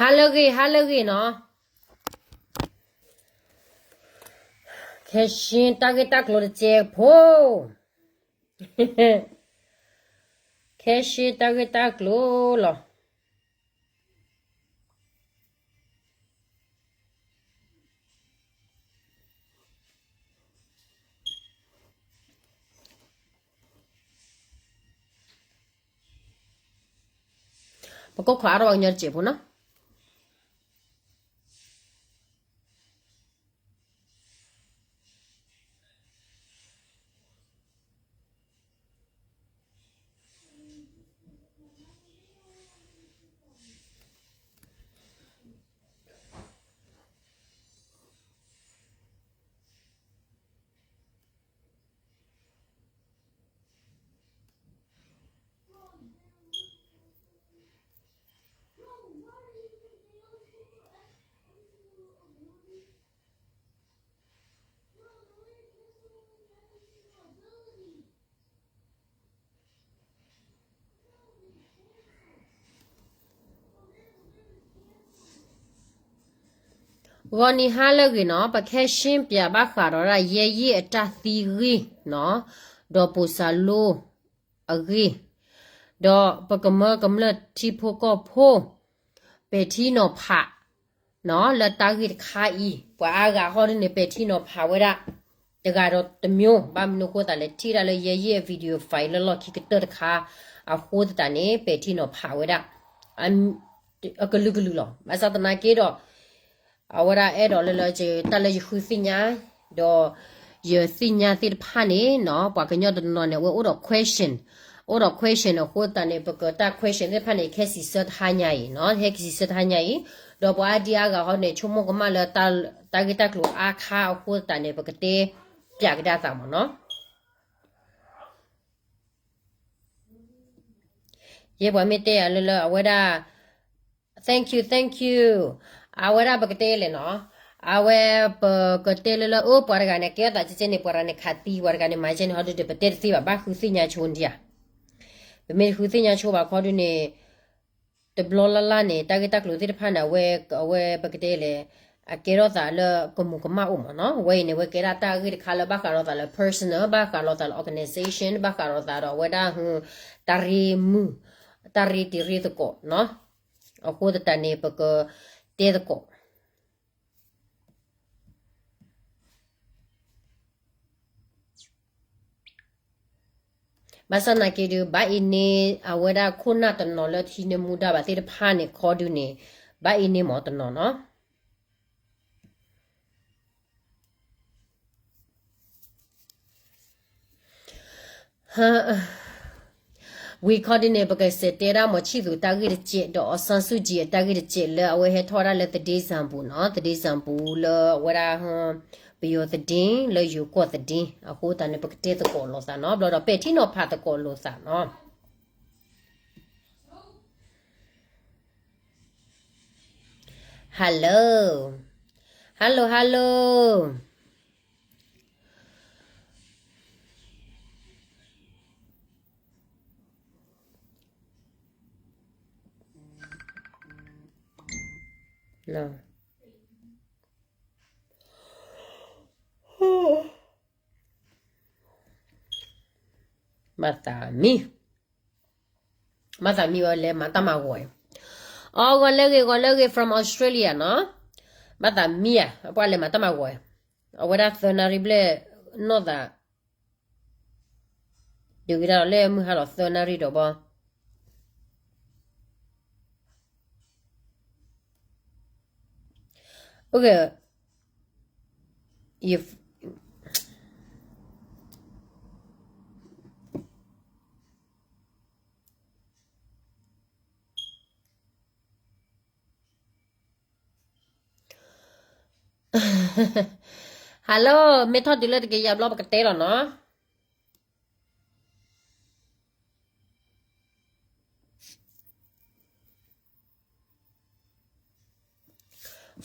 ဟါလၢအဂ့ၤ ဟါလၢအဂ့ၤနီၤ. ခဲရှင်းတၢ်ဂ့ၢ်တၢ်ကျိၤတစဲးဖိ, ခဲရှင်းတၢ်ဂ့ၢ်တၢ်ကျိၤလီၤ. ပကီၢ်ခိးအါထီၣ်ပှၤကညီတစဲးဖိနီၤ. ဂီၤနံၤဟါလၢအဂ့ၤနီၤ, ပခဲရှင်းပၠး ဘၣ်ဃးဒီးဒၣ် ရဲရင့် အတၢ်သံဂ့ၢ်နီၤ, ဒီးပိၢ်စၢ်လိအဂ့ၢ်, ဒီးပကမၢကမျၢၢ်ထံဖိကီၢ်ဖိ ပဲာ်ထံနီၤဖး နီၤ လၢတၢ်ဂ့ၢ်တခါအံၤ ပှၤအါဂၤဟီဒုန့ၣ် ပဲာ်ထံနီၤဖးဝဲဒၣ် တဂၤဒီးတမျိုး, ဘၣ်မနုၤအဃိသတးလဲၣ် ထံၣ်ဒၣ်လၢရဲရင့်အ video file လၢလီၢ်ခံကတၢၢ်တခါ အဃိသတးန့ၣ် ပဲာ်ထံနီၤဖးဝဲဒၣ် အကလုာ်ကလုာ်လီၤ. ဘၣ်ဆၣ်သနာ်က့ဒီး အဝဲဒၣ်အဲၣ်ဒိးလၢလၢ တၢ်လၢယဃုသ့ၣ်ညါ ဒီးယသ့ၣ်ညါသ့ၣ်တဖၣ်န့ၣ်နီၤ, ပှၤကညီတနီၤန့ၣ် အဝဲအိၣ်ဒီး question, အိၣ်ဒီး question အဃိသတးန့ၣ် ပကတၢ် question သ့ၣ်တဖၣ်န့ၣ် ခဲစံးဆၢတဟါညါအံၤနီၤ, ဟဲကစံးဆၢတဟါညါအံၤ, ဒီးပှၤအါဒံအါဂၤဟီန့ၣ် ဆိကမိၣ်ကမၣ်လၢ တၢ်ဂ့ၢ်တၢ်ကျိၤအါခါအဃိသတးန့ၣ် ပကတဲပၠးကဒါသးမ့ၢ်နီၤ. ယဲပှၤမ့ၢ်တဲယၤလၢလၢ အဝဲဒၣ် thank you, thank you, အဝဲဒၣ်ပကတဲလဲၣ်နီၤ, အဝဲပကတဲလၢလၢအပှၤတဂၤန့ၣ် ကဲထီၣ်သးကဲကဲန့ၣ် ပှၤတဂၤန့ၣ်ခးသံ ပှၤတဂၤန့ၣ်မၤကဲန့ၣ် ဟီဒုဒီး ပတဲတသ့ဘၣ်, ဘၣ်ဃုသ့ၣ်ညါဆိဒံးဧါ, ပမ့ၢ်တဃုသ့ၣ်ညါဆိဘၣ်ခီဒုန့ၣ် တဘျီလၢ်လၢ်န့ၣ် တၢ်ဂ့ၢ်တၢ်ကျိၤသ့ၣ်တဖၣ်န့ၣ် အဝဲ အဝဲပကတဲလဲၣ်, အကဲထီၣ်သးလၢကမူၤကမၣ်အိၣ်မ့ၢ်နီၤ, အဝဲအံၤန့ၣ် အဝဲကဲဒၣ်တၢ်ဂ့ၢ်တခါလၢဘၣ်ဃးလိာ်သးလၢ personal, ဘၣ်ဃးလိာ်သးလၢ organization, ဘၣ်ဃးလိာ်သးဒီးအဝဲဒၣ် တၢ်ရ့မုာ်, တၢ်ရ့တံၤရ့သကိးနီၤ, အဃိသတးန့ၣ် ပကတဲသကိး ဘၣ်ဆၣ်သနာ်က့ဒုး ဘၣ်အံၤန့ၣ် အဝဲဒၣ်ခိၣ်နၢ်တနီၤလၢထံနမူဒါဘၣ်သ့ၣ်တဖၣ်န့ၣ်ခီဒုန့ၣ် ဘၣ်အံၤန့ၣ်မ့ၢ်တနီၤနီၤ ဝံၤခီဒုန့ၣ် ပကစးတဲဒၣ်မီၤဆံၣ်သူးတၢ်ဂ့ၢ်တစဲး ဒီး အောင်ဆန်းစုကြည် အတၢ်ဂ့ၢ်တစဲးလၢအဝဲဟဲထီၣ်ဝဲဒၣ်လၢ သတင်းစာပိုဒ်နီၤ, သတင်းစာပိုဒ်လၢအဝဲဒၣ် ပယီၤသတင်း လၢယိၤကီၢ်သတင်း အဃိသတးန့ၣ် ပကတဲသကိးလိာ်သးနီၤ, ဘျီဒီးပဲာ်ထံနီၤဖးသကိးလိာ်သးနီၤ. Hello, hello, hello. မၤသးမံ, မၤသးမံဝဲလဲၤမၤတၢ်မၤဂီၤ, အီ ဂီၤလၢဂ့ၤ ဂီၤလၢဂ့ၤ from Australia နီၤ, မၤသးမံဧါ ပှၤလဲၤမၤတၢ်မၤဂီၤ, အဝဲဒၣ်သၢနၣ်ရံၣ်ဘျဲၣ် နီၢ်သး ဒုးက့ၤတၢ်လီၤလၢမုၢ်ဟါလီၤသၢနၣ်ရံၣ်ဒီးဘီ, အိၣ်ဂ့ၤ Hello, မ့ၢ်ထီၣ်တုၤလၢတကယၤဘျီပကတဲလီၤနီၤ.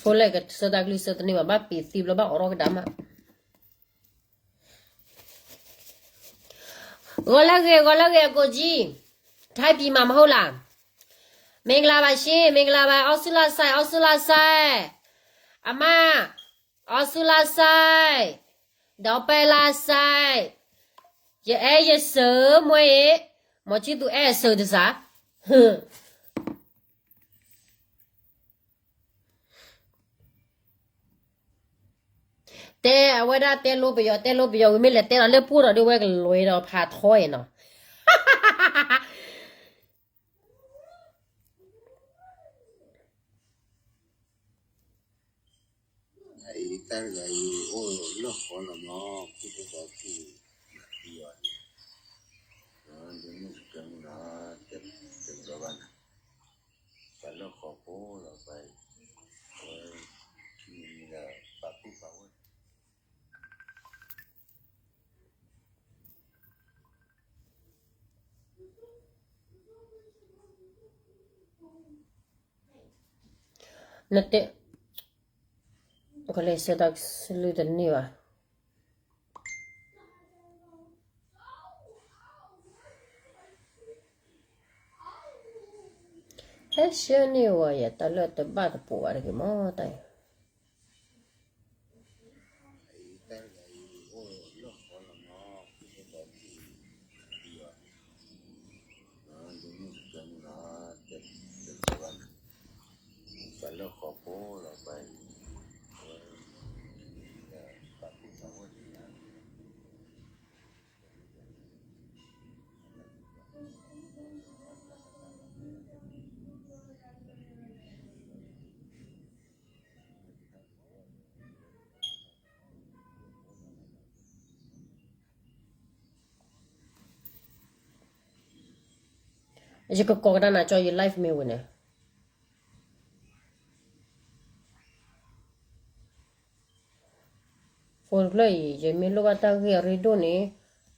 ဖိလဲၣ်ကဆၢတၢ်ကလုၢ်ဆၢတန့ၢ်ဘၣ် ဘၣ်ပ့ၤသံဘျီဘၣ်အိးထီၣ်ကဒါမး. ဂီၤလၢဂ့ၤ ဂီၤလၢဂ့ၤ အကိးကၠံ, ထါပံၤမးမဟုတ်လား, မင်္ဂလာပါရှင်, မင်္ဂလာပါ, အောက်ဆူလၢ်ဆိုင်, အောက်ဆူလၢ်ဆိုင်, အမါ, အောက်ဆူလၢ်ဆိုင်, ဒီးပဲလၢ်ဆိုင်, ယအဲယစၢၤမွဲအံၤ, မ့ၢ်ချံသူအဲအစၢၤတစၢ်. တဲအဝဲဒၣ်တဲလိပယီၤ တဲလိပယီၤ ဝံၤမ့ၢ်လဲၤတဲဒီးလၢပှိၢ်ဒီးဒ်ဝဲကလွဲဒီးဖးထီအံၤနီၤ. နတဲ, ကလဲၤဆၢတၢ်ကလုၢ်တန့ၢ်ဘၣ်. ဟဲဆှၢန့ၢ်ဝဲယတၢ်လၢတဘၣ်တပိာ်ဘၣ်တဂ့ၤမ့ၢ်တၢ်အံၤ. ယကကိးကဒါနၤကၠီ ယ live မ့ၢ်ဝဲန့ၣ်. ဖိတဖျၢၣ်အံၤ ယမ့ၢ်လိၣ်ဘၣ်တၢ်ဂ့ၢ်အရ့ဒိၣ်န့ၣ်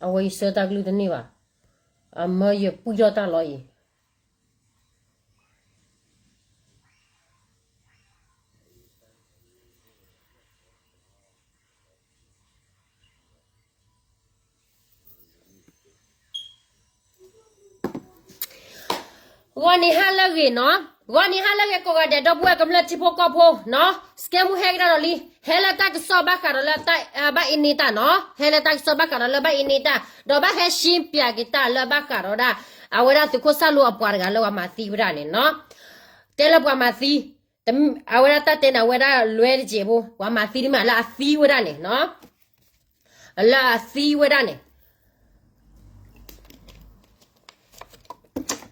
အဝဲယဆၢတၢ်ကလုၢ်တန့ၢ်ဘၣ်. အမၢယပုၢ်ယီၢ်တၢ်လီၤအံၤ ဂီၤနံၤဟါလၢအဂ့ၤနီၤ, ဂီၤနံၤဟါလၢအဂ့ၤ ကိးဂၤဒဲး ဒီပုၢ်ဝဲၢ်ကမျၢၢ်ထံဖိကီၢ်ဖိနီၤ, စကဲမူဟဲကဒါဒီးလံ, ဟဲလၢတၢ်ကစီၣ်ဘၣ်ဃးဒီးလၢ ဘၣ်အ့န့ၢ်တၢ်နီၤ, ဟဲလၢတၢ်ကစီၣ်ဘၣ်ဃးဒီးလၢဘၣ်အ့န့ၢ်တၢ်, ဒီးဘၣ်ဟဲရှင်းပြက့ၤတၢ်လၢဘၣ်ဃးဒီးဒၣ် အဝဲဒၣ်သုးခိၣ်စၢ်လိအပှၤတဂၤလၢပှၤမၤသံဝဲဒၣ်န့ၣ်နီၤ, တဲလၢပှၤမၤသံ အဝဲဒၣ်တၢ်တဲန့ၣ် အဝဲဒၣ်လွဲတစဲးဖိ, ပှၤမၤသံတမ့ၢ်လၢအသံဝဲဒၣ်န့ၣ်နီၤ, လၢအသံဝဲဒၣ်န့ၣ်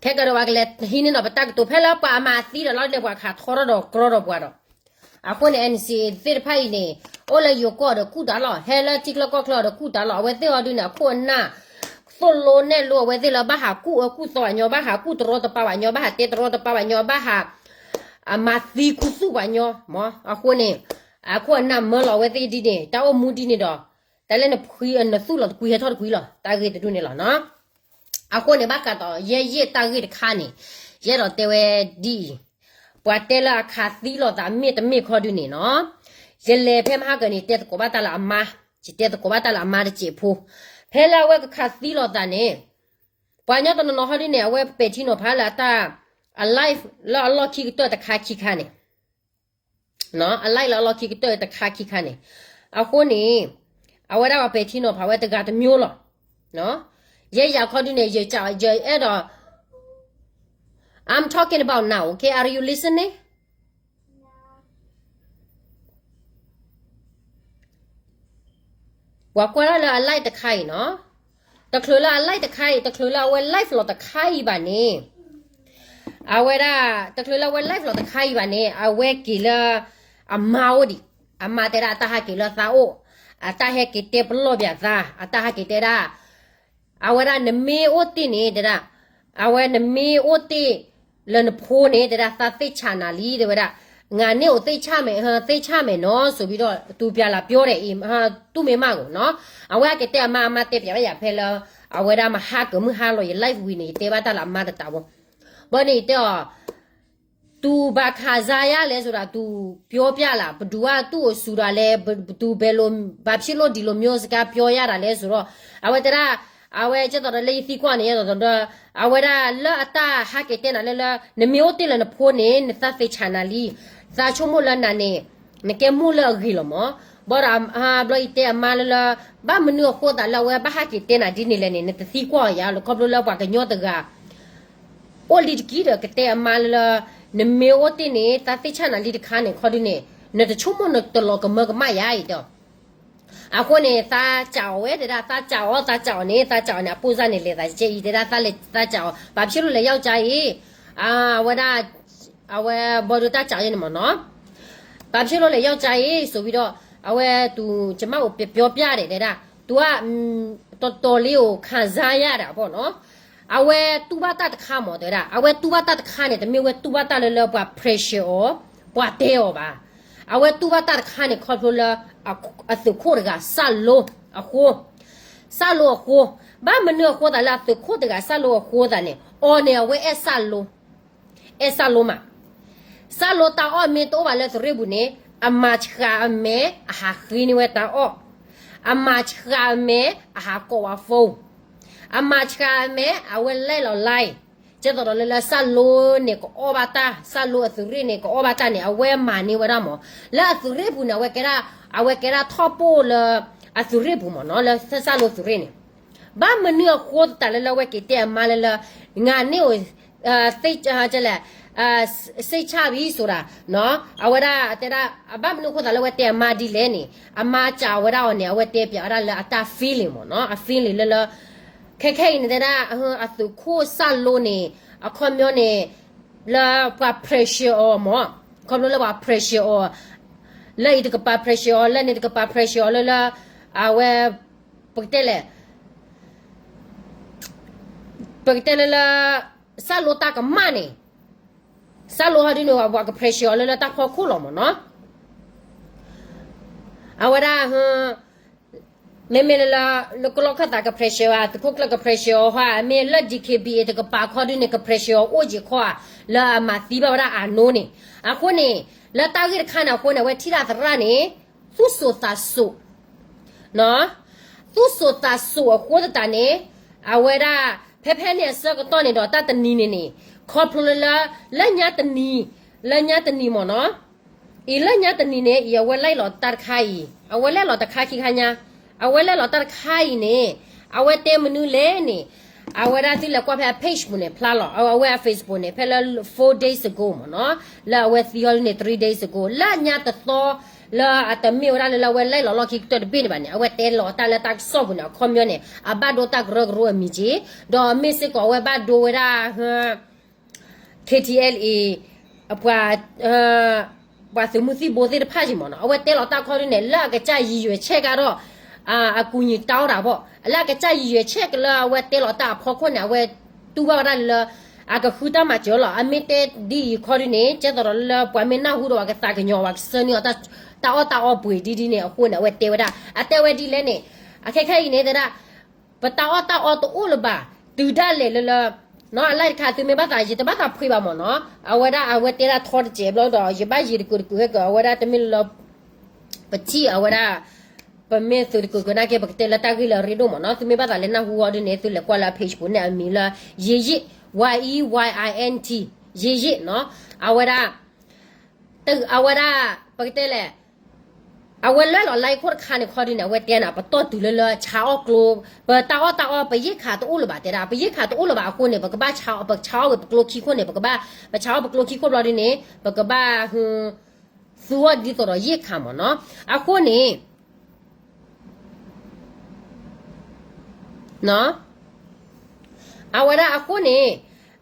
ခဲကဒီးပှၤကလဲၤဟံးန့ၢ်နီၤ ပတၢ်ကတိၤ ဖဲလၢပှၤအမၤသံဒီးလီၤန့ၣ် ပှၤခးထီထီၣ်ဒီးကြီဒီးပှၤဒီး, အဃိန့ၣ် အဲၣ်အၣ်အ့ၣ်သ့ၣ်တဖၣ်အံၤန့ၣ် အိၣ်လၢယိၤကီၢ်ဒီးကူၣ်တၢ်လီၤ, ဟဲလၢထံချၢကီၢ်ချၢဒီးကူၣ်တၢ်လီၤ, အဝဲသ့ၣ်အီၤဒုန့ၣ် အခိၣ်အနၢ် သိၣ်လိနဲၣ်လိ အဝဲသ့ၣ်လၢဘၣ်ဟးကူၣ်အၢကူၣ်သီပှၤညီ, ဘၣ်ဟးကူၣ်တရီတပါပှၤညီ, ဘၣ်ဟးတဲတရီတပါပှၤညီ, ဘၣ်ဟး အမၤသံခူသူၣ်ပှၤညီမး, အဃိန့ၣ် အခိၣ်အနၢ်မၢလီၤအဝဲသ့ၣ်ဒ်န့ၣ်, တၢ်အိၣ်မူဒ်န့ၣ်ဒီး တၢ်လၢနဖှံနသူၣ်လီၤတကွံ ဟဲထီၣ်တကွံလီၤ, တၢ်ဂ့ၢ်တဒူၣ်န့ၣ်လီၤနီၤ. အဃိန့ၣ် ဘၣ်ဃးဒီး ယဲယဲၢ်တၢ်ဂ့ၢ်တခါန့ၣ် ယအဲၣ်ဒိးတဲဝဲဒ်အံၤ, ပှၤတဲလၢအခးသံလိာ်သးမ့ၢ်တမ့ၢ်ခီဒုန့ၣ်နီၤ, ယလဲၤဖဲမဟါကၢန့ၣ် တဲသကိးဘၣ်တၢ်လၢအမါ, ယတဲသကိးဘၣ်တၢ်လၢအမါတစဲးဖိ, ဖဲလၢအဝဲကခးသံလိာ်သးန့ၣ် ပှၤကညီတနီၤနီၤဟီဒ်န့ၣ် အဝဲပဲာ်ထံနီၤဖးလၢအတၢ် အ live လၢအလီၢ်ခံကတၢၢ်တခါခံခါန့ၣ်, အ live လၢအလီၢ်ခံကတၢၢ်တခါခံခါန့ၣ်, အဃိန့ၣ် အဝဲဒၣ်ပှၤပဲာ်ထံနီၤဖးဝဲတဂၤတမျိုးလီၤ. ယဲယၤခီဒုန့ၣ် ယအဲၣ်ဒိး I'm talking about now, okay? Are you listening? ပှၤကွၢ်ဒၣ်လၢအ live တခါအံၤနီၤ, တချုးလၢအ live တခါအံၤ, တချုးလၢအဝဲ live လီၤတခါအံၤဘၣ်န့ၣ်, အဝဲဒၣ် တချုးလၢအဝဲ live လီၤတခါအံၤဘၣ်န့ၣ် အဝဲက့ၤလၢအမါအိၣ်ဒံး, အမါတဲဒၣ်အတၢ်ဟးက့ၤလၢသးအိၣ်, အတၢ်ဟဲက့ၤတဲပလီၢ်ပၠးသး, အတၢ်ဟဲက့ၤတဲဒၣ် အဝဲဒၣ်နမ့ၢ်အိၣ်တ့ၢ်န့ၣ် တဲဒၣ်, အဝဲနမ့ၢ်အိၣ်တ့ၢ်လၢနဖိန့ၣ် တဲဒၣ် သးသ့ၣ်ဆးနၤလံ တဲဝဲဒၣ်, ငါန့ၣ်အိၣ်သ့ၣ်ဆးမဲာ်, သ့ၣ်ဆးမဲာ်နီၤ ဆိုပြီးတော့ သူပြန်လာပြောတယ်အံၤ, သူ့မိန်းမကိုနီၤ, အဝဲကတဲအမါ, အမါတဲပၠးဝဲယၤဖဲလၢ အဝဲဒၣ်မဟါကမုၢ်ဟါလီၤ ယ live ဝံၤန့ၣ် ယတဲဘၣ်တၢ်လၢအမါတတးဘိ, ဘၣ်န့ၣ်ယတဲအီၤ သူဘာခံစားရလဲဆိုတာ သူပြောပြလား, ဘယ်သူကသူ့ကိုစူတာလဲ, ဘယ်သူဘယ်လို ဘာဖြစ်လို့ဒီလိုမျိုးစကားပြောရတာလဲဆိုတော့ အဝဲတဲဒၣ်, အဝဲကဲသိးဒီးလၢယသံကွၢ်န့ၣ် ယဲသိးဒီး အဝဲဒၣ်လၢအတၢ်ဟးက့ၤတဲနၤလၢလၢ နမ့ၢ်အိၣ်တ့ၢ်လၢနဖိန့ၣ် နသးသ့ၣ်ဆၣ်နၤလံ, သးဆိကမိၣ်လၢနၤန့ၣ် နကဲမိၢ်လၢအဂ့ၤလီၤမး. ဘၣ်ဒီး ဘျီယတဲအမါလၢလၢ ဘၣ်မနုၤအဃိသးလၢအဝဲဘၣ်ဟးက့ၤတဲနၤဒ်န့ၣ်လဲၣ်န့ၣ် နတသံကွၢ်အီၤယၤလီၤ ခီဖျိလၢပှၤကညီတဂၤ အိၣ်လံတက့ၢ်ဒီးကတဲအမါလၢလၢ နမ့ၢ်အိၣ်တ့ၢ်န့ၣ် သးသ့ၣ်ဆၣ်နၤလံတခါန့ၣ် ခီဒုန့ၣ် နတဆိကမိၣ်နတလီၤကမၢကမၣ်ယၤအံၤဒီး အဃိန့ၣ် သးစံးအီၤဝဲတဲဒၣ် သးစံးအီၤ သးစံးအီၤန့ၣ် သးစံးအီၤန့ၣ် အပိၢ်စၢ်န့ၣ် လဲၤသးကဲအံၤတဲဒၣ် သးလဲၤသးစံးအီၤ ဘာဖြစ်လို့လဲယောက်ျားအံၤ အဝဲဒၣ် အဝဲဘီဒိတၢ်စံးအီၤန့ၣ်မ့ၢ်နီၤ ဘာဖြစ်လို့လဲယောက်ျားအံၤ ဆိုပြီးတော့ အဝဲသူ ကျွန်မကိုပြောပြတယ် တဲဒၣ် သူက တော်တော်လေးကိုခံစားရတာပေါ့နော် အဝဲတူၢ်ဘၣ်တၢ်တခါမး တဲဝဲဒၣ် အဝဲတူၢ်ဘၣ်တၢ်တခါမး တဲဝဲဒၣ် အဝဲတူၢ်ဘၣ်တၢ်လၢလၢပှၤ pressure အီၤ ပှၤတဲအီၤဘၣ် အဝဲတူၢ်ဘၣ်တၢ်တခါန့ၣ် ခီဖျိလၢ အသိၣ်ခိၣ်တဂၤ စၢ်လိအဃိ စၢ်လိအဃိ ဘၣ်မနုၤအဃိသးလၢအသိၣ်ခိၣ်တဂၤ စၢ်လိအဃိသးန့ၣ် အီၤန့ၣ် အဝဲအဲၣ်စၢ်လိ အဲၣ်စၢ်လိမး စၢ်လိတၢ်အီၣ်မ့ၢ်တအိၣ်ဘၣ်လၢသုးရ့ၣ်ပူၤန့ၣ် အမၤဆှးအမဲ အဟးဃ့န့ၢ်ဝဲတၢ်အီၣ် အမၤဆှးအမဲ အဟးကိးဝဲ phone အမၤဆှးအမဲ အဝဲလဲၣ်လီၤ line ကဲသိးဒီးလၢလၢစၢ်လိန့ၣ် ကအီၣ်ဘၣ်တၢ် စၢ်လိအသုးရ့ၣ်န့ၣ် ကအီၣ်ဘၣ်တၢ်န့ၣ် အဝဲမၤန့ၢ်ဝဲဒၣ်မး လၢအသုးရ့ၣ်ပူၤန့ၣ် အဝဲကဲဒၣ် အဝဲကဲဒၣ်ထီၣ်ပိၢ်လၢ အသုးရ့ၣ်ပူၤမးနီၤ လၢစၢ်လိသုးရ့ၣ်န့ၣ် ဘၣ်မနုၤအဃိသတးလၢလၢအဝဲက့ၤတဲအမါလၢလၢ ငါန့ၣ်အိၣ် သ့လဲၣ် စိတ်ချပြီဆိုတာ အဝဲဒၣ်တဲဒၣ် ဘၣ်မနုၤအဃိသတးလၢအဝဲတဲအမါဒ်လဲၣ်န့ၣ် အမါစံးဝဲဒၣ်အီၤန့ၣ် အဝဲတဲပၠးဝဲဒၣ်လၢအတၢ် feeling မ့ၢ်နီၤ အ feeling လၢလၢ ခဲခဲအံၤန့ၣ်တဲဒၣ် အသုးခိၣ်စၢ်လိန့ၣ် အခီပညီန့ၣ် လၢပှၤ pressure အီၤမ့ၢ် ခီဖျိလၢပှၤ pressure အီၤ လၢအံၤတကပၤ pressure အီၤ လၢန့ၣ်တကပၤ pressure အီၤလၢလၢ အဝဲ ပကတဲလဲၣ် ပကတဲလၢလၢ စၢ်လိတၢ်ကမၣ်န့ၣ် စၢ်လိဟီဒုန့ၣ် ပှၤက pressure အီၤလၢလၢတၢ်ဖီခိၣ်လီၤမ့ၢ်နီၤ အဝဲဒၣ် မ့မ့ၢ်လၢလၢ လၢကလီၢ်ခၢၣ်သးက pressure အီၤ သုးခိၣ်ကျၢၢ်က pressure အီၤဟီ မ့ၢ်လၢ D K B A တကပၤခီဒုန့ၣ် က pressure အီၤအိၣ်က့ၤခီဧါ လၢအမၤသံဘၣ်ဝဲဒၣ်အနိန့ၣ် အဃိန့ၣ် လၢတၢ်ဂ့ၢ်တခါန့ၣ်အဃိန့ၣ် အဝဲထံၣ်ဒၣ်သရၣ်န့ၣ် သူၣ်စိၤသးစိၤ သူၣ်စိၤသးစိၤအဃိသတးန့ၣ် အဝဲဒၣ် ဖဲဖဲန့ၣ်အဆၢကတီၢ်န့ၣ်ဒီးတၢ်တနံၤန့ၣ်န့ၣ် ခီဖျိလၢလၢ လၢညါတနံၤ လၢညါတနံၤမ့ၢ်နီၤ အံၤလၢညါတနံၤန့ၣ် အံၤအဝဲလဲၣ်လီၤတၢ်တခါအံၤ အဝဲလဲၣ်လီၤတခါခံခါညါ အဝဲလဲၣ်လီၤတၢ်တခါအံၤန့ၣ် အဝဲတဲမနုၤလဲၣ်န့ၣ် အဝဲဒၣ်သုလဲၤကွၢ်ဖဲအ page ပူၤန့ၣ် ဖျါလီၤ အဝဲအ Facebook န့ၣ် ဖဲလၢ four days ago မ့ၢ်နီၤ လၢအဝဲသံအီၤန့ၣ် three days ago လၢညါတသီ လၢအတမ့ၢ်ဝဲဒၣ်လၢလၢအဝဲလဲၣ်လီၤလီၢ်ခံကတၢၢ်တဘ့ၣ်န့ၣ်ဘၣ်န့ၣ် အဝဲတဲလီၤတၢ်လၢတၢ်ကစီၣ်ပူၤန့ၣ် အခီပညီန့ၣ် အဘၣ်ဒိတၢ်ကရၢကရိအမံၤက့ ဒီးမ့ၢ်စ့ၢ်ကီးအဝဲဘၣ်ဒိဝဲဒၣ် K T L A အပှၤ ပှၤသုးမုၢ်သံၣ်ဘိသ့ၣ်တဖၣ်က့မ့ၢ်နီၤ အဝဲတဲလီၤတၢ်ခီဒုန့ၣ် လၢအကစၢ်ယံၤယွဲၢ်ဆဲးကဒီး အကူညီတောင်းတာပေါ့ လၢအကစၢ်ယံၤယွဲၢ်ဆဲးကလၢအဝဲတဲလီၤတၢ်အဖီခိၣ်န့ၣ် အဝဲတူၢ်ဘၣ်ဝဲဒၣ်လၢ အကဃုတၢ်မၤစၢၤလီၤ အမ့ၢ်တဲဒ်အံၤခီဒုန့ၣ် ကဲသိးဒီးလၢပှၤမ့ၢ်နၢ်ဟူဒီးပှၤကသးကညီၤ ပှၤကဆှၢန့ၢ်အီၤ တၢ်အီၣ်တၢ်အီပှ့ၤဒ်ဒ်န့ၣ် အဃိန့ၣ် အဝဲတဲဝဲဒၣ် အတဲဝဲဒ်လဲၣ်န့ၣ် အခဲခဲအံၤန့ၣ်တဲဒၣ် ပတၢ်အီၣ်တၢ်အီတအိၣ်လၢၤဘၣ် တုၤဒၣ်လဲာ်လၢလၢ အလၢတခါသုမ့ၢ်ဘၣ်သး ယတဘၣ်သးဖှံဘၣ်မ့ၢ်နီၤ အဝဲဒၣ်အဝဲတဲဒၣ်ထီတစဲးဘျီဒီး ယဘၣ်ယံၤတကုာ်တကုာ်ဟဲက့ၤ အဝဲဒၣ်တမ့ၢ်လၢလၢ ပထံၣ်အဝဲဒၣ် ပမ့ၢ်သုးတကုာ်ကနာ်က့ ပကတဲလၢတၢ်ဂ့ၢ်လၢအရ့ဒိၣ်မ့ၢ်နီၤ သုမ့ၢ်ဘၣ်သးလၢနၢ်ဟူအီၤဒ်န့ၣ် သုလဲၤကွၢ်လၢအ page ပူၤန့ၣ် အမံၤလၢ ယံာ်ယံာ် Y E Y I N T ယံာ်ယံာ်နီၤ အဝဲဒၣ် အဝဲဒၣ် ပကတဲလဲၣ် အဝဲလဲၣ်လီၤ line ခိၣ်တခါန့ၣ်ခီဒုန့ၣ် အဝဲတဲနၤ ပတီၢ်တုၤလၢလၢဆါအီၣ်ကျိ ပတၢ်အီၣ်တၢ်အီ ပရိက္ခာတအိၣ်လၢၤဘၣ်တဲဒၣ် ပရိက္ခာတအိၣ်လၢၤဘၣ်အဃိန့ၣ် ပကဘၣ်ဆါအီၣ် ပဆါအီၣ်ဝဲပကျိခံခိၣ်န့ၣ် ပကဘၣ် ပဆါအီၣ်ပကျိခံခိၣ်ဘျီဒ်န့ၣ် ပကဘၣ် သူအီၤဒ်သိးဒီးရိက္ခာမ့ၢ်နီၤ အဃိန့ၣ် အဝဲဒၣ်အဃိန့ၣ်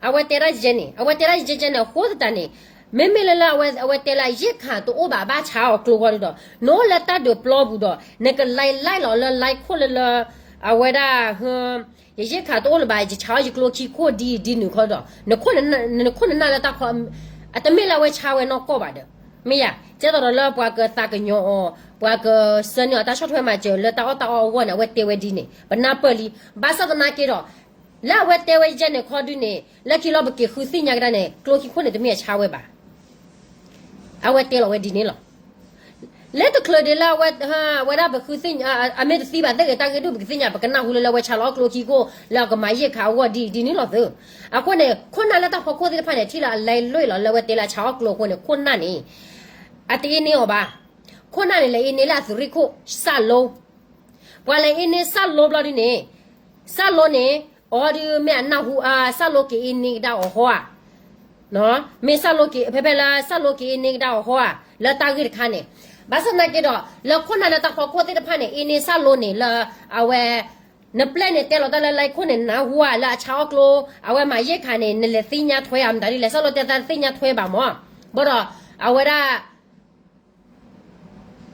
အဝဲတဲဒၣ်ယဲန့ၣ် အဝဲတဲဒၣ်ယဲယဲန့ၣ် အဃိသတးန့ၣ် မ့မ့ၢ်လၢလၢအဝဲ အဝဲတဲလၢရိက္ခာတအိၣ်ဘၣ် ဘၣ်ဆါအီၣ်ကျိဃီဒုဒီး နအိၣ်လၢတၢ်ဒုးပျီပူၤဒီး နကလဲၤလဲၤလီၤလၢ line ခိၣ်လၢလၢ အဝဲဒၣ် ယရိက္ခာတအိၣ်လၢၤဘၣ် ယဆါအီၣ်ယကျိခံခိၣ်ဒ်အံၤဒ်နုၤခီဒီး နခိၣ်နနၢ်လၢတၢ်ခီ အတမ့ၢ်လၢအဝဲဆါဝဲနီၢ်ကီၢ်ဘၣ်ဒီး မ့ၢ်ယၤ ကဲသိးဒီးလၢပှၤကသးကညီၤအီၤ ပှၤကဆှၢန့ၢ်အီၤတၢ်ဆီၣ်ထွဲမၤစၢၤလၢတၢ်အီၣ်တၢ်အီအဂီၢ်န့ၣ် အဝဲတဲဝဲဒ်န့ၣ် ပနၢ်ပၢၢ်လံ ဘၣ်ဆၣ်သနာ်က့ဒီး လၢအဝဲတဲဝဲယဲန့ၣ်ခီဒုန့ၣ် လၢခံလီၤပက့ၤဃုသ့ၣ်ညါကဒါန့ၣ် ကျိခံခိၣ်န့ၣ်တမ့ၢ်အဆါဝဲဘၣ် အဝဲတဲလီၤဝဲဒ်န့ၣ်လီၤ. လၢတချုးဒံးလၢ အဝဲဒၣ်ပဃုသ့ၣ်ညါ အမ့ၢ်တသံဘၣ်သ့ၣ်ဂ့ၤ တၢ်ဂ့ၢ်ဒိၣ်ပကသ့ၣ်ညါ ပကနၢ်ဟူလၢလၢအဝဲဆါလီၤအီၣ်ကျိခံခိၣ် လၢအကမၤယဲၢ်ခးအဂီၢ်ဒ်အံၤဒ်န့ၣ်လီၤသု. အဃိန့ၣ် ခိၣ်နၢ်လၢတၢ်ဖီခိၣ်သ့ၣ်တဖၣ်န့ၣ် ထံၣ်လၢအလဲလွံၢ်လီၤ လၢအဝဲတဲလၢအဆါအီၣ်ကျိအဃိန့ၣ် ခိၣ်နၢ်န့ၣ် အတအ့န့ၢ်အီၤဘၣ်. ခိၣ်နၢ်န့ၣ် လဲၤအ့န့ၢ်လၢအသုးရ့ၣ်ခိၣ်စၢ်လိ ပှၤလဲၤအ့န့ၢ်စၢ်လိဘျီဒုန့ၣ် စၢ်လိန့ၣ် အီၤဒုးမ့ၢ်အနၢ်ဟူ စၢ်လိက့ၤအ့န့ၢ်ကဒါအီၤဟီဧါ, မ့ၢ်စၢ်လိက့ၤ ဖဲဖဲလၢစၢ်လိက့ၤအ့န့ၢ်ကဒါအီၤဟီဧါ လၢတၢ်ဂ့ၢ်တခါန့ၣ်, ဘၣ်ဆၣ်သနာ်က့ဒီး လၢခိၣ်နၢ်လၢတၢ်ဖီခိၣ်သ့ၣ်တဖၣ်န့ၣ် အ့န့ၢ်စၢ်လိန့ၣ်လၢ အဝဲ နပျဲၢ်န့ၣ်တဲလီၤတၢ်လၢလၢခိၣ်န့ၣ် နၢ်ဟူဧါ လၢအဆါအီၣ်ကျိ အဝဲမၤယဲၢ်ခးန့ၣ် နလဲၤသ့ၣ်ညါထွဲဧါ မတၤဒ်လဲၣ် စၢ်လိတဲသးသ့ၣ်ညါထွဲဘၣ်မၢ်, ဘၣ်ဒီး အဝဲဒၣ်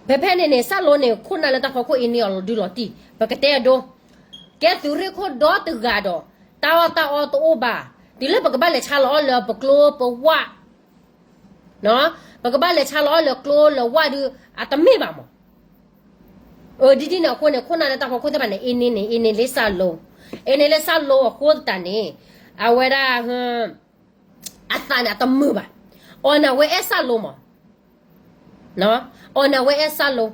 ဖဲဖဲန့ၣ်န့ၣ် စၢ်လိန့ၣ် ခိၣ်နၢ်လၢတၢ်ဖီခိၣ်အ့န့ၢ်အီၤလီၤဒုလီၤတံၢ် ပကတဲအဒိ, ကဲသုးရ့ၣ်ခိၣ်ဒီတဂၤဒီး တၢ်အီၣ်တၢ်အီတအိၣ်ဘၣ်, တုၤလၢပကဘၣ်လဲၤဆါလီၤအီၣ်လၢပကျိပဝၣ်, ပကဘၣ်လဲၤဆါလီၤအီၣ်လၢကျိလၢဝၣ်ဒု အတမ့ၢ်ဘၣ်မၢ်. အဒ်ဒ်န့ၣ်အဃိန့ၣ် ခိၣ်နၢ်လၢတၢ်ဖီခိၣ်သ့ၣ်တဖၣ်န့ၣ် အ့န့ၢ်န့ၣ် အ့န့ၢ်လၢစၢ်လိ, အ့န့ၢ်လၢစၢ်လိအဃိသတးန့ၣ် အဝဲဒၣ် အသးန့ၣ်အတမုာ်ဘၣ်, အီၤန့ၣ်အဝဲအဲၣ်စၢ်လိမၢ်, အီၤန့ၣ်အဝဲအဲၣ်စၢ်လိ,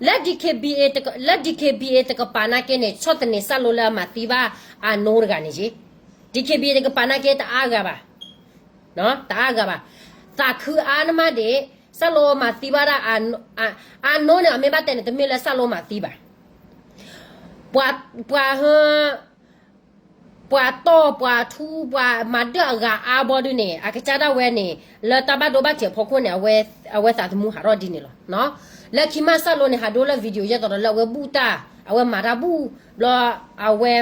လၢ DKBA တက လၢ DKBA တကပၤနာ်က့န့ၣ် ဆီၣ်သနံးစၢ်လိလၢအမၤသံဘၣ်အနိတဂၤန့ၣ်က့, DKBA တကပၤနာ်က့တအါဂၤဘၣ်, တအါဂၤဘၣ်, သးခုအါနမးဒံး စၢ်လိမၤသံဘၣ်ဒၣ် အနိန့ၣ် အမ့ၢ်ဘၣ်တဲန့ၣ် တမ့ၢ်လၢစၢ်လိမၤသံဘၣ်, ပှၤ ပှၤဟ ပှၤတီၢ်ပှၤထူ ပှၤမၤဒၢၣ်အဂၤအါဘီဒုန့ၣ် အကစၢ်ဒၣ်ဝဲန့ၣ် လၢတၢ်ဘၣ်ဒိဘၣ်ထံးအဖီခိၣ်န့ၣ် အဝဲသးသမူဟးထီၣ်ဒ်န့ၣ်လီၤ. လၢခံမးစၢ်လိန့ၣ် ဟးဒိလၢ video ယဲသိးဒီးလၢအဝဲဘူၣ်တၢ် အဝဲမၤတၢ်ဘူၣ် ဘျီ အဝဲ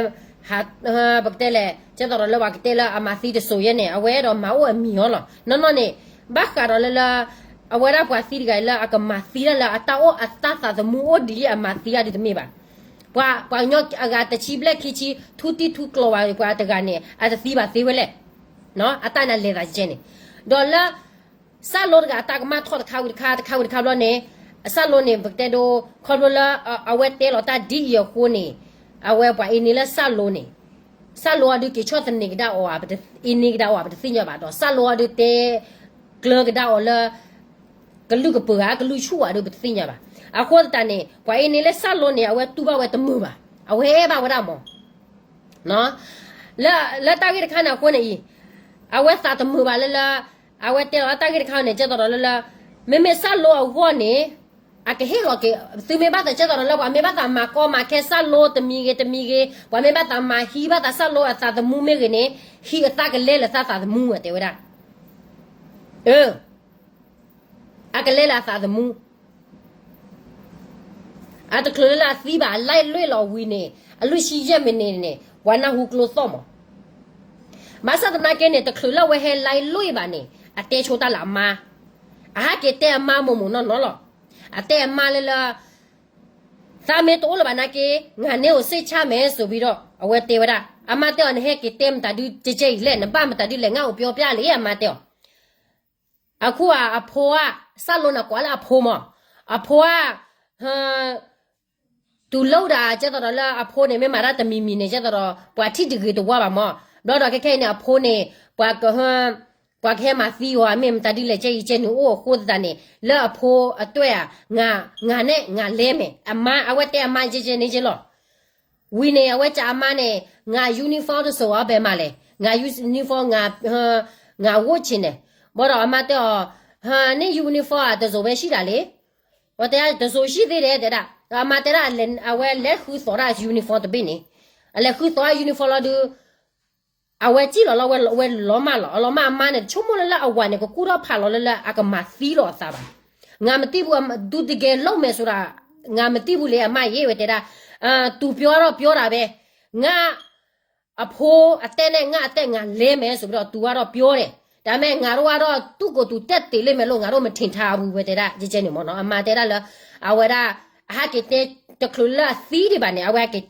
ပကတဲလဲၣ် ကဲသိးဒီးလၢပှၤကတဲလၢအမၤသံတစိၤယဲန့ၣ် အဝဲအဲၣ်ဒိးမၤအိၣ်အမံၤအီၤလီၤ. နီၢ်နီၢ်န့ၣ် ဘၣ်ဃးဒီးလၢလၢ အဝဲဒၣ်ပှၤသံတဂၤလၢအကမၤသံတၢ်လၢအတၢ်အိၣ်အတၢ်သးသမူအိၣ်ဒ်အံၤ အမၤသံတၢ်ဒုတမ့ၢ်ဘၣ်. ပှၤ ပှၤကညီအဂၤတဆံဘျဲၣ်ခံဆံ ထူတံၢ်ထူကျိၤဝဲ ပှၤတဂၤန့ၣ် အတသံဘၣ်သ့ဝဲလဲၣ်. အတၢ်န့ၣ်လဲၤသးကဲန့ၣ် ဒီးလၢ စၢ်လိတဂၤအတၢ်ကမၣ်ထီၣ်တခါဝံၤတခါ တခါဝံၤတခါဘျီန့ၣ် စၢ်လိန့ၣ် ပကတဲဒိ ခီဖျိလၢ အဝဲတဲလီၤတၢ်ဒ်အံၤအဃိန့ၣ် အဝဲပှၤအ့န့ၢ်လၢစၢ်လိန့ၣ် စၢ်လိအီၤဒုးက့ၤဆီၣ်သနံးကဒါအီၤ အ့န့ၢ်ကဒါအီၤ ပတသ့ၣ်ညါဘၣ်ဒီး စၢ်လိအီၤဒုးတဲ ကျၢၤကဒါအီၤလၢ ကလုၢ်ကပၢၤဧါ ကလုၢ်ဆူၣ်ဧါဒုး ပတသ့ၣ်ညါဘၣ်. အဃိသတးန့ၣ် ပှၤအ့န့ၢ်လၢစၢ်လိန့ၣ် အဝဲတူၢ်ဘၣ်ဝဲတမုာ်ဘၣ်. အဝဲအဲၣ်ဘၣ်ဝဲဒၣ်မၢ် လၢ လၢတၢ်ဂ့ၢ်တခါန့ၣ်အဃိန့ၣ်အံၤ အဝဲသးတမုာ်ဘၣ်လၢလၢ အဝဲတဲလီၤတၢ်ဂ့ၢ်တခါန့ၣ် ကဲသိးဒီးလၢလၢ မ့မ့ၢ်စၢ်လိအဂီၢ်န့ၣ် အကဟ့ၣ်လီၤက့ၤ သုမ့ၢ်ဘၣ်သးကဲသိးဒီးလၢပှၤမ့ၢ်ဘၣ်သးမၤကီမၤခဲစၢ်လိ တမံၤဂ့ၤတမံၤဂ့ၤ ပှၤမ့ၢ်ဘၣ်သးမၤဟံးဘၣ်သးစၢ်လိအသးသမူမ့ၢ်ဂ့ၤန့ၣ် ဟံးအသးကလဲလၢသးသးသမူ တဲဝဲဒၣ် အကလဲလၢအသးသမူ အတချုးလၢလၢအသံဘၣ် အလဲလွံၢ်လီၤဝံၤန့ၣ် အလွံၢ်ဆံယဲၢ်မံးနံးန့ၣ် ပှၤနၢ်ဟူကျိသီၣ်မး. ဘၣ်ဆၣ်သနာ်က့န့ၣ် တချုးလၢအဝဲဟဲလဲလွံၢ်ဘၣ်န့ၣ် အတဲဆိတၢ်လၢအမါ, အဟဲက့ၤတဲအမါမိၢ်မိၢ်နီၢ်နီၢ်လီၤ. အတဲအမါလၢလၢ သးမ့ၢ်တအိၣ်လၢၤဘၣ်နာ်က့ ငါန့ၣ်အိၣ်စ့ၢ်ဆါမဲာ် ဆိုပြီးတော့ အဝဲတဲဝဲဒၣ်. အမါတဲအီၤ နဟဲက့ၤတဲမတၤဒုကဲကဲအံၤလဲၣ်, နဘၣ်မတၤဒုလဲၣ်, ငါအိၣ်ပျီပျါလံ အမါတဲအီၤ. အဃိ အဖိဧါ, စၢ်လိန့ၣ်ကွၢ်လၢအဖိမး, အဖိဧါ, တုၤလၢဒၣ် ကဲသိးဒီးလၢအဖိန့ၣ် မ့ၢ်မၤတၢ်တမံၤမံၤန့ၣ် ကဲသိးဒီး ပှၤထံၣ်တဂ့ၤတဝါဘၣ်မး, ဘျီဒီးခဲခဲအံၤန့ၣ် အဖိန့ၣ် ပှၤက ပှၤကဟဲမၤသံအီၤ မ့ၢ်မတၤဒုလဲၣ် ကဲအံၤကဲနုာ်အိၣ်အဃိသတးန့ၣ် လၢအဖိအတွဲဧါ, ငါန့ၣ် ငါလဲမဲာ်, အမါ အဝဲတဲအမါကဲကဲန့ၣ်ကဲလီၤ. ဝံၤန့ၣ် အဝဲကးအမါန့ၣ် ငါ uniform တစိၤအီၤ ဘယ်မှာလဲ, ငါ uniform ငါ ငါဝတ်ချင်တယ်, ဘၣ်ဒီးအမါတဲအီၤ, န uniform တစိၤပဲရှိတာလေ, အဝဲတဲ တစိၤရှိသေးတယ် တဲဒၣ်, ဒီးအမါတဲဒၣ် အဝဲလဲၤဃုသီၣ်ဒၣ် uniform တဘ့ၣ်န့ၣ်, အလဲၤဃုသီၣ်ဒၣ် uniform လီၤဒုး အဝဲစံၣ်လီၤလၢ အဝဲလီၤမၢ်လီၤ, အလီၤမၢ်အမါန့ၣ် ဆိကမိၣ်လၢလၢအဝၤန့ၣ် ကကူၣ်ထီၣ်ဖးလီၤလၢလၢအကမၤသံလီၤအသးဘၣ်. ငါမသိဘူး, ဒုးတကယ်လုပ်မယ်ဆိုတာ ငါမသိဘူးလေ အမါယဲဝဲတဲဒၣ်, သူပြောတော့ပြောတာပဲ, ငါ အဖိအတဲန့ၣ် ငါအတဲ ငါလဲမဲာ် ဆိုပြီးတော့ သူကတော့ပြောတယ်, ဒါပေမဲ့ ငါတို့ကတော့ သူ့ကိုယ်သူ တက်သေလိမ့်မယ်လို့ ငါတို့ မထင်ထားဘူး ဝဲတဲဒၣ် ကဲကဲန့ၣ်မ့ၢ်နီၤ, အမါတဲဒၣ်လၢ အဝဲဒၣ် အဟဲက့ၤတဲ တချုးလၢအသံဒံးဘၣ်န့ၣ် အဝဲဟဲက့ၤ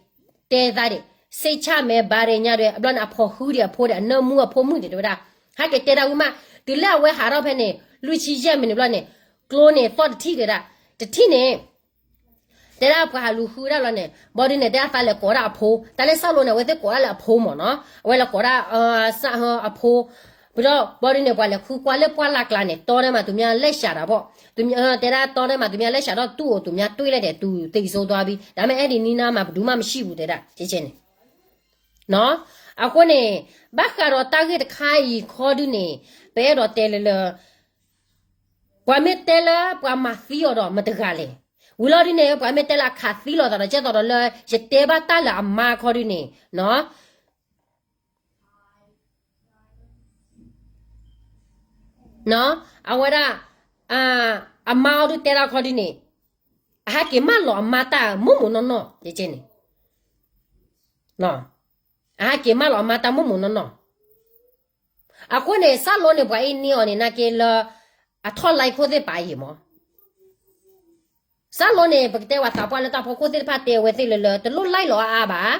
တဲသးဒံး စိတ်ချမယ် ဘာညာ ဒီး အဘျီန့ၣ် အဖိဃုဒံး အဖိဒီး အနၢမူအဖိမုၣ်ဒံး တဲဝဲဒၣ်, ဟဲက့ၤတဲဒၣ်ဝံၤမး တုၤလၢအဝဲဟးထီၣ်ဖဲန့ၣ် လွံၢ်ဆံယဲၢ်မံးနံးဘျီန့ၣ် ကျိန့ၣ် သီၣ်တထံၣ်တဲဒၣ်, တထံၣ်န့ၣ် တဲဒၣ်ပှၤဟးလူၤဃုဒၣ်လီၤန့ၣ် ဘၣ်ဒုးန့ၣ် တဲဒၣ်သးလဲၤကိးဒၣ်အဖိ, တၢ်လၢစၢ်လိန့ၣ် အဝဲသ့ၣ်ကိးဒၣ်လၢအဖိမ့ၢ်နီၤ, အဝဲလဲၤကိးဒၣ် အဖိ, ဒီးဘီဒုန့ၣ် ပှၤလဲၤဃုကွၢ်လၢပှၢ်လၢ်ကျါန့ၣ် တောထဲမှာသူများလက်ရှာတာပေါ့, သူများ တဲဒၣ်တောထဲမှာသူများလက်ရှာတော့ သူ့ကိုသူများတွေ့လိုက်တယ်, သူသေဆုံးသွားပြီ, ဒါပေမဲ့ အဲ့ဒီနီၢ်နီၢ်မှာဘယ်သူမှမရှိဘူးတဲဒၣ် ကဲကဲန့ၣ် အဃိန့ၣ် ဘၣ်ဃးဒီးတၢ်ဂ့ၢ်တခါအံၤခီဒုန့ၣ် ပအဲၣ်ဒိးတဲလၢလၢ ပှၤမ့ၢ်တဲလၢပှၤမၤသံအီၤဒီးမတဂၤလဲၣ်. ဝံၤလီၤဒုန့ၣ် ပှၤမ့ၢ်တဲလၢအခးသံလိာ်သးဒီး ကဲသိးဒီးလၢ ယတဲဘၣ်တၢ်လၢအမါခီဒုန့ၣ် အဝဲဒၣ် အမါအီၤဒုတဲတၢ်ခီဒုန့ၣ် အဟးက့ၤမၢလီၤအမါတၢ်မိၢ်မိၢ်နီၢ်နီၢ် ကဲကဲန့ၣ် အဟးက့ၤမၢလီၤအမါတၢ်မိၢ်မိၢ်နီၢ်နီၢ်. အဃိန့ၣ် စၢ်လိန့ၣ် ပှၤအ့န့ၢ်အီၤန့ၣ် နာ်က့လၢ အထီၣ် live ခိၣ်သ့ၣ်ပာ်အံၤမး စၢ်လိန့ၣ် ပကတဲဝဲသးပှၢ်လၢတၢ်ဖီခိၣ်သ့ၣ်တဖၣ်တဲအဝဲသ့ၣ်လၢလၢ တလိၣ် like လီၤအါအါဘၣ်.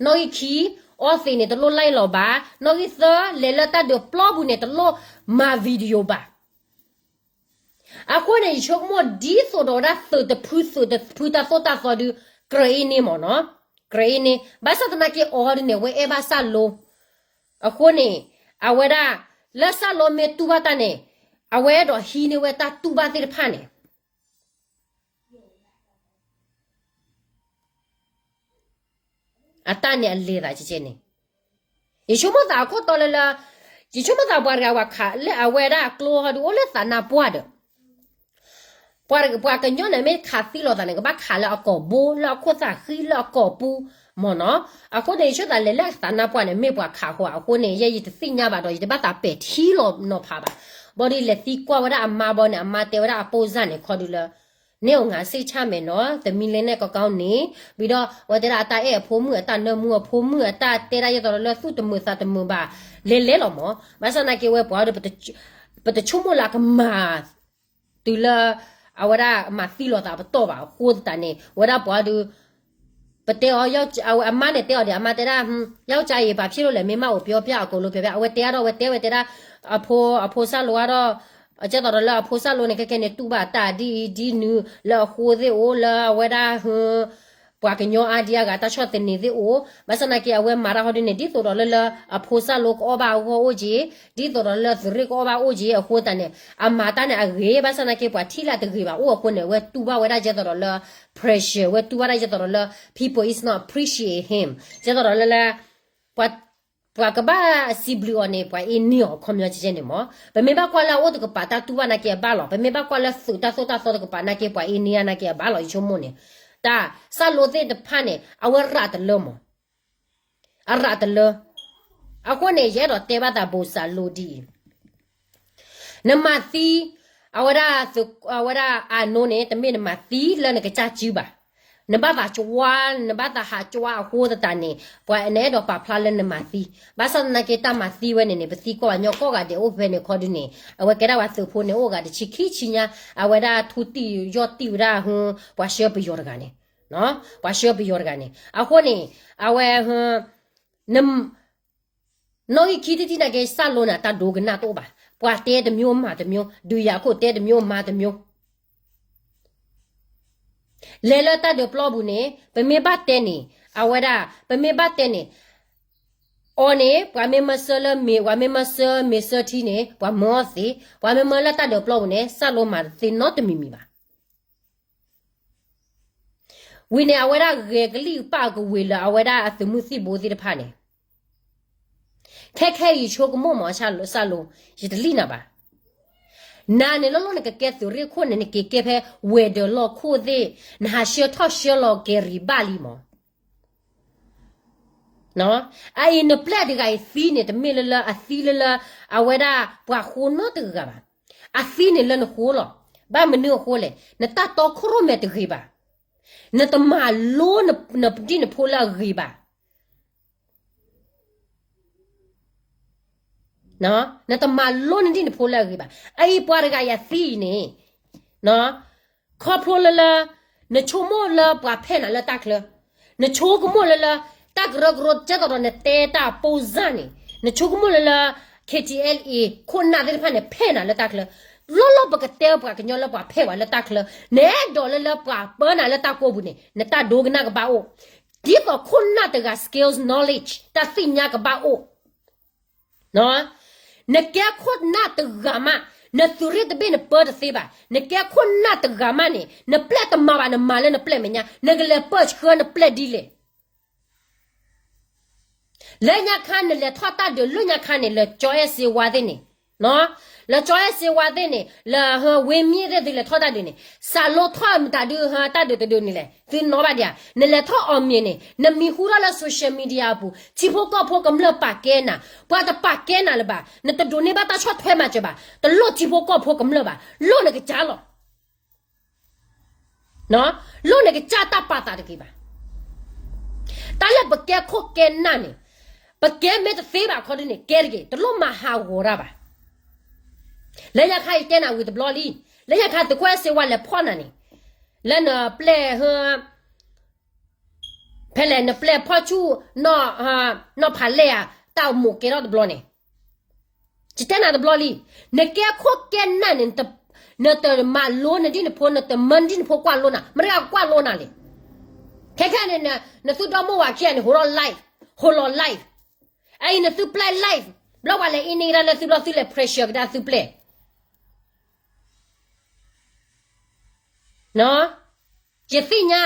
နီၣ်ဂံၢ်ခံ အီသံးန့ၣ် တလိၣ် like လီၤဘၣ်. နီၣ်ဂံၢ်သၢ လဲၤလၢတၢ်ဒုးပျီပူၤန့ၣ် တလိၣ်မၤ video ဘၣ်. အဃိန့ၣ် ယဆိကမိၣ်ဒ်သိးဒီးဝဲဒၣ်သုးတဖု သုးတဖုတၢ်သိၣ်တၢ်သီဒု ကြၢးအ့န့ၢ်မးနီၤ, ကြၢးအ့န့ၢ် ဘၣ်ဆၣ်သနာ်က့အီၤဒုန့ၣ် အဝဲအဲၣ်ဘၣ်စၢ်လိ အဃိန့ၣ် အဝဲဒၣ် လၢစၢ်လိမ့ၢ်တူၢ်ဘၣ်တၢ်န့ၣ် အဝဲအဲၣ်ဒိးဟံးန့ၢ်ဝဲတၢ်တူၢ်ဘၣ်သ့ၣ်တဖၣ်န့ၣ် အတၢ်န့ၣ်အလဲၤသးကဲကဲန့ၣ်, ယဆိကမိၣ်သးအခိၣ်တီလၢလၢ, ယဆိကမိၣ်သးပှၤတဂၤဝဲခးလၢအဝဲဒၣ်အကျိဟီဒုအိၣ်လၢသးနါပှၢ်ဒီး, ပှၤကညီန့ၣ်မ့ၢ်ခးသံလိာ်သးန့ၣ် ကဘၣ်ခးလၢအကိာ်ဘိ လၢအခိၣ်သၣ်ဃံ လၢအကိာ်ပူၤ မ့ၢ်နီၤ. အဃိန့ၣ် ယဆိကမိၣ်သးလဲၤလၢသးနါပှၢ်န့ၣ် မ့ၢ်ပှၤခးဃီ အဃိန့ၣ် ယဲယတသ့ၣ်ညါဘၣ်ဒီး ယတဘၣ်သးပဲာ်ထံလီၤနီၤဖးဘၣ်. ဘၣ်ဒီးလဲၤသံကွၢ်ဝဲဒၣ်အမါဘီန့ၣ် အမါတဲဝဲဒၣ်အပိၢ်စၢ်န့ၣ် ခီဒုလၢ န့ၣ်အိၣ် ငါစိတ်ချမယ်နော် သမီးလေးနဲ့ ကောင်းကောင်းနေ, ဝံၤဒီး အဝဲတဲဒၣ်အတၢ်အဲၣ်အဖိမုၣ် အတၢ်နၢမူအဖိမုၣ် အတၢ်တဲဒၣ်ယဲသိးဒီးလၢသူၣ်တမုာ်သးတမုာ်ဘၣ် လဲၤလဲၤလီၤမး. ဘၣ်ဆၣ်သနာ်က့ဝဲပှၤဒီး ပတဆိကမိၣ်လၢအကမၤ တုၤလၢ အဝဲဒၣ်မၤသံလိာ်သးပတီၢ်ဘၣ်အဃိသတးန့ၣ် ဝဲဒၣ်ပှၤဒီး ပတဲအီၤ အမါန့ၣ်တဲအီၤဒီး အမါတဲဒၣ် ယောက်ျားအံၤ ဘာဖြစ်လို့လဲ မင်းမကိုပြောပြ အကုန်လုံးပြောပြ အဝဲတဲအါဒီး အဝဲတဲဝဲတဲဒၣ် အဖိ အဖိစၢ်လိအါဒီး ကဲသိးဒီးလၢအဖိစၢ်လိန့ၣ် ခဲခဲန့ၣ် တူၢ်ဘၣ်တၢ်ဒ်အံၤဒ်နုၤ လၢအဃိသ့ၣ်အိၣ် လၢအဝဲဒၣ် ပှၤကညီအါဒံအါဂၤ တၢ်ဆီၣ်သနံးသ့ၣ်အိၣ်, ဘၣ်ဆၣ်သနာ်က့ အဝဲမၤတၢ်ဟီဒုန့ၣ် ဒ်သိးဒီးလၢလၢ အဖိစၢ်လိကအီၣ်ဘၣ်အဂီၢ်အိၣ်က့ၤ, ဒ်သိးဒီးလၢသုးရ့ၣ်ကအီၣ်ဘၣ်အိၣ်က့ၤအဃိသတးန့ၣ် အမၤတၢ်န့ၣ်အဂ့ၤ, ဘၣ်ဆၣ်သနာ်က့ ပှၤထံၣ်လၢတဂ့ၤဘၣ်အိၣ်အဃိန့ၣ် အဝဲတူၢ်ဘၣ်ဝဲဒၣ်ကဲသိးဒီးလၢ pressure ဝဲတူၢ်ဘၣ်ဒၣ်ကဲသိးဒီးလၢ people is not appreciate him ကဲသိးဒီးလၢလၢ ပှၤ ပှၤကဘၣ်စံးဘျုးအီၤန့ၣ် ပှၤအ့န့ၢ်အီၤခီပညီကဲကဲန့ၣ်မး. ပမ့ၢ်ဘၣ်ကွၢ်လၢအအိၣ်တကပၤ တၢ်တူၢ်ဘၣ်နာ်က့အဘၣ်လီၤ. ပမ့ၢ်ဘၣ်ကွၢ်လၢသုးတၢ်သိၣ်တၢ်သီတကပၤနာ်က့ ပှၤအ့န့ၢ်အါနာ်က့အဘၣ်လီၤ ယဆိကမိၣ်န့ၣ်. တၢ်စၢ်လိသ့ၣ်တဖၣ်န့ၣ် အဝဲရးတလၢမး, အရးတလၢ. အဃိန့ၣ် ယအဲၣ်ဒိးတဲဘၣ်သးဘိးစၢ်လိဒ်အံၤ နမၤသံ အဝဲဒၣ် အဝဲဒၣ်အနိန့ၣ် တမ့ၢ်နမၤသံလၢနကစၢ်စုဘၣ်. နဘၣ်သးကွၢ် နဘၣ်သးဟးကွၢ်အဃိသတးန့ၣ် ပှၤနအဲၣ်ဒိးပာ်ဖျါလၢနမၤသံ. ဘၣ်ဆၣ်သနာ်က့တၢ်မၤသံဝဲန့ၣ်န့ၣ် ပသံကွၢ်ပှၤကညီကိးဂၤဒဲးအိၣ်ဖဲန့ၣ်ခီဒုန့ၣ် အဝဲကဲဒၣ်ပှၤသုးဖိန့ၣ် အိၣ်ဂၤတဆံခံဆံညါ အဝဲဒၣ်ထူတံၢ်ယီၢ်တံၢ်ဝဲဒၣ် ပှၤဆှၢပယီၤတဂၤန့ၣ်, ပှၤဆှၢပယီၤတဂၤန့ၣ်. အဃိန့ၣ် အဝဲ နီၣ်ဂံၢ်ခံထံၣ်တထံၣ်နာ်က့ စၢ်လိန့ၣ် အတၢ်ဒိကနၣ်တအိၣ်ဘၣ်. ပှၤတဲတမျိုးမၤတမျိုး, ဒုးယၤခိၣ်တဲတမျိုးမၤတမျိုး. လဲၤလၢတၢ်ဒုးပျီပူၤန့ၣ် ပမ့ၢ်ဘၣ်တဲန့ၣ် အဝဲဒၣ် ပမ့ၢ်ဘၣ်တဲန့ၣ် အီၤန့ၣ် ပှၤမ့ၢ်မၢဆၢလၢမ့ၤ ပှၤမ့ၢ်မၢဆၢမ့ၤဆၢထံန့ၣ် ပှၤမၢအီၤသ့, ပှၤမ့ၢ်မၢလၢတၢ်ဒုးပျီပူၤန့ၣ် စၢ်လိမၤတသ့နီတမံၤမံၤဘၣ်. ဝံၤန့ၣ် အဝဲဒၣ်ဂဲၤကလံၣ်ပာ်ကဝ့ၤလၢအဝဲဒၣ်အသုးမုၢ်သံၣ်ဘိသ့ၣ်တဖၣ်န့ၣ်, ခဲခဲအံၤဆိကမိၣ်မး စၢ်လိ, ယတလံၣ်နၤဘၣ်. နၤန့ၣ်လီၤလီၤ နကကဲသုးရ့ၣ်ခိၣ်န့ၣ် နက့ၤကဲဖဲဝဲၤဒၢးလီၢ်ခိၣ်သ့ၣ်, နဟးဆှၢထီၣ်ဆှၢလီၤကဲၤရံၣ်ဘၣ်လံမး. အအံၤနပျဲၢ်တဂၤအံၤသံန့ၣ် တမ့ၢ်လၢလၢအသံလၢလၢ အဝဲဒၣ်ပှၤဃိနီတဂၤဘၣ်. အသံန့ၣ်လၢနဃိလီၤ. ဘၣ်မနုၤအဃိလဲၣ်, နတၢ်တီခိၣ်ရိၣ်မဲတဂ့ၤဘၣ်. နတမၤလိနဒံၣ်နဖိလၢအဂ့ၤဘၣ်. နတမၤလိနဒံၣ်နဖိလၢအဂ့ၤဘၣ်. အအံၤပှၤတဂၤအံၤအသံအံၤန့ၣ် ခီဖျိလၢလၢ နဆိကမိၣ်လၢပှၤဖဲၣ်နၤလၢတၢ်ချၢ, နဆိကမိၣ်လၢလၢ တၢ်ကရၢကရိ ကဲသိးဒီးနတဲတၢ်ပိၢ်စၢ်န့ၣ် နဆိကမိၣ်လၢလၢ KTLA ခိၣ်နၢ်သ့ၣ်တဖၣ်န့ၣ် ဖဲၣ်နၤလၢတၢ်ချၢ, လီၤလီၤပကတဲပှၤကညီလၢပှၤဖဲၣ်ဝဲလၢတၢ်ချၢ, နအဲၣ်ဒိးလၢလၢပှၤပၢနၤလၢတၢ်ကိးပူၤန့ၣ် နတၢ်ဒိကနၣ်ကဘၣ်အိၣ်, ဒ်သိးခိၣ်နၢ်တဂၤ skills knowledge တၢ်သ့ၣ်ညါကဘၣ်အိၣ်. နကဲခိၣ်နၢ်တဂၤမး, နသုးရ့ၣ်တဘ့ၣ်နပၢတသ့ဘၣ်. နကဲခိၣ်နၢ်တဂၤမးန့ၣ် နပျဲၢ်တမၤဘၣ် နမၤလၢနပျဲၢ်မဲာ်ညါ, နကလဲၤပၢဆှၢနပျဲၢ်ဒ်လဲၣ်. လၢညါခါနလဲၤထီၣ်တၢ်ဒုး လၢညါခါန့ၣ် လၢကၠီအဲၣ်စ့ဝါသ့ၣ်န့ၣ်, လၢကၠီအဲၣ်စ့ဝါသ့ၣ်န့ၣ် လၢဝ့မ့ၢ်သ့ၣ်သုလဲၤထီၣ်တၢ်ဒုးန့ၣ် စးလိထီၣ်မတၤဒုး တၢ်ဒုးတဒုးန့ၣ်လဲၣ် သုနီၣ်ဘၣ်ဒံးဧါ. နလဲၤထီၣ်အီၣ်မ့ၤန့ၣ် နမံၤဟူထီၣ်လၢ social media အပူၤ ထံဖိကီၢ်ဖိကမျၢၢ်ပာ်ကဲနၤ, ပှၤတပာ်ကဲနၤလၢၤဘၣ်. နတဒိးန့ၢ်ဘၣ်တၢ်ဆီၣ်ထွဲမၤစၢၤဘၣ်, တလိၣ်ထံဖိကီၢ်ဖိကမျၢၢ်ဘၣ်, လိၣ်နကစၢ်လီၤ. လိၣ်နကစၢ်တၢ်ပာ်သးတက့ၢ်ဘၣ်. တၢ်လၢပကဲခိၣ်ကဲနၢ်န့ၣ် ပကဲမ့ၢ်တသ့ဘၣ်ခီဒုန့ၣ် ကဲတဂ့ၤ, တလိၣ်မၤဟးဂီၤတၢ်ဘၣ်. လၢညါခါအံၤတဲနၤဝံၤတဘျီလံ, လၢညါခါသုးခိၣ်အဲၣ်စ့ဝါလဲၤဖီၣ်နၤန့ၣ်, လၢနပျဲၢ် ဖဲလဲၣ်နပျဲၢ်ဖီၣ်ဆူၣ် နီၢ်ဖးလဲၢ်ဧါ, တၢ်မိၣ်ကဲထီၣ်တဘျီန့ၣ်, ယတဲနၤတဘျီလံ, နကဲခိၣ်ကဲနၢ်န့ၣ် နတမၤလိနဒ်နဖိ, နတမၢနဒ်နဖိကွၢ်လိနၤ, မတၤကကွၢ်လိနၤလဲၣ်. ခဲခဲန့ၣ် နသုဒီမိၢ်ဝၤခံဂၤန့ၣ် ဟိးထီၣ် live, ဟိးလီၤ live, အအံၤနသုပျဲၢ် live, ဘျီပှၤလဲၤအ့န့ၢ်ကဒါလၢသုဘျီသုလဲၤ pressure ကဒါသုပျဲၢ် ယသ့ၣ်ညါ,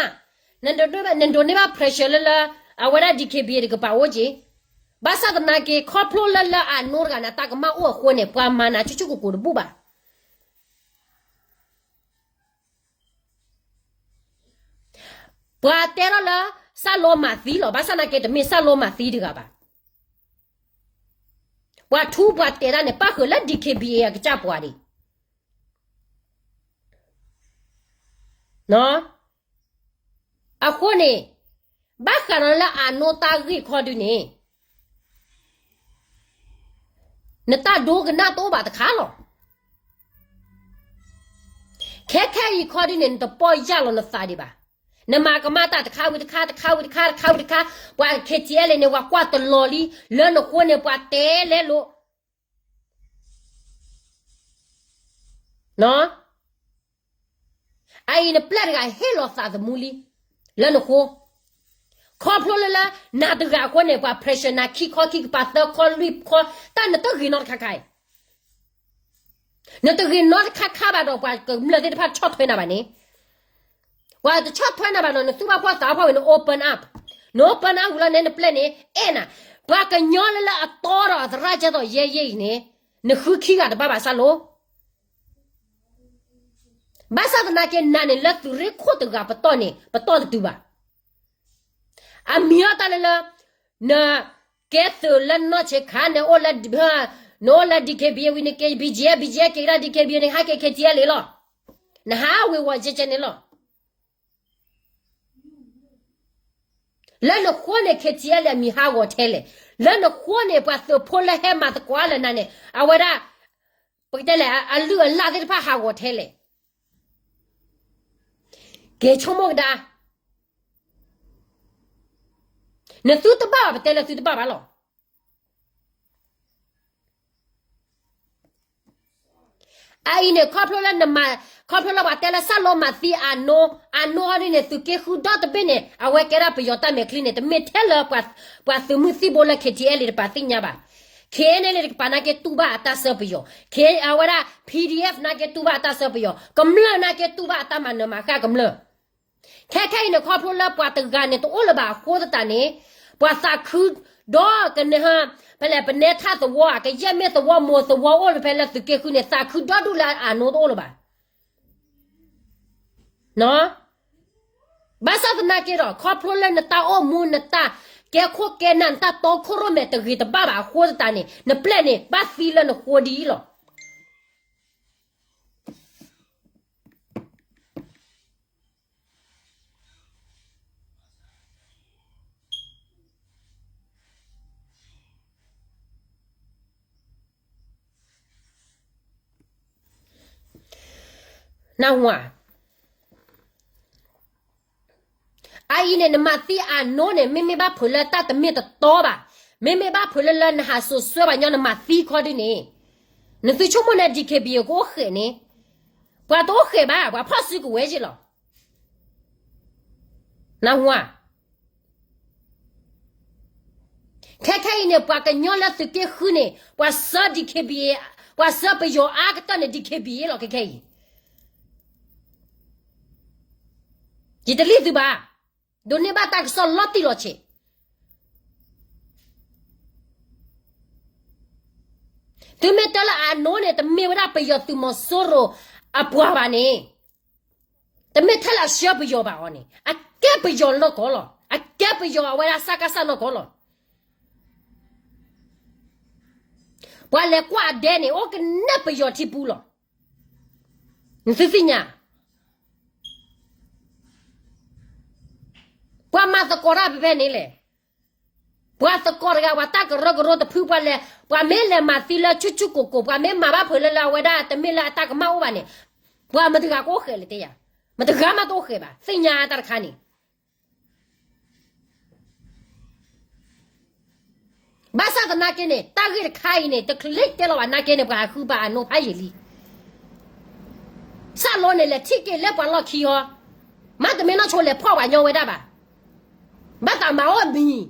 နဒိးန့ၢ်ဘၣ် pressure လၢလၢ အဝဲဒၣ် DKBA တကပၤအိၣ်က့ၤ, ဘၣ်ဆၣ်သနာ်က့ ခီဖျိလၢလၢအနိတဂၤန့ၣ် တၢ်ကမၣ်အိၣ်အဃိန့ၣ် ပှၤမၤနၤဆူၣ်ဆူၣ်ကိၢ်ကိၢ်တဘူၣ်ဘၣ်. ပှၤတဲထီၣ်လၢ စၢ်လိမၤသံလီၤ, ဘၣ်ဆၣ်သနာ်က့ တမ့ၢ်စၢ်လိမၤသံတဂၤဘၣ်. ပှၤထူပှၤတဲာ်တၢ်န့ၣ် ပၣ်ဃုာ်လၢ DKBA အကစၢ်ပှၤဒံး အဃိန့ၣ် ဘၣ်ဃးဒီးလၢအနိတၢ်ဂ့ၢ်ခီဒုန့ၣ် နတၢ်ဒိကနၣ်တအိၣ်ဘၣ်တခါလီၤ. ခဲခဲအံၤခီဒုန့ၣ် နတပီၢ်ယၢ်လီၤနသးဒံးဘၣ်. နမၤကမၣ်တၢ်တခါဝံၤတခါ တခါဝံၤတခါ တခါဝံၤတခါ, ပှၤ KTLA န့ၣ် ပှၤကွၢ်တလီၤလံ, လၢနဃိန့ၣ် ပှၤတဲလဲလိာ် အအံၤနပျဲၢ်တဂၤဟ့ၣ်လီၤသးသမူလံ လၢနဃိ, ခီဖျိလၢလၢ နၤတဂၤအဃိန့ၣ် ပှၤ pressure နၤခံခီခံကပၤသၢခီလွံၢ်ခီ, တၢ်နတဂ့ၤနီတခါခါအံၤ, နတဂ့ၤနီတခါခါဘၣ်ဒီး ပှၤကမျၢၢ်သ့ၣ်တဖၣ်တဆီၣ်ထွဲနၤဘၣ်န့ၣ်, ပှၤတဆီၣ်ထွဲနၤဘၣ်ဒီး နသူၣ်ဘၣ်ဖှီၣ်သးဘၣ်ဖှီၣ်ဝံၤ န open up, န open up ဝံၤလီၤန့ၣ် နပျဲၢ်န့ၣ် အဲၣ်နၤ, ပှၤကညီလၢလၢအတီဒီးအသရၣ်ကဲသိးယဲယဲအံၤန့ၣ် နဃုခံဂၤတဘၣ်ဘၣ်စၢ်လိ ဘၣ်ဆၣ်သနာ်က့ နၤန့ၣ်လၢသုးရ့ၣ်ခိၣ်တဂၤပတီၢ်န့ၣ် ပတီၢ်တတုၤဘၣ်. အမံၤအီၣ်တၢ်လၢလၢ နကဲသုးလၢနီၢ်ဆ့ခါ နအိၣ်လၢ နအိၣ်လၢ DKBA ဝံၤ နကဲ BGF, BGF က့ၤကဒါ DKBA န့ၣ် ဟးက့ၤ KTLA လီၤ. နဟးဝ့ၤဝီၤကဲကဲန့ၣ်လီၤ. လၢနဃိန့ၣ် KTLA အမံၤဟးဂီၤထဲလဲၣ်. လၢနဃိန့ၣ် ပှၤသုးဖိလၢဟဲမၤသကိးလၢနၤန့ၣ် အဝဲဒၣ် ပကတဲလဲၣ် အလုၢ်အလၢ်သ့ၣ်တဖၣ်ဟးဂီၤထဲလဲၣ်. က့ၤဆိကမိၣ်ကဒါ. နသုတဘၣ်ဘၣ် ပတဲလၢသုတဘၣ်ဘၣ်လီၤ. အအံၤန့ၣ် ခီဖျိလၢနမၤ ခီဖျိလၢပှၤတဲလၢစၢ်လိမၤသံအနိ အနိအီၤဒ်န့ၣ် သုးက့ဃုဒီတဘ့ၣ်န့ၣ် အဝဲကဲဒၣ်ပယီၤတၢ်မဲာ်ချံန့ၣ် တမ့ၢ်ထဲလၢပှၤသုးမုၢ်သံၣ်ဘိလၢ KTLA တပၤသ့ၣ်ညါဘၣ်. KNLA တကပၤနာ်က့တူၢ်ဘၣ်အတၢ်ဆၢပယီၤ, အဝဲဒၣ် PDF နာ်က့တူၢ်ဘၣ်အတၢ်ဆၢပယီၤ, ကမျၢၢ်နာ်က့တူၢ်ဘၣ်အတၢ်မၤနၢၤမၤဃၣ်ကမျၢၢ် ခဲခဲအံၤန့ၣ် ခီဖျိလၢပှၤတဂၤန့ၣ် တအိၣ်လၢၤဘၣ်အဃိသတးန့ၣ် ပှၤသးခုဒီးကန့ၣ် ဖဲလဲၣ် ပနဲထၣ်သဝီ ကယဲၢ်မ့ၢ်သဝီမိၢ်သဝီအိၣ်ဖဲလၢသုးက့ဃုန့ၣ် သးခုဒီဒူၣ်လၢအနိတအိၣ်လၢၤဘၣ်. ဘၣ်ဆၣ်သနာ်က့ဒီး ခီဖျိလၢနတၢ်အိၣ်မူ နတၢ်ကဲခိၣ်ကဲနၢ် နတၢ်တီခိၣ်ရိၣ်မဲာ်တဂ့ၤတဘၣ်ဘၣ်အဃိသတးန့ၣ် နပျဲၢ်န့ၣ် ဘၣ်သံလၢနဃိဒ်အံၤလီၤ. နၢ်ဟူဧါ. အအံၤန့ၣ် နမၤသံအနိန့ၣ် မ့မ့ၢ်ဘၣ်ဖုးလၢတၢ်တမ့ၢ်တတီဘၣ်, မ့မ့ၢ်ဘၣ်ဖုးလၢလၢနဟးစိာ်ဆှၢဘၣ်ညီနမၤသံခီဒုန့ၣ်, နသုဆိကမိၣ်န့ၣ် DKBA ကအိၣ်ဃဲးန့ၣ်, ပှၤတအိၣ်ဃဲးဘၣ် ပှၤဖီၣ်စုကဝဲၤက့ၤလီၤ. နၢ်ဟူဧါ. ခဲခဲအံၤန့ၣ် ပှၤကညီလၢသုးက့ဃုန့ၣ် ပှၤဆှၢ DKBA, ပှၤဆှၢပယီၤအါကတၢၢ်န့ၣ် DKBA လီၤ ခဲခဲအံၤ. ယတလံၣ်သုဘၣ်, ဒိးန့ၢ်ဘၣ်တၢ်ကစီၣ်လီၤတံၢ်လီၤဆဲး. သုမ့ၢ်တဲလၢအနိန့ၣ် တမ့ၢ်ဝဲဒၣ်ပယီၤသုးမီၤစိရိၤအပှၤဘၣ်န့ၣ်, တမ့ၢ်ထဲလၢအဆှၢပယီၤဘၣ်အီၤန့ၣ် အကဲပယီၤနီၢ်ကီၢ်လီၤ. အကဲပယီၤအဝဲဒၣ် စကစ နီၢ်ကီၢ်လီၤ. ပှၤလဲၤကွၢ်အဒဲန့ၣ် အိၣ်ကနဲၣ်ပယီၤထံပူၤလီၤ. နသုသ့ၣ်ညါ, ပှၤမၤသကိးတၢ်ဖဲဖဲန့ၣ်လဲၣ်. ပှၤသကိးတဂၤ ပှၤတၢ်ကရၢကရိတဖု ပှၤလဲၤ, ပှၤမ့ၢ်လဲၤမၤသံလၢဆူၣ်ဆူၣ်ကိၢ်ကိၢ်, ပှၤမ့ၢ်မၤဘၣ်ဖုးလၢလၢအဝဲဒၣ် တမ့ၢ်လၢအတၢ်ကမၣ်အိၣ်ဘၣ်န့ၣ်, ပှၤမတၤတဂၤကအိၣ်ဃဲးလဲၣ်တဲယၤ, မတၤတဂၤမးတအိၣ်ဃဲးဘၣ်, သ့ၣ်ညါတၢ်တခါန့ၣ်. ဘၣ်ဆၣ်သနာ်က့န့ၣ် တၢ်ဂ့ၢ်တခါအံၤန့ၣ် တချုးလၢတဲလီၤဘၣ်နာ်က့န့ၣ် ပှၤဟးဃုပာ်အနိဖးယံာ်လံ. စၢ်လိန့ၣ် လဲၤထံၣ်က့ၤလၢပှၤလီၢ်ခံဟီ, မ့တမ့ၢ်နီၢ်ဆိလဲၤဖီၣ်ပှၤညီဝဲဒၣ်ဘၣ်. ဘၣ်သးမၤအီၣ်မံၤ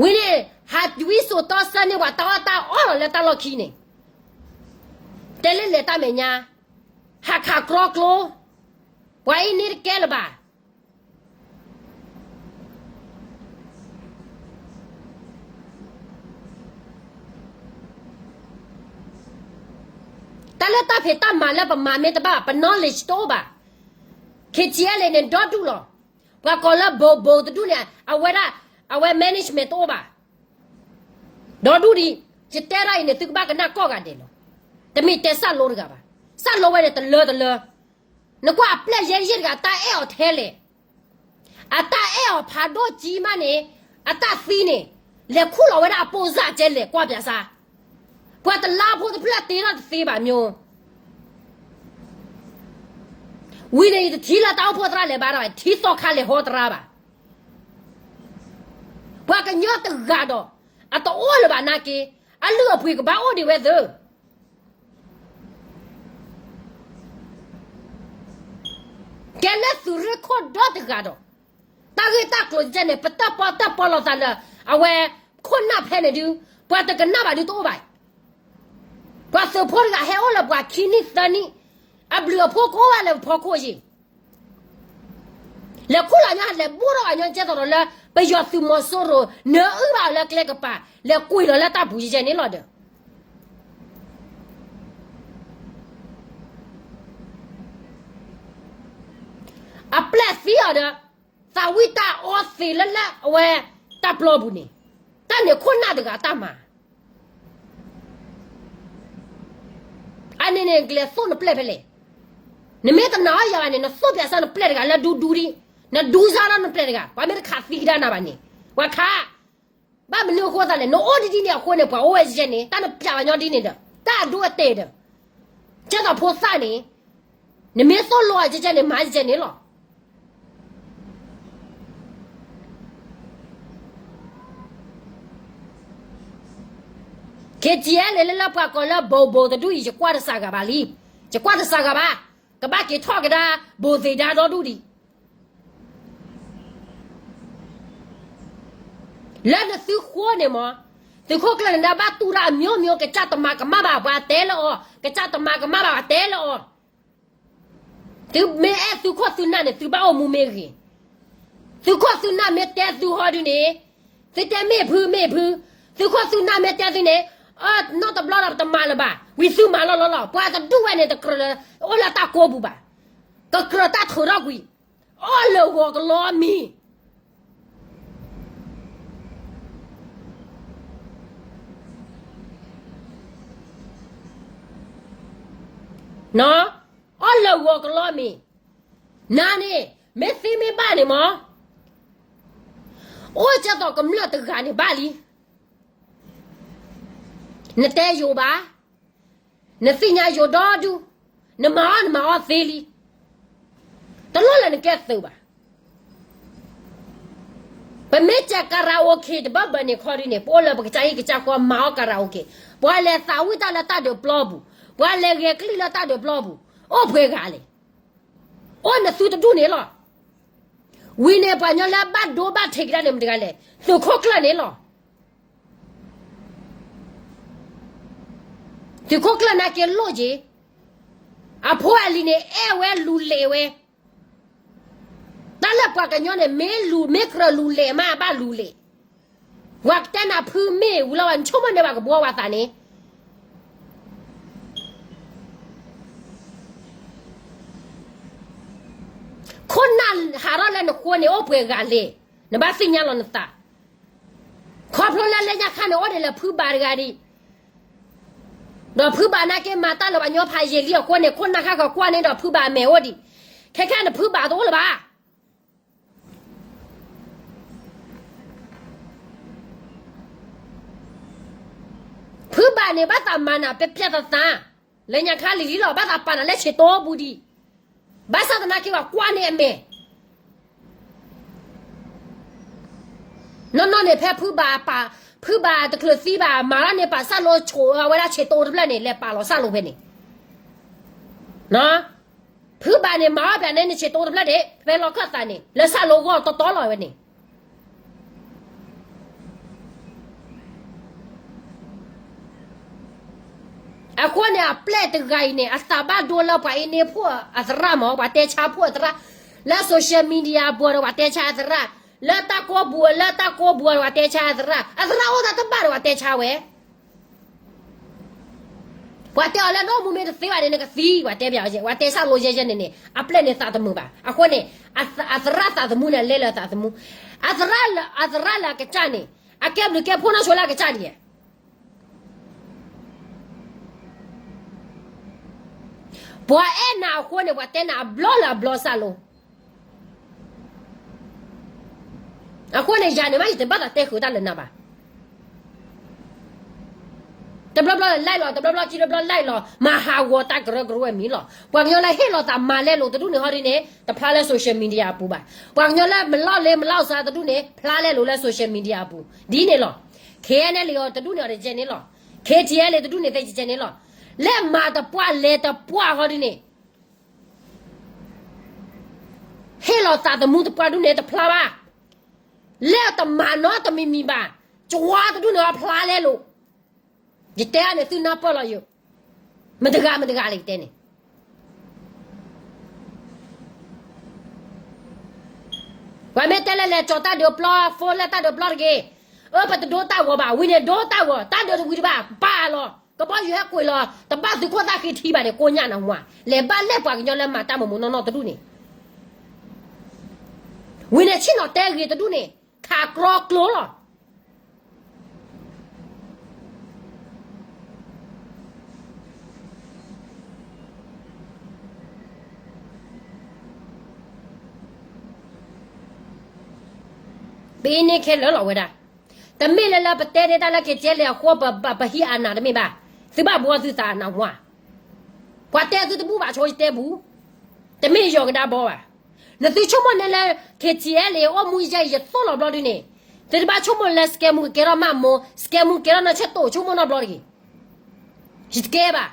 ဝံၤန့ၣ် ဟးတွံစိာ်တီဆၢန့ၢ်ပှၤတၢ်အီၣ်တၢ်အီလီၤလၢတၢ်လီၢ်ခံန့ၣ်, တဲလၢလဲၤတၢ်မဲာ်ညါ, ဟးခးကြီကျိ, ပှၤအံၤန့ၣ်တကဲလၢၤဘၣ်. တၢ်လၢတၢ်ဖံးတၢ်မၤလၢပမၤမ့ၢ်တဘၣ် ပ knowledge တအိၣ်ဘၣ်. KTLA န့ၣ် ဒီဒူၣ်လီၤ. ပှၤကိးလၢ ဘိဘိတဒူၣ်န့ၣ် အဝဲဒၣ် အဝဲ management တအိၣ်ဘၣ်. ဒီဒူၣ်ဒံး ယတဲဒၣ်အံၤန့ၣ် သုကဘၣ်ကနၣ်ကိးဂၤဒဲးလီၤ. တမ့ၢ်တဲစၢ်လိတဂၤဘၣ်. စၢ်လိဝဲန့ၣ်တလၢတလၢ. နကွၢ်အပျဲၢ်ယဲၢ်ယဲၢ်တဂၤ တၢ်အဲၣ်အီၤထဲလဲၣ်. အတၢ်အဲၣ်အီၤဖးဒိၣ်ကံမးန့ၣ် အတၢ်သံန့ၣ် လဲၤခူၣ်လီၤဝဲဒၣ်အပိၢ်စၢ်ကဲလဲၣ် ကွၢ်ပၠးစၢ်. ပှၤတလါဖိတဖျၢၣ်တ့ထီၣ်တသ့ဘၣ်မၠိ ဝံၤန့ၣ် ယတထံၣ်လၢတၢ်အိၣ်ဖှိၣ်သရၣ်လဲၤဘါထီၣ်ဘၣ်, ထံသီခါလဲၤဟီသရၣ်ဘၣ်. ပှၤကညီတဂၤဒီး အတအိၣ်လၢၤဘၣ်နာ်က့, အလုၢ်အပှ့ၤကဘၣ်အိၣ်ဒံးဝဲသ့. ကဲလၢသုးရ့ၣ်ခိၣ်ဒီတဂၤဒီး တၢ်ဂ့ၢ်တၢ်ကျိၤကဲန့ၣ် ပတၢၣ်ပီၣ်တၢၣ်ပီလိာ်သးလၢ အဝဲခိၣ်နၢ်ဖဲန့ၣ်ဒုး ပှၤတကနၣ်ဘၣ်ဒုးတအိၣ်ဘၣ်. ပှၤသုးဖိတဂၤဟဲအိၣ်လၢပှၤခံနံၣ်သၢနံၣ်, အဘျုးအဖှိၣ်ကအိၣ်ဝဲလၢပဖီခိၣ်ယံၤ. လဲၤခူၣ်လီၤညီ လဲၤဘိၣ်ထီၣ်အညီကဲသိးဒီးလၢ ပယီၤသုးမီၤစိရိၤ နၢအုၣ်ဘၣ်အီၤလၢကျဲကပၤ လဲၤကွံာ်လီၤလၢတၢ်ပူၤယဲၢ်န့ၣ်လီၤဒီး အပျဲၢ်သံအီၤဒီး သးဝံၣ်တၢ်အီသံးလၢလၢအဝဲ တၢ်ပျီပူၤန့ၣ်, တၢ်န့ၣ်ခိၣ်နၢ်တဂၤတၢ်မၤ အန့ၣ်န့ၣ် နကလဲၤသိၣ်နပျဲၢ်ဖဲလဲၣ်. နမ့ၢ်တနာ်အီၤယၤဘၣ်န့ၣ် နသိၣ်ပၠးစၢ်နပျဲၢ်တဂၤလၢဒူဒူဒံး, နဒူစၢ်ထီၣ်နပျဲၢ်တဂၤ, ပှၤမ့ၢ်တခးသံကဒါနၤဘၣ်န့ၣ်, ပှၤခး. ဘၣ်မနုၤအဃိသတးလဲၣ်, နအိၣ်ဒ်ဒ်န့ၣ်အဃိန့ၣ် ပှၤအိၣ်ဝဲကဲန့ၣ်, တၢ်နပၠးပှၤညီဒ်န့ၣ်ဒီး တၢ်အဒိအတဲာ်ဒီး ကဲသိးဖိသၣ်န့ၣ်, နမ့ၢ်သိၣ်လိအီၤကဲကဲန့ၣ် မၤကဲန့ၣ်လီၤ. ကဲကဲလဲၣ်လၢလၢပှၤကိးလၢဘိးဘိးတဒူၣ်အံၤ ယကွၢ်တစှၤဂၤဘၣ်လံ, ယကွၢ်တစှၤဂၤဘၣ်, ကဘၣ်က့ၤထီၣ်ကဒါ ဘိးသ့ၣ်ဒါဒီဒူၣ်ဒံး လၢနသုဃိန့ၣ်မး, သုးခိၣ်ကျၢၢ်နဒါဘၣ်တူၢ်တၢ်အမျိုးမျိုး ကစၢ်တမၤကမၣ်ဘၣ်ပှၤတဲလၢအီၤ, ကစၢ်တမၤကမၣ်ဘၣ်ပှၤတဲလၢအီၤ. သုမ့ၢ်အဲၣ်သုးခိၣ်သုးနၢ်န့ၣ် သုဘၣ်အိၣ်မူမ့ၢ်ဂ့ၤ. သုးခိၣ်သုးနၢ်မ့ၢ်တဲသုဟီဒုန့ၣ်, သုတဲမ့ၢ်ဖုမ့ၢ်ဖု, သုးခိၣ်သုးနၢ်မ့ၢ်တဲသုန့ၣ်, အနီၢ်တဘျီဒီးပတမၤလၢၤဘၣ်, ဝံၤသုမၤလီၤလီၤလီၤ. ပှၤတဒူၣ်ဝဲန့ၣ် တကြၢးလၢအိၣ်လၢတၢ်ကိးပူၤဘၣ်, ကကြၢးတၢ်ထုးထီၣ်ကွံာ်, အီၣ်လၢာ်ဂီၤကလီမံၤ အီၣ်လၢာ်ဂီၤကလီမံၤ, နၤန့ၣ် မ့ၢ်သံမ့ၢ်ဘၣ်န့ၣ်မး, အိၣ်ကဲသိးကမျၢၢ်တဂၤန့ၣ်ဘၣ်လံ. နတဲယိာ်ဘၣ်, နသ့ၣ်ညါယိာ်ဒီဒူၣ်, နမၤအီၣ်နမၤအီၣ်သ့လံ. တလိၣ်လၢနကဲသုးဘၣ်. ပမ့ၢ်စဲး karaoke တဘၣ်ဘၣ်န့ၣ်ခီဒုန့ၣ် ပအိၣ်လၢပကစၢ်ဟံၣ်ကစၢ်ဃီမၤအီၣ် karaoke, ပှၤလဲၤသးဝံၣ်တၢ်လၢတၢ်ဒုးပျီပူၤ, ပှၤလဲၤဂဲၤကလံၣ်လၢတၢ်ဒုးပျီပူၤ, အိၣ်ပှဲၤဂၤလဲၣ်. အိၣ်နသုတဒူၣ်န့ၣ်လီၤ. ဝံၤန့ၣ် ပှၤကညီလၢဘၣ်ဒိဘၣ်ထံးကဒါန့ၣ်မတၤတဂၤလဲၣ်, သုးခိၣ်ကျၢၢ်န့ၣ်လီၤ. သုးခိၣ်ကျၢၢ်နာ်က့လိၣ်က့ၤ, အဖိအလံၤန့ၣ် အဲၣ်ဝဲလူၤလဲၤဝဲ, တၢ်လၢပှၤကညီန့ၣ် မ့ၢ်လူၤ မ့ၢ်ကြၢးလူၤလဲၤမး ဘၣ်လူၤလဲၤ, ပှၤကတဲနၤဖုမ့ၢ်ဝံၤလီၤ နဆိကမိၣ်န့ၢ်ဘၣ်ကဘှီဝဲသးန့ၣ် ခိၣ်နၢ်ဟးထီၣ်လၢနဃိန့ၣ် အိၣ်ပှဲၤဂၤလဲၣ်, နဘၣ်သ့ၣ်ညါလီၤနသး, ခီဖျိလၢလၢညါခါန့ၣ် အိၣ်ဒံးလၢဖုဘၣ်တဂၤဒံး, ဒီးဖုဘၣ်နာ်က့မၤတၢ်လၢပှၤကညီဖးယံာ်လံအဃိန့ၣ် ခိၣ်နၢ်ဃၣ်ဃၢၤကွၢ်န့ၣ်ဒီးဖုဘၣ်အမဲာ်အိၣ်ဒံး, ခဲခဲန့ၣ်ဖုဘၣ်တအိၣ်လၢၤဘၣ်. ဖုဘၣ်န့ၣ် ဘၣ်သးမၤနၤ ပျဲးပျဲးသးသး, လၢညါခါလံၤလံၤလီၤ ဘၣ်သးပာ်နၤလၢဆံးတိပူၤဒံး, ဘၣ်ဆၣ်သနာ်က့ ပှၤကွၢ်န့ၢ်အမဲာ်, နီၢ်နီၢ်န့ၣ် ဖဲဖုဘၣ်ပာ်, ဖုဘၣ်တချုးသံဘၣ် မၤထီၣ်န့ၢ်ပာ်စၢ်လိဆိးဝဲဒၣ်ဆံးတိတဖျၢၣ်န့ၣ် လဲၤပာ်လီၤစၢ်လိဖဲန့ၣ်, ဖုဘၣ်န့ၣ် မၤအီၣ်ပှၤန့ၣ် နဆံးတိတဖျၢၣ်န့ၣ် ဖဲလီၢ်ခၢၣ်သးန့ၣ် လၢစၢ်လိဂီၢ်တီတီလီၤဝဲန့ၣ် အဃိန့ၣ် အပျဲၢ်တဂၤအံၤန့ၣ် အသးဘၣ်ဒိလၢပှၤအံၤန့ၣ်ဖှိၣ်အသရၣ်မး ပှၤတဲဆါဖှိၣ်အသရၣ်, လၢ social media ပူၤဒီးပှၤတဲဆါအသရၣ်, လၢတၢ်ကိးပူၤ လၢတၢ်ကိးပူၤဒီးပှၤတဲဆါအသရၣ်, အသရၣ်အိၣ်သးတဘၣ်ဒီးပှၤတဲဆါဝဲ ပှၤတဲအီၤလၢနအိၣ်မူမ့ၢ်တသ့ဘၣ်န့ၣ် နကသံ, ပှၤတဲဘၣ်, ပှၤတဲဆၣ်လိယဲၢ်ယဲၢ်န့ၣ်န့ၣ် အပျဲၢ်န့ၣ်သးတမုာ်ဘၣ်. အဃိန့ၣ် အသရၣ်သးသမူန့ၣ် လဲၤလၢသးသမူ, အသရၣ်လၢအကစၢ်န့ၣ် အကဲဘျုးကဲဖှိၣ်နီၢ်ဆိလၢအကစၢ်ဒ်လဲၣ်. ပှၤအဲၣ်နၤအဃိန့ၣ် ပှၤတဲနၤအဘျီလၢအဘျီစၢ်လိ အဃိန့ၣ် ယၤန့ၣ်မ့ၢ်ယတဘၣ်သးတဲဃုာ်တၢ်လၢနၤဘၣ်. တဘျီဘျီလၢ live လီၤ, တဘျီဘျီခံဘျီဘျီ live လီၤ, မၤဟးဂီၤတၢ်ကရၢကရိဝဲမံၤလီၤ. ပှၤကညီလၢဟ့ၣ်လီၤသးမၤလဲလိာ်တဒူၣ်န့ၣ်ဟီဒ်န့ၣ် တဖျါလၢ social media အပူၤဘၣ်. ပှၤကညီလၢမၤလီၢ်လ့မၤလီၢ်စါတဒူၣ်န့ၣ် ဖျါလဲလိာ်လၢ social media အပူၤ ဒ်န့ၣ်လီၤ. KNLA အီၤတဒူၣ်န့ၣ်အီၤတကဲန့ၣ်လီၤ. KTLA တဒူၣ်န့ၣ်သ့ကဲန့ၣ်လီၤ. လၢမၤတပှၢ်လဲၤတပှၢ်ဟီဒ်န့ၣ် ဟ့ၣ်လီၤသးသမူတပှၢ်ဒူၣ်န့ၣ်တဖျါဘၣ်. လၢတမၤနီတမံၤမံၤဘၣ်. ကဝါတဒူၣ်န့ၣ်အီၤဖျါလဲလိာ်. ယတဲအါန့ၣ်သုနၢ်ပၢၢ်လီၤယိာ်. မတဂၤမတဂၤလၢယတဲန့ၣ် ပှၤမ့ၢ်တဲလၢလဲၤကၠီၤတၢ်ဒုးပျီ phone လၢတၢ်ဒုးပျီတဂ့ၤ. အၢ ပတဒိတၢ်ဂီၤဘၣ်. ဝံၤန့ၣ်ဒိတၢ်ဂီၤ တၢ်ဒုးတဝံၤတဘၣ် ပာ်လီၤ ကဘီယူၤဟဲကွံာ်လီၤ တဘၣ်သုးခိၣ်သၣ်ဃံထံဘၣ်န့ၣ် ကိညၣ်နဟါ. လဲၤဘၣ်လဲၣ်ပှၤကညီလၢမၤတၢ်မုာ်မုာ်နီၢ်နီၢ်တဒူၣ်န့ၣ် ဝံၤန့ၣ်ဆ့ၣ်နီၤတဲဂ့ၤတဒူၣ်န့ၣ် ခးကြီကျိလီၤ. ပအံၤန့ၣ်ခဲလၢာ်လီၤဝဲဒၣ်. တမ့ၢ်လၢလၢပတဲန့ၢ်တၢ်လၢ KTLA အဃိ ပဟံးအနၢ်တမ့ၢ်ဘၣ်. သုဘၣ်ဘှီသုသးနၢ်ဟါ. ပှၤတဲသုတဘူၣ်ဘၣ်ဆိယတဲပူၤ. တမ့ၢ်ယီၤကဒါဘီဘၣ်. နသုဆိကမိၣ်န့ၢ်လၢ KTLA အိၣ်မူယဲၢ်ယသိၣ်လီၤဘျီဒ်န့ၣ်, သုတဘၣ်ဆိကမိၣ်လၢ စကဲမူ ကကဲထီၣ်မးမိၢ် စကဲမူ ကကဲထီၣ်နီၢ်ဆၢတိၣ် ဆိကမိၣ်နီတဘျီတဂ့ၤ. ယတကဲဘၣ်.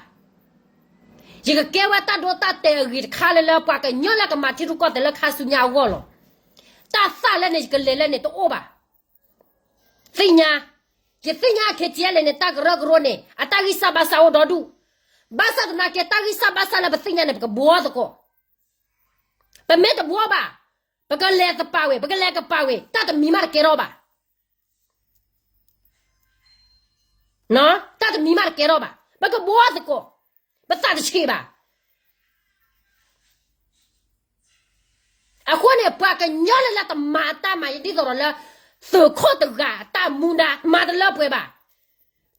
ယကကဲဝဲတၢ်ဒိတၢ်တဲာ်အဂ့ၤတခါလၢလၢပှၤကညီလၢကမၤထံရူၢ်ကီၢ်သဲးလၢခါဆူညါအဂီၢ်လီၤ. တၢ်သၣ်လၢန့ၣ် ယကလဲၤလၢန့ၣ်တအိၣ်ဘၣ်. သ့ၣ်ညါ, ယသ့ၣ်ညါ KTLA န့ၣ် တၢ်ကရၢကရိန့ၣ် အတၢ်ဂံၢ်စၢ်ဘါစၢ်အိၣ်ဒီဒူၣ်. ဘၣ်ဆၣ်သနာ်က့ တၢ်ဂံၢ်စၢ်ဘါစၢ်လၢပသ့ၣ်ညါန့ၣ် ပကဘှီသကိး. ပမ့ၢ်တဘှီဘၣ်, ပကလဲၤသပာ်ဝဲ ပကလဲၤကပာ်ဝဲ တၢ်တမံၤမးတကဲထီၣ်ဘၣ်. တၢ်တမံၤမးတကဲထီၣ်ဘၣ်. ပကဘှီသကိး, ပသးတဆံးဘၣ်. အဃိန့ၣ် ပှၤကညီလၢလၢတမၤတၢ်မၤယဒ်သိးဒီးလၢ သုးခိၣ်တဂၤတၢ်မူဒါ မၤတလၢပှဲၤဘၣ်.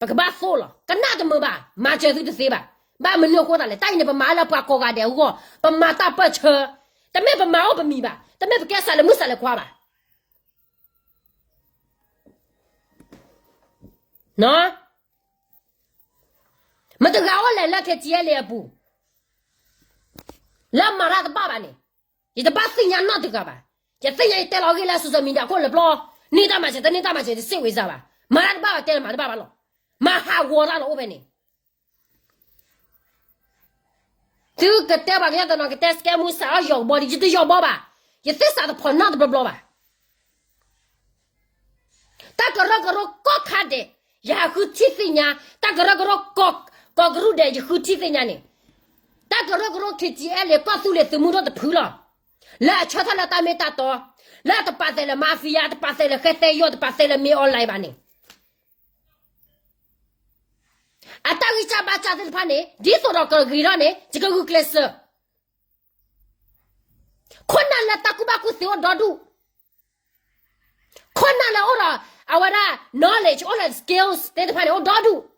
ပကဘၣ်သိၣ်လီၤ. ကနၣ်တမုာ်ဘၣ်, မၤစၢၤသုတသ့ဘၣ်. ဘၣ်မနုၤအဃိသတးလဲၣ်, တၢ်အံၤန့ၣ် ပမၤလၢပှၤကိးဂၤဒဲးအဂီၢ်, ပမၤတၢ်ပၢၢ်ဆၢ, တမ့ၢ်ပမၤအိၣ်ပမံၤဘၣ်, တမ့ၢ်ပကဲစးလဲၤမုၣ်စးလဲၤခွါဘၣ်. မတဂၤအိၣ်လဲၣ်လၢ KTLA အပူၤ လၢမၤတၢ်တဘၣ်ဘၣ်န့ၣ်, ယတဘၣ်သ့ၣ်ညါနီတဂၤဘၣ်. ယသ့ၣ်ညါယတဲလီၤအဂ့ၢ်လၢ social media ခိၣ်လၢပျီ, န့ၢ်တၢ်မၤစၢၤ တန့ၢ်တၢ်မၤစၢၤ တစ့ၢ်ဝံၤစၢ်ဘၣ်. မၤတၢ်တဘၣ်ဘၣ်တဲလၢမၤတဘၣ်ဘၣ်လီၤ. မၤဟးဂီၤတၢ်လီၤအိၣ်ဖဲန့ၣ် သုကတဲပှၤကညီတနီၤ ကတဲစကဲမူစးထီၣ်ယီၤကဘီဒီး ယတယီၤဘီဘၣ်. ယသ့စးတဖိးနီတဘျီဘျီဘၣ်. တၢ်ကရၢကရိကိးခါဒဲး ယဟးဃုထံၣ်သ့ၣ်ညါ, တၢ်ကရၢကရိ ကီၢ်ကရူၢ်ဒဲးယဃုထံၣ်သ့ၣ်ညါန့ၣ်, တၢ်ကရၢကရိ KTLA ကီၢ်သူလ့ၤသုးမုၢ်ဒိၣ်တဖုလီၤ. လၢအဆၢထၢၣ်လၢတၢ်မ့ၢ်တၢ်တီ, လၢအတပာ်သဲးလၢ mafia, တပာ်သဲးလၢဃဲသဲယီၢ်, တပာ်သဲးလၢမ့ၢ် online ဘၣ်န့ၣ်, အတၢ်ဂံၢ်စၢ်ဘါစၢ်သ့ၣ်တဖၣ်န့ၣ် ဒ်သိးဒီးကဂ့ၤထီၣ်န့ၣ် ယကဂုာ်ကျဲးစၢး ခိၣ်နၢ်လၢတၢ်ကူၣ်ဘၣ်ကူၣ်သ့အိၣ်ဒီဒူၣ်, ခိၣ်နၢ်လၢအိၣ်ဒီး အဝဲဒၣ် knowledge အိၣ်ဒီး skills သ့ၣ်တဖၣ်န့ၣ် အိၣ်ဒီဒူၣ်.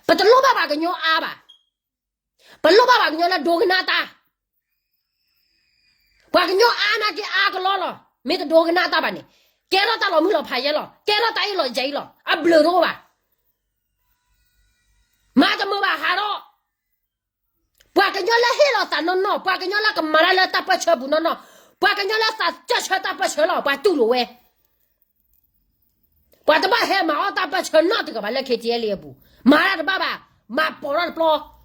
ပတလိၣ်ဘၣ်ပှၤကညီအါဘၣ်. ပလိၣ်ဘၣ်ပှၤကညီလၢဒိကနၣ်တၢ်. ပှၤကညီအါနာ်က့အါကလီလီၤ. မ့ၢ်တဒိကနၣ်တၢ်ဘၣ်န့ၣ်, ကဲထီၣ်တၢ်လီၤမုၢ်လီၤဖးယဲလီၤ. ကဲထီၣ်တၢ်အ့ၣ်လိာ်ယဲအံၤလီၤ. အဘျုးတအိၣ်ဘၣ်. မၤတမုာ်ဘၣ်ဟးထီၣ်. ပှၤကညီလၢဟ့ၣ်လီၤသးနီၢ်နီၢ်, ပှၤကညီလၢကမၤတၢ်လၢတၢ်ပၢၢ်ဆၢပူၤနီၢ်နီၢ်, ပှၤကညီလၢသးကၢၢ်ဆၢတၢ်ပၢၢ်ဆၢလီၤ, ပှၤတူၢ်လိာ်ဝဲ. ပှၤတဘၣ်ဟဲမၤအီၣ်တၢ်ပၢၢ်ဆၢနီတဂၤဘၣ်လၢ KTLA အပူၤ, မၤတၢ်တဘၣ်ဘၣ်, မၤပိာ်ထီၣ်တပျီ.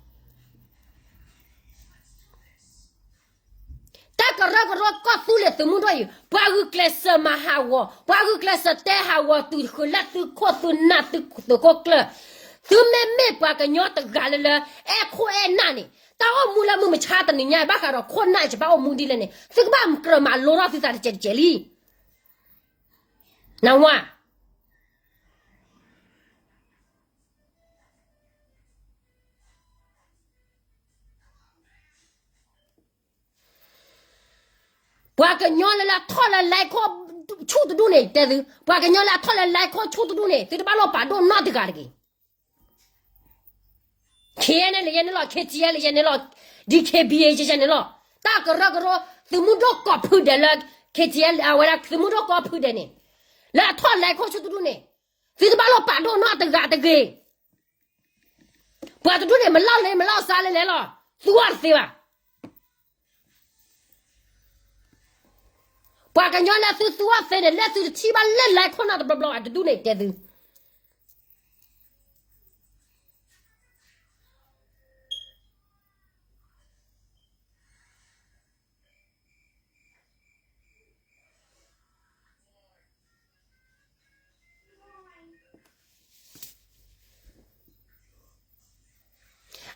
တၢ်ကရၢကရိကီၢ်သူလ့ၤသုးမုၢ်ဒိၣ်အံၤ, ပှၤဂုာ်ကျဲးစၢးမၤဟးဂီၤ, ပှၤဂုာ်ကျဲးစၢးတဲဟးဂီၤသုးဃုာ်လၢသုခိၣ်သုနၢ်သုးခိၣ်ကျၢၢ်, သုမ့မ့ၢ်ပှၤကညီတဂၤလၢလၢ အဲၣ်ခိၣ်အဲၣ်နၢ်န့ၣ်, တၢ်အိၣ်မူလၢမုၢ်မဆါတနံၤညါအံၤ ဘၣ်ဃးဒီးခိၣ်နၢ်ယဘၣ်အိၣ်မူဒ်လဲၣ်န့ၣ် သုကဘၣ်ကြၢးမၤလိထီၣ်သုသးတစဲးတစဲးလံ. နဝါ ပှၤကညီလၢလၢအထီၣ်လၢလၢခိၣ်ဆူၣ်တဒူၣ်န့ၣ် တဲသု, ပှၤကညီလၢအထီၣ်လၢလၢခိၣ်ဆူၣ်တဒူၣ်န့ၣ် သုတဘၣ်လိၣ်ပာ်ဒိၣ်နီတဂၤတဂ့ၤ. ခ့န့ၣ်လၢယဲန့ၣ်လီၤ, KTLA လၢယဲန့ၣ်လီၤ, DKBA လၢယဲန့ၣ်လီၤ. တၢ်ကရၢကရိ သုးမုၢ်ဒိၣ်ကိးဖုဒဲးလၢ KTLA အဝဲဒၣ်သုးမုၢ်ဒိၣ်ကိးဖုဒဲးန့ၣ်, လၢအထီၣ်လၢခိၣ်ဆူၣ်တဒူၣ်န့ၣ်, သုတဘၣ်လိၣ်ပာ်ဒိၣ်နီတဂၤတဂ့ၤ. ပှၤတဒူၣ်န့ၣ် မၤလီၤလ့မၤလီၤဆါလဲလဲလီၤ, သူအီၤတသ့ဘၣ်. ပှၤကညီလၢသုသူအီၤသ့န့ၣ် လၢသုတထံၣ်ဘၣ်လၢလၢခိၣ်နၢ်တဘျီဘျီဘၣ်, တဒူၣ်န့ၣ်တဲသု.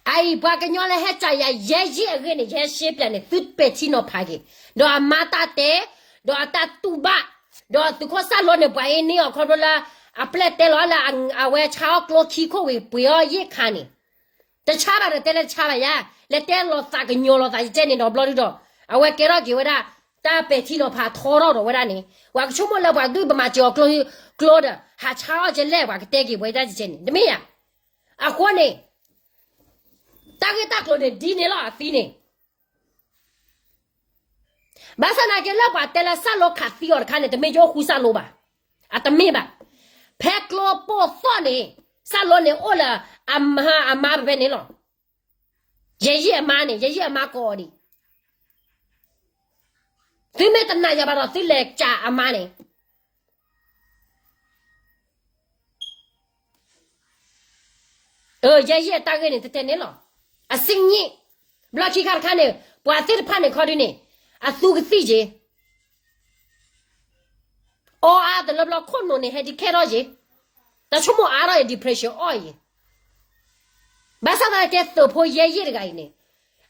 အအံၤပှၤကညီလၢဟဲစံးယၤ ယဲယံၢ်အဂ့ၢ်န့ၣ် ယဟဲရှဲပျးန့ၣ် သုပဲာ်ထံနီၤဖးက့ၤ, ဒီးအမါတၢ်တဲ, ဒီးအတၢ်တူၢ်ဘၣ်, ဒီးသုးခိၣ်စၢ်လိန့ၣ် ပှၤအ့န့ၢ်အီၤခီဖျိလၢ အပျဲၢ်တဲလီၤလၢ အဝဲဆါအီၣ်ကျိခံခိၣ်ဝံၤ ပှ့ၤအီၣ်ယ့ၣ်ခါန့ၣ်, တဆါဘၣ်ဒီးတဲလၢတဆါဘၣ်ယါ, လဲၤတဲလီၤသးကညီၤလီၤသးယတဲန့ၣ်ဒီးဘျီဒုဒီး, အဝဲကဲထီၣ်က့ၤဝဲဒၣ် တၢ်ပဲာ်ထံနီၤဖးထီထီၣ်ဒီးဝဲဒၣ်န့ၣ်, ပှၤကဆိကမိၣ်လၢပှၤဒုးပမၤစၢၤအီၤကျိ, ကျိဒီး ဟးဆါအီၣ်ကလဲၣ် ပှၤကတဲက့ၤပှၤတၢ်ကဲန့ၣ် တမ့ၢ်ယါ. အဃိန့ၣ် တၢ်ဂ့ၢ်တၢ်ကျိၤန့ၣ် ဒ်န့ၣ်လီၤအသံန့ၣ်. ဘၣ်ဆၣ်သနာ်က့လၢပှၤတဲလၢစၢ်လိခးသံအီၤတခါန့ၣ် တမ့ၢ်ကအိၣ်ဃူစၢ်လိဘၣ်. အတမ့ၢ်ဘၣ်. ဖဲကျိပိာ်သီၣ်န့ၣ် စၢ်လိန့ၣ်အိၣ်လၢ အမါဖဲန့ၣ်လီၤ. ယဲယံၢ်အမါန့ၣ် ယဲယံၢ်အမါကိးအီၤဒံး. သုမ့ၢ်တနာ်ယၤဘၣ်ဒီး သုလဲၤကးအမါန့ၣ် ယဲယံၢ်အတၢ်ဂ့ၢ်န့ၣ် တတဲန့ၣ်လီၤ. အစံၣ်ညီၣ်, ဘျီခံခါတခါန့ၣ် ပှၤသ့ၣ်တဖၣ်န့ၣ်ခီဒုန့ၣ် အသူကသံၣ်က့ၤ, အီအါတလၢဘျီခိၣ်နူာ်န့ၣ် ဟဲဒံးခဲထီၣ်က့ၤ, တၢ်ဆိကမိၣ်အါထီၣ်အံၤ depression အီၣ်အံၤ. ဘၣ်ဆၣ်သနာ်က့သုးဖိယဲယံၢ်တဂၤအံၤန့ၣ်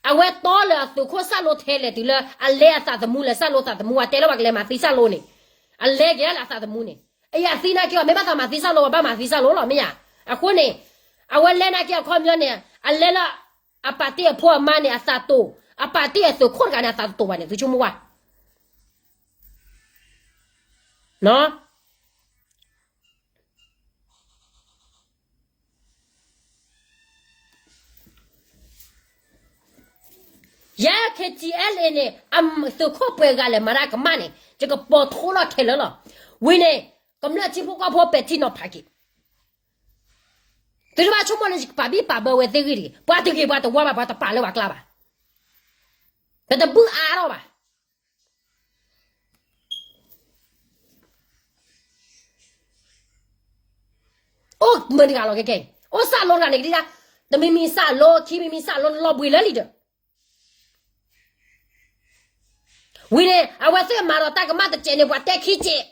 အဝဲတီလၢအသုးခိၣ်စၢ်လိထဲလဲၣ်တုၤလၢ အလဲအသးသမူလဲၣ် စၢ်လိသးသမူ အတဲလၢပှၤကလဲၤမၤသံစၢ်လိန့ၣ်, အလဲက့ၤဒၣ်လၢအသးသမူန့ၣ်, အယသံနာ်က့အီၤ မ့ၢ်ဘၣ်သးမၤသံစၢ်လိ ပှၤဘၣ်မၤသံစၢ်လိလီၤ မ့ၢ်ယါ. အဃိန့ၣ် အဝဲလဲနာ်က့အခီပညီန့ၣ် အလဲလၢ အပာ်တ့ၢ်အဖိအမါန့ၣ် အသးတိာ်, အပာ်တ့ၢ်အသုးခိၣ်တဂၤန့ၣ် အသးတတိာ်ဘၣ်န့ၣ် သုဆိကမိၣ်ဝဲ ယဲ KTLA န့ၣ် အသုးခိၣ်ပှဲၤဂၤလဲၣ်မၤတၢ်ကမၣ်န့ၣ် ယကပိာ်ထီၣ်လီၤထဲလၢာ်လီၤ. ဝံၤန့ၣ် ကမျၢၢ်ထံဖိကီၢ်ဖိပဲာ်ထံနီၤဖးက့ၤ. သုတဘၣ်ဆိကမိၣ်လၢယကပာ်ဘံၣ်ပာ်ဘၢဝဲသ့ၣ်ဂ့ၢ်တဂ့ၤ. ပှၤတဂ့ၤပှၤတဝါဘၣ် ပှၤတပာ်လၢပှၤကျါဘၣ်. ပတဘုၣ်အါထီၣ်ဘၣ်. အိၣ်မုာ်တဂၤလီၤကဲကဲ, အိၣ်စၢ်လိတဂၤန့ၣ်ကဒံဒၣ်, တမံၤမံၤစၢ်လိ ခံမံၤမံၤစၢ်လိ နလီၤဘှံးလၢလံဒီး, ဝံၤန့ၣ် အဝဲသ့ၣ်မၤဒီးတၢ်ကမၣ်တစဲးန့ၣ် ပှၤတဲခံစဲး,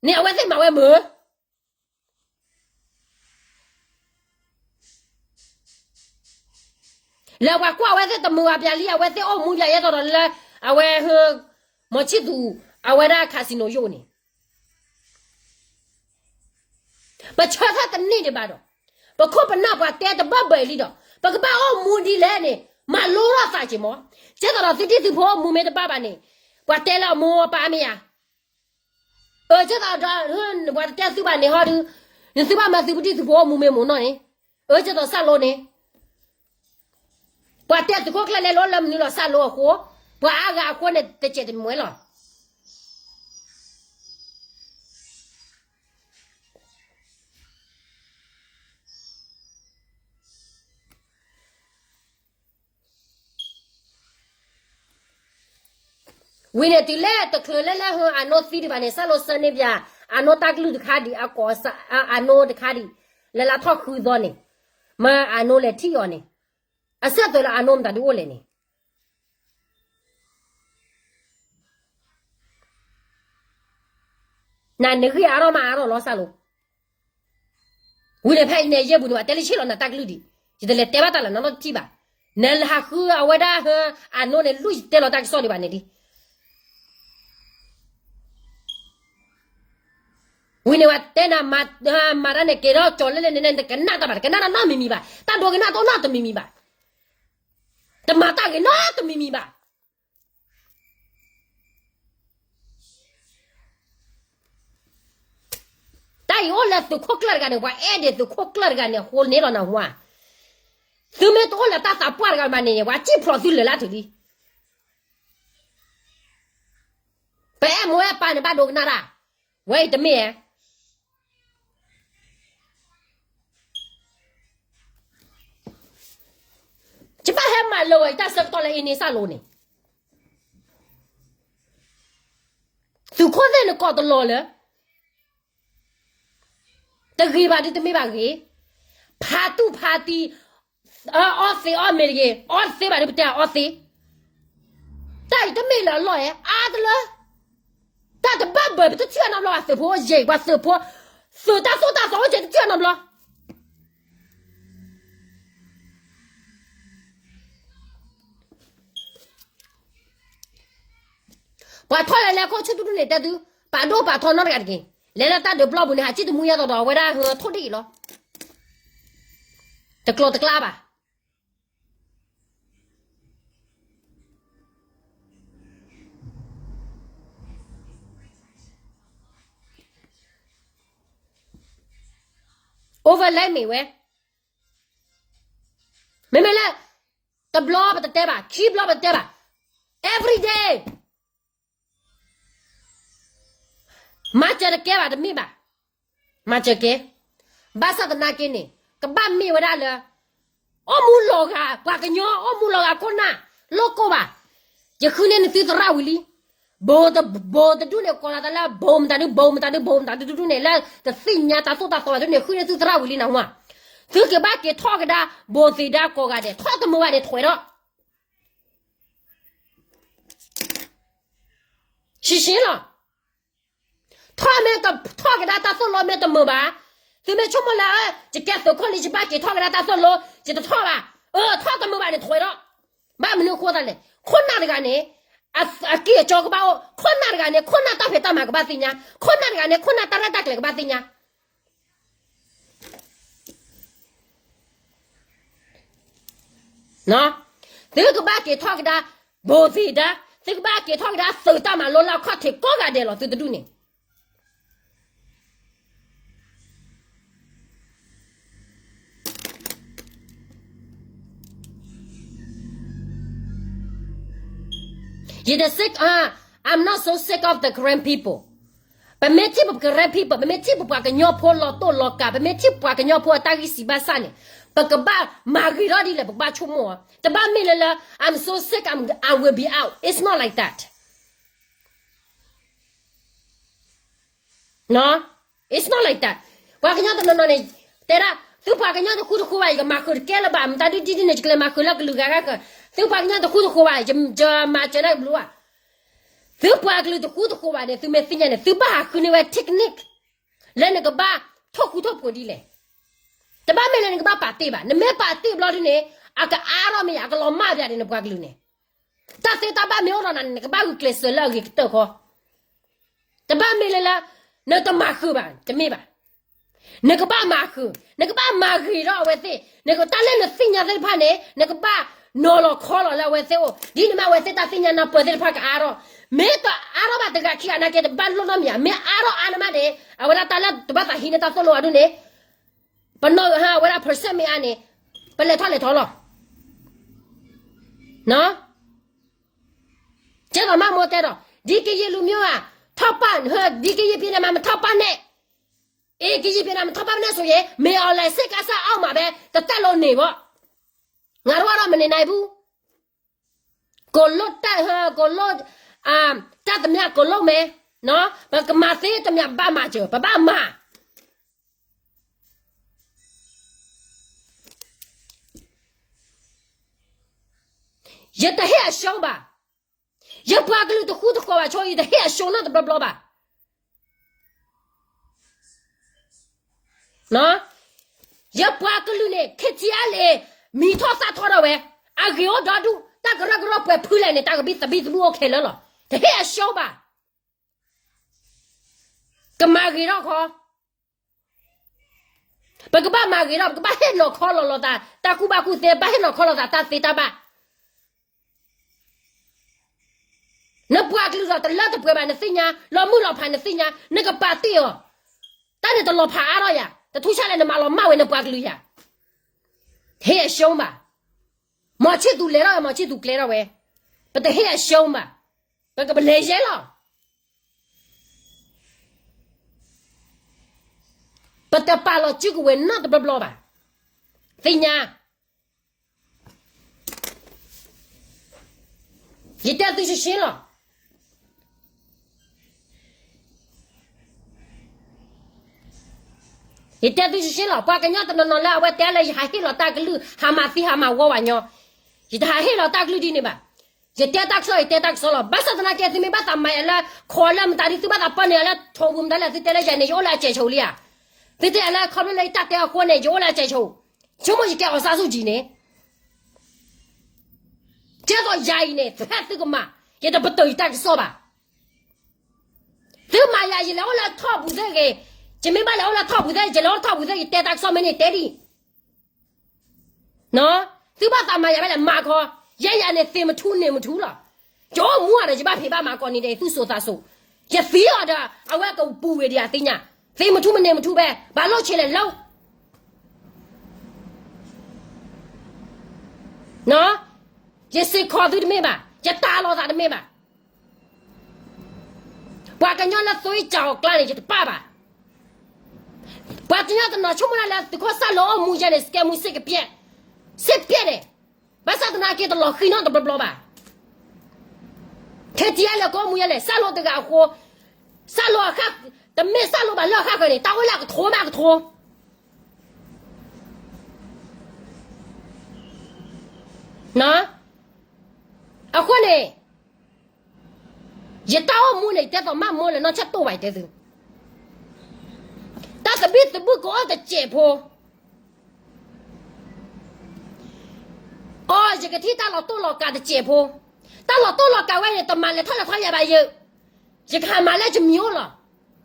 န့ၣ်အဝဲသ့ၣ်မၤဝဲမုာ် လၢပှၤကွၢ်အဝဲသ့ၣ်တမုာ်အပျးလံ အဝဲသ့ၣ်အိၣ်မူယၤယဲၢ်တီၤဒီးလၢ အဝဲ မီၤဆံၣ်သူး အဝဲဒၣ် casino ယိၣ်န့ၣ် ပဆၢထၢၣ်တန့ၢ်ဒံးဘၣ်ဒီး ပခိၣ်ပနၢ်ပှၤတဲတဘၢၣ်ဘၢၣ်လံဒီး ပကဘၣ်အိၣ်မူဒ်လဲၣ်န့ၣ် မၤလိထီၣ်သးက့ၤမး, ကဲသိးဒီးသုတံၢ်သုဖိအိၣ်မူမ့ၢ်တဘၣ်ဘၣ်န့ၣ် ပှၤတဲလၢအမိၢ်အပၢ်မ့ၢ်ဧါ, အၢ ကဲသိးဒီး ပှၤတတဲသုဘၣ်န့ၣ်ဟီဒီး နသုဘၣ်မၤသုပတံၢ်သုဖိအိၣ်မူမ့ၢ်မ့ၢ်နီၢ်န့ၣ်, အၢ ကဲသိးစၢ်လိန့ၣ် ပှၤတဲသုးခိၣ်ကျၢၢ်လဲၤလိလၢမနုၤလီၤ စၢ်လိအဃိ, ပှၤအါဂၤအဃိန့ၣ် တစဲးတမံၤဝဲလီၤ. ဝံၤန့ၣ်တုၤလၢတချုးလၢလၢဟၢအနိသံဒံးဘၣ်န့ၣ် စၢ်လိဆၢန့ၢ်ပၠး အနိတၢ်ကလုၢ်တခါဒံး အကိး အနိတခါဒံး လၢလၢထီၣ်ဃုသီန့ၣ်, မၢအနိလဲၤထံၣ်အီၤန့ၣ်, အစၢၢ်သွဲးလၢအနိမတၤဒုအိၣ်လဲၣ်န့ၣ် နနဂံၢ်အါထီၣ်မးအါထီၣ်လီၤစၢ်လိ, ဝံၤန့ၣ်ဖဲအံၤန့ၣ်ယဲၢ်ပူၤန့ၣ် ပှၤတဲလၢဆ့ၣ်လီၤနၤတၢ်ကလုၢ်ဒံး, ယတလဲၤတဲဘၣ်တၢ်လၢနနီတထံၣ်ဘၣ်, နဟးဃုအဝဲဒၣ်ဟၢအနိန့ၣ် လူၢ်ယတဲလီၤတၢ်ကစီၣ်ဒံးဘၣ်န့ၣ်ဒံး ဝံၤန့ၣ်ဝဲတဲနၤ မၤတၢ်န့ၣ် က့ၤထီၣ်ကၠီၤလၢလၢန့ၣ် နတကနၣ်တၢ်ဘၣ် တကနၣ်တၢ်နီတမံၤမံၤဘၣ် တၢ်ဒိကနၣ်တအိၣ်နီတမံၤမံၤဘၣ် တမၤတၢ်ဂ့ၤနီတမံၤမံၤဘၣ် တၢ်အံၤအိၣ်လၢသုးခိၣ်ကျၢၢ်တဂၤန့ၣ် ပှၤအဲၣ်ဒိးသုးခိၣ်ကျၢၢ်တဂၤန့ၣ် အဃိန့ၣ်လီၤနၢ်ဟူဧါ, သုမ့ၢ်တအိၣ်လၢတၢ်သးပှၢ်တဂၤဘၣ်န့ၣ် ပှၤစံၣ်ဖျိးသုလၢာ်လၢထူလံ ပအဲၣ်မိၢ်အဲၣ်ပၢ်န့ၣ် ဘၣ်ဒိကနၣ်တၢ်, ဝဲအံၤတမ့ၢ်ဧါ ယဘၣ်ဟဲမၤလၢာ်ဝဲယတၢ်ဆၢကတီၢ်လၢအံၤန့ၣ်စၢ်လိန့ၣ်, သုးခိၣ်သ့ၣ်နကိးတလီၤလၢ တဂ့ၤဘၣ်ဒုးတမ့ၢ်ဘၣ်ဂ့ၤ, ဖးတူၢ်ဖးတံၢ်, အီသံးအီမ့ၤတဂ့ၤ, အီသ့ဘၣ်ဒုးပတဲအီသ့, တၢ်အံၤတမ့ၢ်လၢအလီၢ်ဧါ, အါတလၢ, တၢ်တဘၣ်ဘၢၣ်ပတထံၣ်အနီတဘျီဘၣ် သုးဖိယဲၢ်ပှၤသုးဖိ, သုးတၢ်သိၣ်တၢ်သီအိၣ်ကဲတထံၣ်အနီတဘျီ ပှၤထီၣ်လဲၤလဲၤခိၣ်ဆူတဒူၣ်န့ၣ်တဲသု, ပာ်ဒိၣ်ပာ်ထီနီတဂၤတက့ၢ်, လဲၤလၢတၢ်ဒုးပျီပူၤန့ၣ် ဟးစံၣ်တမူယဲသိးဒီး အဝဲဒၣ်ဟၢထိၣ်ဒံၣ်လီၤ, တကျိၤတကျါဘၣ်. Overlap မ့ၢ်ဝဲ, မ့မ့ၢ်လၢ တဘျီပတတဲဘၣ်, ခံဘျီပတတဲဘၣ်, every day မၤစၢၤတကဲဘၣ်တမ့ၢ်ဘၣ်, မၤစၢၤကဲ, ဘၣ်ဆၣ်သနာ်က့န့ၣ် ကဘၣ်မ့ၢ်ဝဲဒၣ်လၢ အိၣ်မူလီၤဂာ် ပှၤကညီအိၣ်မူလီၤဂာ်ခိၣ်နၢ် လိၣ်ကိၢ်ဘၣ်, ယဃုန့ၢ်နသုသရၣ်ဝံၤလံ, ဘိတဒူၣ်န့ၣ် ကိးလီၤသးလၢ ဘိမတၤဒု ဘိမတၤဒု ဘိမတၤဒုဒူၣ်န့ၣ် လၢတသ့ၣ်ညါတၢ်သိၣ်တၢ်သီဘၣ်ဒုန့ၣ် ဃုန့ၢ်သုသရၣ်ဝံၤလံနၢ်ဟူဧါ, သုကဘၣ်က့ၤထီၣ်ကဒါ ဘိသ့ၣ်ဒါကိးဂၤဒဲး ထီၣ်တမုာ်ဘၣ်န့ၣ်ထွဲးဒီး ရှင်းရှင်းလီၤ. ထီၣ်မ့ၢ်တထီၣ်ကဒါ တၢ်သိၣ်လိမ့ၢ်တမုာ်ဘၣ်, သုမ့ၢ်ဆိကမိၣ်လၢ ယကဲသုးခိၣ်လံ ယဘၣ်က့ၤထီၣ်ကဒါတၢ်သိၣ်လိ ယတထီၣ်ဘၣ်, အၢ ထီၣ်တမုာ်ဘၣ်န့ၣ်ထွဲးဒီး, ဘၣ်မနုၤအဃိသတးလဲၣ်, ခိၣ်နၢ်တဂၤန့ၣ် အကံၢ်အစီကဘၣ်အိၣ်, ခိၣ်နၢ်တဂၤန့ၣ် ခိၣ်နၢ်တၢ်ဖံးတၢ်မၤကဘၣ်သ့ၣ်ညါ, ခိၣ်နၢ်တဂၤန့ၣ် ခိၣ်နၢ်တၢ်ရဲၣ်တၢ်ကျဲၤကဘၣ်သ့ၣ်ညါ သုကဘၣ်က့ၤထီၣ်ကဒါ ဘိသ့ၣ်ဒါ, သုကဘၣ်က့ၤထီၣ်ကဒါသုးတၢ်မၤလိလၢအခီၣ်ထံးကိးဂၤဒဲးလီၤ သုတဒူၣ်န့ၣ်. I'm not so sick of the Karen people. ပမ့ၢ်ထံၣ်ပ Karen people, ပမ့ၢ်ထံၣ်ပပှၤကညီဖိလီၤတိၢ်လီၤကး, ပမ့ၢ်ထံၣ်ပှၤကညီဖိအတၢ်ဂံၢ်စၢ်ဘၣ်ဆၣ်န့ၣ်, ပကဘၣ်မၤဂ့ၤထီၣ်ဒ်လဲၣ် ပကဘၣ်ဆိကမိၣ်, တဘၣ်မ့ၢ်လၢလၢ I'm so sick, I will be out. It's not like that. It's not like that. ပှၤကညီတနီၤနီၤန့ၣ် တဲဒၣ် သုပှၤကညီတဃူတဃူဘၣ် ယကမၤဃုာ်တကဲလၢၤဘၣ်, မတၤဒုဒ်န့ၣ် ယကလဲၤမၤဃုာ်လၢကလုာ်ဂၤဂၤဃၢၤ, သုပှၤကညီတဃူတဃူဘၣ် ယမၤစၢၤနၤဘျုးဘၣ်. သုပှၤကလုာ်တဃူတဃိးဘၣ်န့ၣ် သုမ့ၢ်သ့ၣ်ညါန့ၣ် သုဘၣ်ဟးဃုန့ၢ်ဝဲ technique လၢနကဘၣ်ထိၣ်ဃူထိၣ်ဖိးဒ်လဲၣ်. တဘၣ်မ့ၢ်လၢနကဘၣ်ပာ်တ့ၢ်ဘၣ်. နမ့ၢ်ပာ်တ့ၢ်ဘျီဒ်န့ၣ် အကအါထီၣ်မ့ၢ်ယါ အကလီၤမၢ်ပၠးဒီးနပှၤကလုာ်န့ၣ်, တၢ်သ့တၢ်ဘၣ်မ့ၢ်အိၣ်ဒီးနၤန့ၣ် နကဘၣ်ဂုာ်ကျဲးစၢးလၢအဂ့ၤကတၢၢ်ဃီ. တဘၣ်မ့ၢ်လၢလၢ နတမၤဃုာ်ဘၣ် တမ့ၢ်ဘၣ်. နကဘၣ်မၤဃုာ်, နကဘၣ်မၤဂ့ၤထီၣ်အဝဲသ့ၣ်, နကတၢ်လၢနသ့ၣ်ညါသ့ၣ်တဖၣ်န့ၣ် နကဘၣ်နီၤလီၤခီလီၤလၢအဝဲသ့ၣ်အိၣ်, ဒ်န့ၣ်မးအဝဲသ့ၣ်တၢ်သ့ၣ်ညါနၢ်ပၢၢ်သ့ၣ်တဖၣ်ကအါထီၣ်, မ့ၢ်တအါထီၣ်ဘၣ်တဂၤခံဂၤနာ်က့ တဘၣ်လိၣ်နီတမံၤဧါ, မ့ၢ်အါထီၣ်အါန့ၣ်မးန့ၣ် အဝဲဒၣ်တၢ်လၢတဘၣ်သးဟံးန့ၢ်တၢ်သိၣ်လိအီၤဒ်န့ၣ်, ပနီၢ်ဟါအဝဲဒၣ် percent မ့ၢ်အါန့ၣ် ပလဲၤထီၣ်လဲၤထီလီၤ. ကဲသိးမးမိၢ်တဲဒီး ဒီကရင်လူမျိုး ထောက်ပံ့, ဒီကရင်ပြည်နယ်မှာ မထောက်ပံ့နဲ့, ကရင်ပြည်နယ်မှာ မထောက်ပံ့နဲ့ဆိုရင် မင်းအောင်လှိုင်စစ်ကောင်စီအောက်မှာပဲ တသက်လုံးနေပေါ့. ငါတို့ကတော့ မနေနိုင်ဘူး. ကိုယ်လုပ်တတ်, ကိုယ်လုပ်, တတ်သမျှကိုယ်လုပ်မယ်. ပကမၤသ့သမျှ ပဘၣ်မၤစၢၤ, ပဘၣ်မၤ ယတဟ့ၣ်အရှုံးဘၣ်. ယပှၤကလုာ်တဃူတဃိးဘၣ်ဆိ, ယတဟ့ၣ်အရှုံးနီတဘျီဘျီဘၣ်. ယပှၤကလုာ်န့ၣ် KTLA မံၤထီၣ်သၣ်ထီထီၣ်ဝဲ, အဂ့ၤအိၣ်ဒီဒူၣ်, တၢ်ကရၢကရိပှဲၤဖုလဲၣ်န့ၣ် တၢ်ကဘံၣ်သဘံၣ်သဘုၣ်အိၣ်ခဲလၢာ်လီၤ. တဟ့ၣ်အရှုံးဘၣ်. ကမၤဂ့ၤထီၣ်ခီ ပကဘၣ်မၤဂ့ၤထီၣ်, ပကဘၣ်ဟ့ၣ်နီၤခီလီၤလီၤသး, တၢ်ကူၣ်ဘၣ်ကူၣ်သ့ ဘၣ်ဟ့ၣ်နီၤခီလီၤသး တၢ်သ့တၢ်ဘၣ်. နပှၤကလုာ်ဒီးတလၢတပှဲၤဘၣ် နသ့ၣ်ညါ, လီၤမုၢ်လီၤဖးနသ့ၣ်ညါ, နကပာ်တ့ၢ်အီၤ, တၢ်န့ၣ်တလီၤဖးအါထီၣ်ယၤ, တထူၣ်ဆါလဲၣ် နမၤလီၤမၢ်ဝဲနပှၤကလုာ်ယၤ. ဟ့ၣ်အရှုံးဘၣ်. မီၤဆံၣ်သူလဲၤထီၣ်ဝဲ မီၤဆံၣ်သူကျဲထီၣ်ဝဲ, ပတဟ့ၣ်အရှုံးဘၣ်. ပကပလဲၤယဲလီၤ. ပတပာ်လီၤစုကဝဲၤနီတဘျီဘျီဘၣ်. သ့ၣ်ညါ, ယတဲသုရှင်းရှင်းလီၤ. ယတဲသုရှင်းရှင်းလီၤ. ပှၤကညီတနီၤနီၤလၢအဝဲတဲလၢယဟးဟ့ၣ်လီၤတၢ်ကလုၢ် ဟးမၤသံဟးမၤဝီဝဲညီ, ယတဟးဟ့ၣ်လီၤတၢ်ကလုၢ်ဒ်န့ၣ်ဘၣ်. ယတဲတၢ်ကစီၣ် ယတဲတၢ်ကစီၣ်လီၤ. ဘၣ်ဆၣ်သနာ်က့ သုမ့ၢ်ဘၣ်သးမၤယၤလၢ ခိးလၢမတၤဒ် သုဘၣ်သးပၢနုာ်ယၤလၢထိးပူၤမတၤလဲၣ် သုတဲလၢယၤန့ၣ် ယအိၣ်လၢအစဲးဆိးလံဧါ. သုတဲလၢခီဖျိလၢယတၢ်တဲအဃိန့ၣ် ယအိၣ်လၢအစဲးဆိး, ဆိကမိၣ်ယကဲ အောင်ဆန်းစုကြည် န့ၣ် ကဲသိးယၤအံၤန့ၣ် ဖဲသုကမၤ, ယတပတုာ်ယတၢ်ကစီၣ်ဘၣ်. သုမၤယၤ ယလဲၤအိၣ်လၢထီၣ်ပူၤသ့ၣ်ဂ့ၤ, ယမ့ၢ်ဘၣ်လဲၤအိၣ်လၢထီၣ်ပူၤသ့ၣ် ယလဲၤအိၣ်လၢထီၣ်ပူၤသ့ၣ် ယတဲတၢ်ကစီၣ်မ့ၢ်န့ၣ်တဲဒံး. သုဘၣ်သးမၤယၤဘၣ်လဲၣ် မၤခီ, ယဲယၤန့ၣ် သ့ၣ်မထူန့ၣ်မထူလီၤ. ယအိၣ်မူဒီး ယဘၣ်ဖံးဘၣ်မၤကိးနံၤဒဲး သူၣ်စိသးစိ, ယသံအီၤဒီး အဝဲကပူၤဝဲဒံးအသ့ၣ်ညါ, သ့ၣ်မထူမန့ၣ်မထူဘဲ ဘၣ်လိၣ်ဆံးလဲၣ်လၢ ယစ့ၢ်ကီးသုတမ့ၢ်ဘၣ်, ယတၢ်လီၤသးတမ့ၢ်ဘၣ်. ပှၤကညီလၢသွ့ကၠီၤအကျါန့ၣ် ယတပၣ်ဘၣ်. ပှၤကညီတနီၤဆိကမိၣ်ဒၣ်လၢသုးခိၣ်စၢ်လိာ်အိၣ်မူယဲန့ၣ် စကဲမူစ့ၢ်ကပျဲၢ်, စ့ၢ်ကပျဲၢ်န့ၣ်, ဘၣ်ဆၣ်သနာ်က့တလီၤဃံၤနီတဘျီဘျီဘၣ်. ခဲတံၤအါလဲၣ်ကအိၣ်မူယဲလဲၣ် စၢ်လိာ်တဂၤအဃိ, စၢ်လိာ်အဃၣ်, တမ့ၢ်စၢ်လိာ်ဘၣ်လၢအဃၣ်ဃၢၤန့ၣ် တၢ်အိၣ်လၢအကထိမးကထိ အဃိန့ၣ်, ယတၢ်အိၣ်မူန့ၣ် ယတဲသိးမးမိၢ်လဲၣ် နီၢ်ဆၢၣ်တိၢ်ဘၣ်ယတဲသု, တၢ်သဘံၣ်သဘုၣ်ကအိၣ်တစဲးဖိ, အိ ယကထံၣ်တၢ်လီၤတိၢ်လီၤကးတစဲးဖိ, တၢ်လီၤတိၢ်လီၤကးဝဲန့ၣ် တမၤလဲၤထီၣ်လဲၤထီယၤဘၣ်ယဲ, ယကဟးမၤလၢယမံၤအိၣ်လီၤ,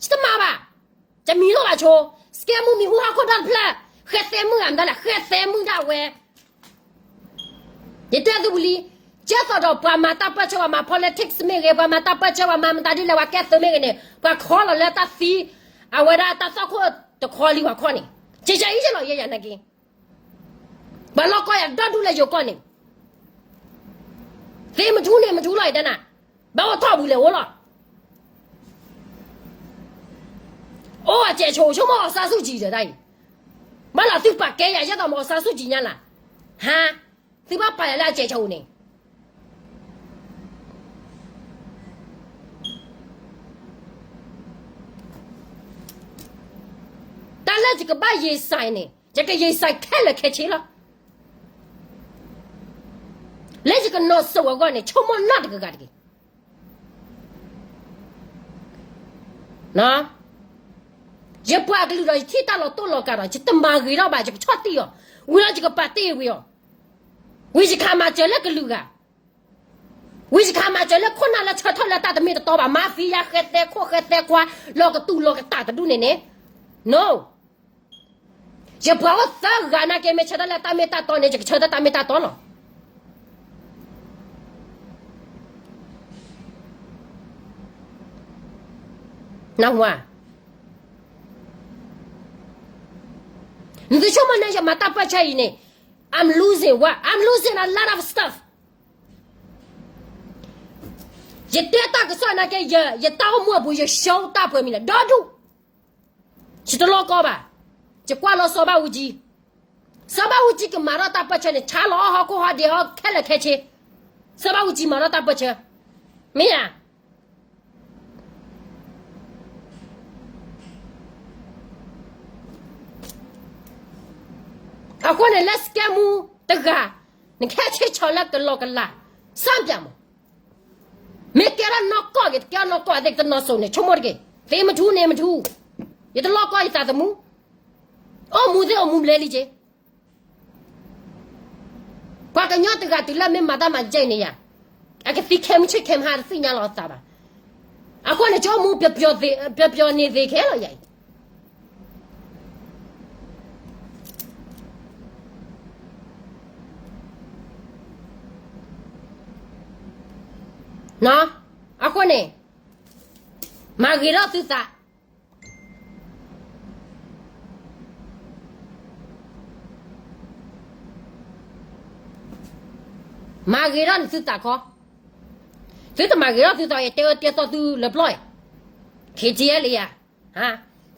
ယတမၤဘၣ်, ယမံၤလိၣ်ဘၣ်ဆိ, စကဲမူမံၤဟူဟီၣ်ခိၣ်ဒီတဖျၢၣ်, ဃဲသဲမုၣ်ဂၤမတၤလဲၣ် ဃဲသဲမုၣ်ဒၣ်ဝဲ ယတဲသုပူၤလံ, ကဲသိးဒီးပှၤမၤတၢ်ပၢၢ်ဆၢ ပှၤမၤ politics မ့ၢ်ဂ့ၤ, ပှၤမၤတၢ်ပၢၢ်ဆၢ ပှၤမၤမတၤဒ်လဲၣ် ပှၤကဲသုးမ့ၢ်ဂ့ၤန့ၣ် ပှၤခီလီၤလၢတၢ်သံ, အဝဲဒၣ်တၢ်သွၣ်ခိၣ်တခီလံပှၤခီန့ၣ်, ကယဲအံၤယလီၤယဲယၤနာ်က့, ပှၤလီၢ်ကီယၤဒီဒူၣ်လၢယိၤကီၢ်န့ၣ်, သ့ၣ်မထူန့ၣ်မထူလီၤယတဲနၤ, ဘၣ်အိၣ်ထီၣ်ပူၤလဲၤအိၣ်လီၤ အိၣ်အစဲးဆိး ဆိကမိၣ်အောင်ဆန်းစုကြည် ဒီးတၢ်အံၤ, ဘၣ်လီၤသုပာ်ကဲယၤ ယဲသိးမ့ၢ်အောင်ဆန်းစုကြည် ညါလၢ်, ဟါ, သုဘၣ်ပာ်ယၤလၢအစဲးဆိးန့ၣ်, တၢ်လၢယကဘၣ် ရင်ဆိုင် န့ၣ် ယက ရင်ဆိုင် ခဲလၢာ်ခဲဆ့လီၤ. လၢယကနီၤစိးအဂီၢ်န့ၣ် ဆိကမိၣ်နီၢ်တဂၤဂၤတဂ့ၤ. ယပှၤကလုာ်ဒီးယထံၣ်တၢ်လီၤတိၢ်လီၤကးဒီး ယတမၤဂ့ၤထီၣ်ဘၣ် ယကဆီၣ်တံၢ်အီၤ, ဝံၤလီၤယကပာ်တ့ၢ်ဝံၤအီၤ, ဝံၤယကမၤစၢၤလၢကလုာ်ဂၤ, ဝံၤယကမၤစၢၤလၢခိၣ်နၢ်လၢဆၢထၢၣ်လၢတၢ်တမ့ၢ်တတီဘၣ် မၤသံယၤဃဲသဲခိၣ်ဃဲသဲခွါ လီၤကတူာ်လီၤကတၢ်တဒူၣ်န့ၣ်န့ၣ်, no. ယပှၤအိၣ်သၢဂၤနာ်က့ မ့ၢ်ဆၢထၢၣ်လၢတၢ်မ့ၢ်တၢ်တီန့ၣ် ယကဆၢထၢၣ်တၢ်မ့ၢ်တၢ်တီလီၤ. နၢ်ဟူဧါ, နသုဆိကမိၣ်န့ၣ် ယမၤတၢ်ပၢၢ်ဆၢအံၤန့ၣ်, I'm losing what? I'm losing a lot of stuff. ယတဲတၢ်ကစီၣ်နာ်က့ ယတၢ်အိၣ်မူအပူၤ ယ show တၢ်ပှဲၤမံၤလၢဒီဒူၣ်, ယတလီၢ်ကီဘၣ်, ယကွၢ်လီၤစီၤဘၣ်အူကၠံ, စီၤဘၣ်အူကၠံကမၤထီၣ်တၢ်ပၢၢ်ဆၢန့ၣ် ဆါလီၤအီၣ်ဟီၣ်ခိၣ်ဟီၣ်ဒ့ဟီၣ်ခဲလၢာ်ခဲဆ့, စီၤဘၣ်အူကၠံမၤထီၣ်တၢ်ပၢၢ်ဆၢ, မ့ၢ်ဧါ. အဃိန့ၣ်လၢ scam မူတဂၤ, နခဲဆ့ဆီလၢကလီကလး, စၢ်ပၠးမး, မ့ၢ်ကဲထီၣ်နီၢ်ကီၢ်ဂ့ၤ တကဲထီၣ်နီၢ်ကီၢ်သ့ၣ် တနီၤစိၤန့ၣ် ဆိကမိၣ်တက့ၢ်, သ့မထူန့ၣ်မထူ, ယတလီၢ်ကီယသးသမူ, အိၣ်မူသ့ၣ်အိၣ်မူဘျဲလံက့ၤ ပှၤကညီတဂၤတုၤလၢမ့ၢ်မၤတၢ်မၤကဲအံၤန့ၣ်ယၤ, အကသံခဲမုၢ်ဆ့ၣ်ခဲမုၢ်ဟါတသ့ၣ်ညါလီၤအသးဘၣ်. အဃိန့ၣ် ကအိၣ်မူပျီၤပျီၤန့ၣ်သ့ခဲလီၤယၤအံၤ. အဃိန့ၣ် မၤဂ့ၤထီၣ်သုသး မၤဂ့ၤထီၣ်နသုသးခီ, သုတမၤဂ့ၤထီၣ်သုသး ယတဲအၢတဲသီသုလၢပျီၢ်, KTLA ယၤ,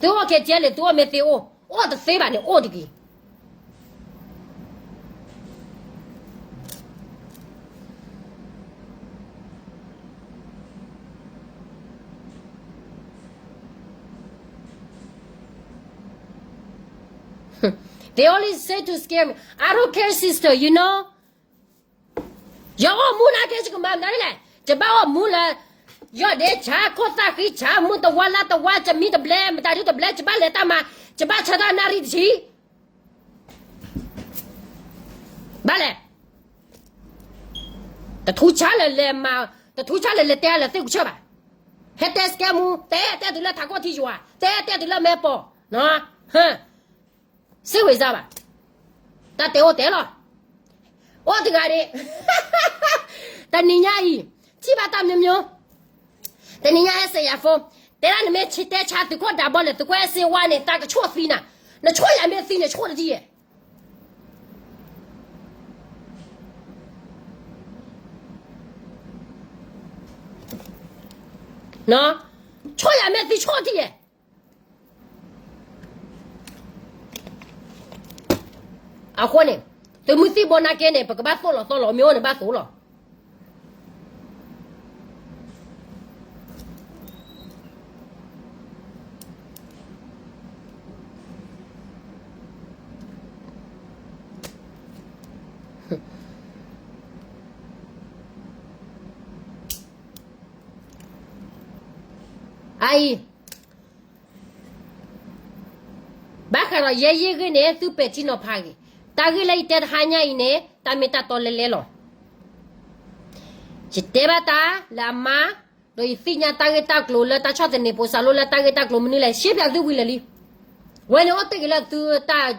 သုအိၣ် KTLA သုအိၣ်မ့ၢ်သ့အိၣ်, အိၣ်တသ့ဘၣ်န့ၣ်အိၣ်တက့ၢ်. ယအိၣ်မူနာ်က့ ယကမၤမတၤဒ်လဲၣ်, ယဘၣ်အိၣ်မူလၢ ယီၢ်ဒ့ဆါ ခိၣ်သၣ်ဃံဆါ မုၢ်တဝါလါတဝါ ယမံတဘျဲ မတၤဒုတဘျဲ ယဘၣ်လဲၤတၢ်မၤ ယဘၣ်ဆၢထၢၣ်နၣ်ရံၣ်တဆံ ဘၣ်လဲၣ်, တထူဆါလၢလဲၤမၤ, တထူဆါလၢလဲၤတဲလၢသ့ၣ်ကူဆၢၣ်ဘၣ်, ဟဲတဲ scam မူ တဲတဲတုၤလၢထးခိၣ်ထံယွၤ တဲတဲတုၤလၢမဲာ်ပီၤ, စ့ဝ့ၤစါဘၣ်, တၢ်တဲအိၣ်တဲလီၤ, အိၣ်တဂၤဒ့, တနံၤညါအံၤ, ထံၣ်ဘၣ်တၢ်မ့ၢ်မ့ၢ်, တနံၤညါဟဲစဲးယၤဖိ, တဲဒၣ်နမ့ၢ်ဆံတဲဆါသုးခိၣ်ဒးဘီလဲၣ် သုးခိၣ်အဲၣ်စ့ဝါန့ၣ် တၢ်ကဆိၣ်သံနၤ, နဆိၣ်ယၤမ့ၢ်သံန့ၣ်ဆိၣ်တထံၣ်ယဲၢ် ဆိၣ်ယၤမ့ၢ်သံဆိၣ်တထံၣ်ယဲၢ်. အဃိန့ၣ်, သုးမုၢ်သံၣ်ဘိနာ်က့န့ၣ် ပကဘၣ်သိၣ်လီၤသီလီၤ မ့ၢ်အိၣ်န့ၣ်ဘၣ်သိၣ်လီၤ. အအံၤ ဘၣ်ဃးဒီးယဲယ့ၢ်ဂ့ၢ်န့ၣ် သုပဲာ်ထံနီၤဖးဂ့ၤ, တၢ်ဂ့ၢ်လၢယတဲတဟါညါအံၤန့ၣ် တၢ်မ့ၢ်တၢ်တီလဲလဲလီၤ. ယတဲဘၣ်တၢ်လၢအမါ, ဒီးယသ့ၣ်ညါတၢ်ဂ့ၢ်တၢ်ကျိၤလၢတၢ်ဆီၣ်သနံးဖိစးလိလၢတၢ်ဂ့ၢ်တၢ်ကျိၤမနုၤလဲၣ် ရှဲပၠးသုဝံၤလၢာ်လံ. ဝဲန့ၣ်အိၣ်တ့ၢ်က့ၤလၢသုတၢ်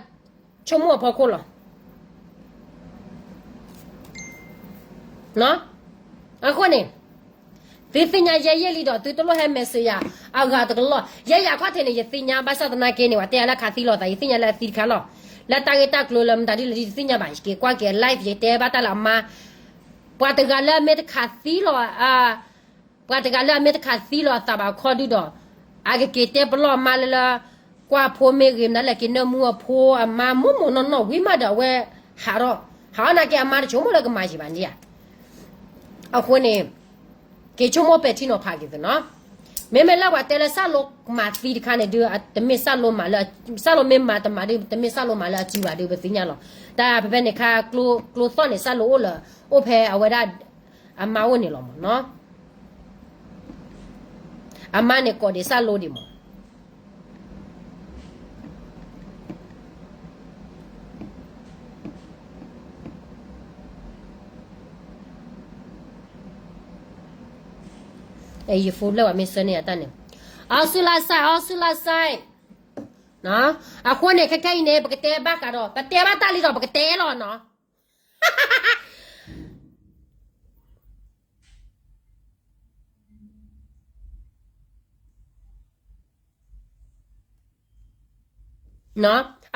ဆိကမိၣ်အဖီခိၣ်လီၤ. အဃိန့ၣ်, သုသ့ၣ်ညါယဲယ့ၢ်လံဒီး သုတလိၣ်ဟဲ message ယၤအဂၤတကလီၢ်. ယဲယၤခီၣ်ထံးန့ၣ် ယသ့ၣ်ညါဘၣ်ဆၣ်သနာ်က့န့ၣ် ပှၤတဲယၤလၢခးသံလိာ်သး ယသ့ၣ်ညါလၢအသံတခါလီၤ. လၢတၢ်ဂ့ၢ်တၢ်ကျိၤလၢမတၤဒ်လဲၣ်ဒ်ယသ့ၣ်ညါဘၣ် ယက့ၤကွၢ်က့ၤအ live ယတဲဘၣ်တၢ်လၢအမါ, ပှၤတဂၤလၢအမ့ၢ်တခးသံလိာ် ပှၤတဂၤလၢအမ့ၢ်တခးသံလိာ်အသးဘၣ်ခီဒုဒီး, အကက့ၤတဲပလီၢ်အမါလၢလၢ, ကွၢ်ဖိမ့ၢ်ဂ့ၤမနုၤလဲၣ် က့ၤနၢမူအဖိအမါမိၢ်မိၢ်နီၢ်နီၢ်ဝံၤမးဒီးအဝဲ, ဟးထီၣ်, ဟးထီၣ်နာ်က့အမါတဆိကမိၣ်လၢကမၤယံာ်ဘၣ်န့ၣ်ဧါ. အဃိန့ၣ်, က့ၤဆိကမိၣ်ပဲာ်ထံနီၤဖးက့ၤသနီၤ. မ့မ့ၢ်လၢပှၤတဲလၢစၢ်လိမၤသံတခါန့ၣ်ဒုး တမ့ၢ်စၢ်လိမၤလၢ, စၢ်လိမ့ၢ်မၤတမၤဒုး တမ့ၢ်စၢ်လိမၤလၢအစုဘၣ်ဒုး ပသ့ၣ်ညါလီၤ. တၢ်ဖဲဖဲန့ၣ်ခါ, ကျိသီၣ်န့ၣ် စၢ်လိအိၣ်လၢ, အိၣ်ဖဲအဝဲဒၣ်, အမါအိၣ်န့ၣ်လီၤမးနီၤ. အမါန့ၣ်ကိးဒံးစၢ်လိဒံးမး. ယဖိလၢဝဲမ့ၢ်ဆၢန့ၢ်အတၢ်န့ၣ်, အီစူလါစဲ, အီစူလါစဲ. အဃိန့ၣ် ခဲခဲအံၤန့ၣ် ပကတဲဘၣ်ဃးဒီး ပတဲဘၣ်တၢ်လံဒီး ပကတဲလီၤနီၤ.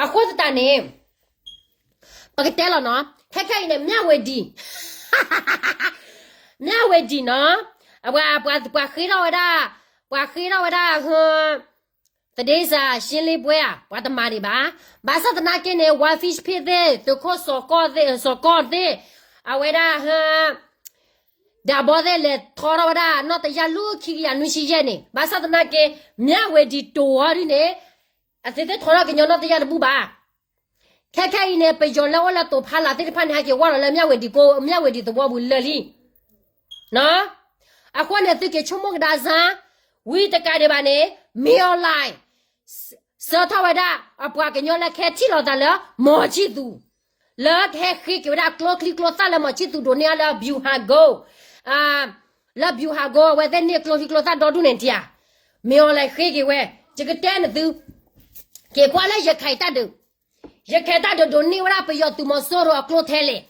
အဃိသတးန့ၣ် ပကတဲလီၤနီၤ, ခဲခဲအံၤန့ၣ် မၠၣ်ဝ့ၤဒံၣ်, မၠၣ်ဝ့ၤဒံၣ်နီၤ, ပှၤဃ့ထီၣ်ဝဲဒၣ်, ပှၤဃ့ထီၣ်ဝဲဒၣ် သဒ့စၤရှ့လ့ပွဲဧါ, ပှၤတမၤဒံးဘၣ်. ဘၣ်ဆၣ်သနာ်က့န့ၣ် One Fish Page သ့ၣ်, သုးခိၣ်စီၤကီၢ်သ့ၣ်, စီၤကီၢ်သ့ၣ်, အဝဲဒၣ် ဒးဘီသ့ၣ် လဲၤထီထီၣ်ဝဲဒၣ် နီၢ်တယၢ်လၢခံကယၤနွံဆံယဲၢ်န့ၣ်. ဘၣ်ဆၣ်သနာ်က့ မၠၣ်ဝ့ၤဒံၣ်တိၤအီၤဒ်န့ၣ် အသုသ့ၣ်ထီထီၣ်ကညီနီၢ်တယၢ်တဘူၣ်ဘၣ်. ခဲခဲအံၤန့ၣ် ပယီၤလၢအိၣ်လၢတိၤဖီလာ်သ့ၣ်တဖၣ်န့ၣ် ဟဲက့ၤဝဲလီၤလၢမၠၣ်ဝ့ၤဒံၣ်ကိ, မၠၣ်ဝ့ၤဒံၣ်သဝီပူၤလၢာ်လံ. အဃိန့ၣ် သုက့ၤဆိကမိၣ်ကဒါစၢ်, ဝံတကးဒံးဘၣ်န့ၣ် မ့ၢ်အီၤလဲၣ် ဆှၢထီၣ်ဝဲဒၣ် အပှၤကညီလၢကဟဲထံၣ်လိာ်သးလၢ မီၤဆံၣ်သူး, လၢကဟဲဃ့က့ၤဝဲဒၣ်ကျိချံကျိသၣ်လၢမီၤဆံၣ်သူးဒိးန့ၢ်အီၤလၢ ဗျူဟာကုန်း, လၢ ဗျူဟာကုန်း အဝဲသ့ၣ်န့ၢ်ကျိချံကျိသၣ်ဒီဒူၣ်န့ၣ်တယၤ, မ့ၢ်အီၤလဲၣ်ဃ့က့ၤဝဲ, ယကတဲနသု, က့ၤကွၢ်လၢရခဲၣ်တၢ်ဒုး ရခဲၣ်တၢ်ဒုးဒိးန့ၢ်ဝဲဒၣ်ပယီၤသုးမီၤစိရိၤအကျိထဲလဲၣ်,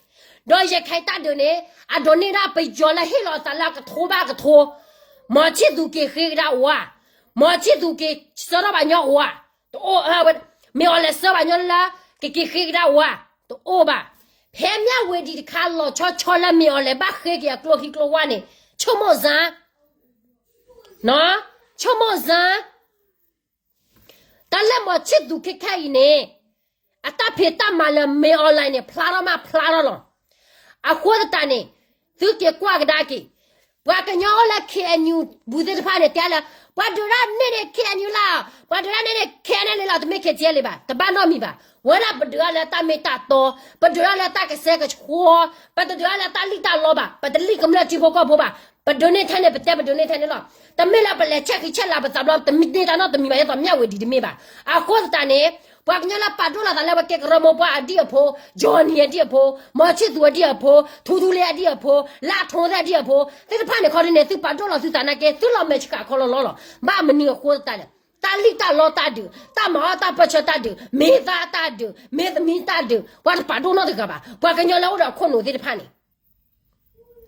ဒီးရခဲၣ်တၢ်ဒုးန့ၣ် အဒိးန့ၢ်ဒၣ်ပယီၤလၢဟ့ၣ်လီၤအသးလၢအကထိဘၣ်အကထိ, မီၤဆံၣ်သူးက့ၤဃ့ကဒါအိၣ်ဧါ, မီၤဆံၣ်သူးက့ၤဆှၢထီၣ်ဘၣ်ညီအိၣ်ဧါ, တအိၣ်, မ့ၢ်အီၤလဲၣ်ဆှၢဘၣ်ညီလၢ ကက့ၤဃ့ကဒါအိၣ်ဧါ, တအိၣ်ဘၣ်. ဖဲမၠၣ်ဝ့ၤဒံၣ်တခါလီၤဆီဆီလၢမ့ၢ်အီၤလဲၣ်ဘၣ်ဃ့က့ၤအကျိချံကျိဝၣ်န့ၣ် ဆိကမိၣ်စၢ် ဆိကမိၣ်စၢ် တၢ်လၢမီၤဆံၣ်သူးခဲခဲအံၤန့ၣ် အတၢ်ဖံးတၢ်မၤလၢမ့ၢ်အီၤလဲၣ်န့ၣ် ဖျါထီၣ်မးဖျါထီၣ်လီၤ. အဃိသတးန့ၣ် သုက့ၤကွၢ်ကဒါက့ၤ, ပှၤကညီအိၣ်လၢ KNU ပူၤသ့ၣ်တဖၣ်န့ၣ် တဲလၢ ပှၤဒုးတၢ်န့ၢ်န့ၣ် KNU လီၤ, ပှၤဒုးတၢ်န့ၢ်န့ၣ် KNLA လီၤ, တမ့ၢ် KTLA ဘၣ်, တဘၣ်နီတမံၤဘၣ်. ဝဲဒၣ်ပဒုးတၢ်လၢတၢ်မ့ၢ်တၢ်တီ, ပဒုးတၢ်လၢတၢ်ကစဲကဆှီ, ပတဒုးတၢ်လၢတၢ်လံၣ်တၢ်လီဘၣ်, ပတလံၣ်ကမျၢၢ်ထံဖိကီၢ်ဖိဘၣ်, ပဒုးန့ၢ်ထဲန့ၣ် ပတဲပဒုးန့ၢ်ထဲန့ၣ်လီၤ. တမ့ၢ်လၢပလဲၤဆဲးဃံဆဲးလၤပသးဘျီ တမ့ၢ်တၢ်နီတမံၤဘၣ် ယဲသိးမၠၣ်ဝ့ၤဒံၣ်တမ့ၢ်ဘၣ်. အဃိသတးန့ၣ် ပှၤကညီလၢပာ်ဒိၣ်လီၤသးလၢပကဲကရၢမိၢ်ပှၢ်အဒံၣ်အဖိ, Johnny အဒံၣ်အဖိ, မီၤဆံၣ်သူးအဒံၣ်အဖိ, ထူထူလ့အဒံၣ်အဖိ, လၢအထိသ့ၣ်အဒံၣ်အဖိ, သ့ၣ်တဖၣ်န့ၣ်ခီဒ်န့ၣ် သုပာ်ဒိၣ်လီၤသုသးနာ်က့ သုလီၤမဲာ်ဆှးခီလီၤလီၤလီၤ. ဘၣ်မနုၤအဃိသတးလဲၣ်, တၢ်လံၣ်တၢ်လီတၢ်ဒုး, တၢ်မၤအီၣ်တၢ်ပၢၢ်ဆၢတၢ်ဒုး, မ့ၢ်သၣ်တၢ်ဒုး, မ့ၢ်သမံသၣ်ဒုး, ပှၤတပာ်ဒိၣ်နီတဂၤဘၣ်. ပှၤကညီလၢအိၣ်ဒီးအခိၣ်နူာ်သ့ၣ်တဖၣ်န့ၣ်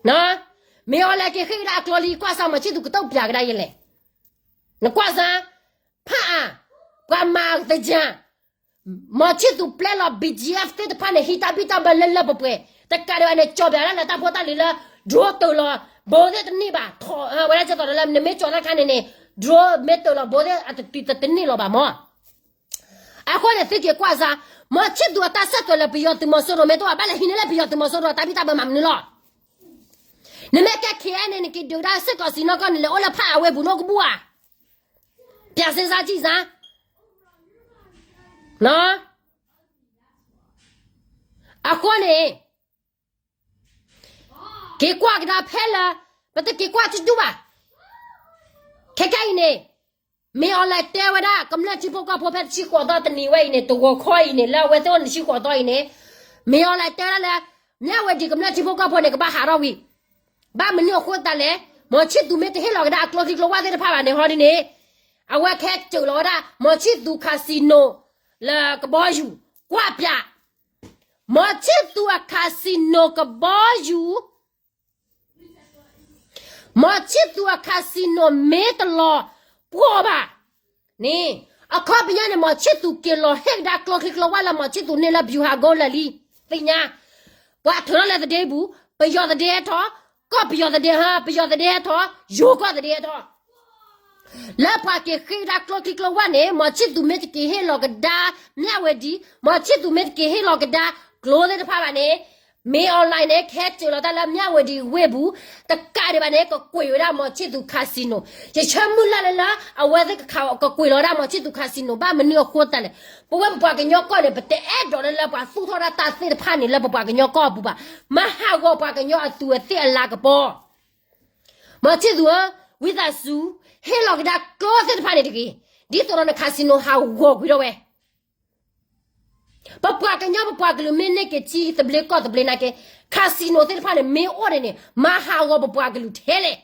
မ့ၢ်အီၤလဲၣ်က့ၤဃ့ကဒါအကျိလံ ကွၢ်စၢ်မီၤဆံၣ်သူးကတိၣ်ပၠးကဒါယဲလဲၣ်. နကွၢ်စၢ်, ဖးအါ, ပှၤမၤသယၢၢ်, မီၤဆံၣ်သူးပျဲလီၤ BGF သ့ၣ်တဖၣ်န့ၣ် ဟံးတၢ်ဘံၣ်တၢ်ဘၢလၢလၢပှဲၤပှဲၤ, တကးဒံးဘၣ်န့ၣ် ကၠီၣ်ပၠးဒၣ်လၢတၢ်ဖိတၢ်လံၤလၢ drone တၢၢ်လီၤ ဘိသ့ၣ်တန့ၢ်ဘၣ်, ဝဲဒၣ်ကၠီၣ်တီၤလၢနမ့ၢ်ကၠီၣ်တၢ်ခါန့ၣ်န့ၣ် drone မ့ၢ်တၢၢ်လီၤ ဘိသ့ၣ်တန့ၢ်လီၤဘၣ်မး. အဃိန့ၣ် သုက့ၤကွၢ်စၢ်, မီၤဆံၣ်သူးအတၢ်ဆၢတဲာ်လၢပယီၤသုးမီၤစိရိၤ မ့ၢ်တအိၣ်ဘၣ်လဲၣ် ဟံးန့ၢ်လၢပယီၤသုးမီၤစိရိၤတၢ်ဘံၣ်တၢ်ဘၢမၤမနုၤလီၤ. နမ့ၢ်ကဲ KNA န့ၣ် နက့ၤဒုးဒၣ်စ့ၢ်ကီးစံးနီၢ်ကီၢ်န့ၣ် လဲၤအိၣ်လၢဖးအါဝ့ၢ်ပူၤနီၢ်ကဘူၣ်ဧါ. ပျးစ့စါကံၢ်စၢ် အဃိန့ၣ် က့ၤကွၢ်ကဒါဖဲလၢ ပတက့ၤကွၢ်တဒူၣ်ဘၣ်. ခဲခဲအံၤန့ၣ် မ့ၢ်အီၤလဲၤတဲဝဲဒၣ် ကမျၢၢ်ထံဖိကီၢ်ဖိဖဲတဆံဃိးသီတနံၤဝဲအံၤန့ၣ် တဂီၤခီအံၤန့ၣ် လၢအဝဲသ့ၣ်အိၣ်န့ၣ်တဆံဃိးသီအံၤန့ၣ် မ့ၢ်အီၤလဲၤတဲဝဲဒၣ်လၢ မ့ၢ်ဝဲဒံးကမျၢၢ်ထံဖိကီၢ်ဖိန့ၣ် ကဘၣ်ဟးထီၣ်ဝံၤ ဘၣ်မနုၤအဃိသတးလဲၣ်, မီၤဆံၣ်သူးမ့ၢ်တဟ့ၣ်လီၤကဒါအကျိချံကျိဝၣ်သ့ၣ်တဖၣ်ဘၣ်န့ၣ်ဟီဒ်န့ၣ်, အဝဲကဟဲစၢးလီၤဝဲဒၣ် မီၤဆံၣ်သူး casino လၢကဘီယူၤ, ကွၢ်ပၠး မီၤဆံၣ်သူးအ casino ကဘီယူၤ, မီၤဆံၣ်သူးအ casino မ့ၢ်တလီၤပှီၢ်ဘၣ်န့ၣ်, အခီပညီန့ၣ် မီၤဆံၣ်သူးက့ၤလီၤဟ့ၣ်ကဒါ ကျိချံကျိဝၣ်လၢ မီၤဆံၣ်သူးန့ၢ်လၢ ဗျူဟာကုန်း လၢာ်လံ, သ့ၣ်ညါ, ပှၤထုးထီၣ်လၢသဒ့ပူၤ, ပယီၤသဒ့ဟဲထီၣ်, ကီၢ်ပယီၤသဒ့ဟဲ, ပယီၤသဒ့ဟဲထီၣ်, ယိၤကီၢ်သဒ့ဟဲထီၣ် လၢပှၤက့ၤဃ့ကဒါကျိချံကျိဝၣ်န့ၣ် မီၤဆံၣ်သူးမ့ၢ်တက့ၤဟ့ၣ်လီၤကဒါ မၠၣ်ဝဲဒံး, မီၤဆံၣ်သူးမ့ၢ်တက့ၤဟ့ၣ်လီၤကဒါ ကျိသ့ၣ်တဖၣ်ဘၣ်န့ၣ်, မ့ၢ်အီၤလဲၣ်န့ၣ် ကဟဲစၢးလီၤတၢ်လၢ မၠၣ်ဝဲဒံးဝ့ၢ်ပူၤ, တကးဒံးဘၣ်န့ၣ် ကကွံာ်ဝဲဒၣ် မီၤဆံၣ်သူး casino, ယဆၢမုၢ်လၢ်လၢလၢ အဝဲသ့ၣ်ကကွံာ်လီၤဝဲဒၣ် မီၤဆံၣ်သူး casino ဘၣ်မနုၤအဃိသတးလဲၣ်, ပဝဲပပှၤကညီကီၢ်န့ၣ် ပတအဲၣ်ဒိးလၢလၢပှၤသူၣ်ထီၣ်ဒၣ်တၢ်သ့ၣ်တဖၣ်န့ၣ် လၢပပှၤကညီကီၢ်အပူၤဘၣ်, မၤဟးဂီၤပှၤကညီအသူးအသ့ၣ်အလၤကပီၤ မီၤဆံၣ်သူးဧၢ, ဝံသးစူၤ, ဟ့ၣ်လီၤကဒါကျိသ့ၣ်တဖၣ်န့ၣ်တဂ့ၤ, ဒ်သိးဒီးန casino ဟးဂီၤကွံာ်ထီၣ်ဝဲ. ပပှၤကညီပပှၤကလုာ်မ့ၢ်န့ၢ်က့ၤထံသဘျ့ကီၢ်သဘျ့နာ်က့ casino သ့ၣ်တဖၣ်န့ၣ် မ့ၢ်အိၣ်န့ၣ်န့ၣ် မၤဟးဂီၤပပှၤကလုာ်ထဲလဲၣ်.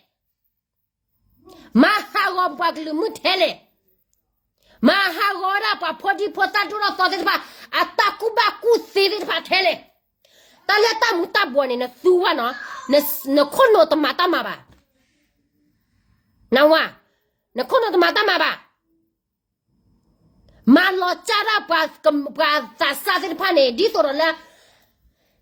မၤဟးဂီၤပပှၤကလုာ်မုၢ်ထဲလဲၣ်. မၤဟးဂီၤဝဲဒၣ်ပှၤဖိဒံဖိသၣ်ဒိၣ်ထီၣ်သီသ့ၣ်တဖၣ် အတၢ်ကူၣ်ဘၣ်ကူၣ်သ့သ့ၣ်တဖၣ်ထဲလဲၣ်. တၢ်လၢတၢ်မူၤတၢ်ဘှီးန့ၣ် နသူဘၣ်နီၤ, နခိၣ်နူာ်တမၤတၢ်မၤဘၣ်. နဝၤ, နခိၣ်နူာ်တမၤတၢ်မၤဘၣ်. မၤလီၤကၢ်ဒၣ်ပှၤသးစၢ်သ့ၣ်တဖၣ်န့ၣ် ဒ်သိးဒီးလၢ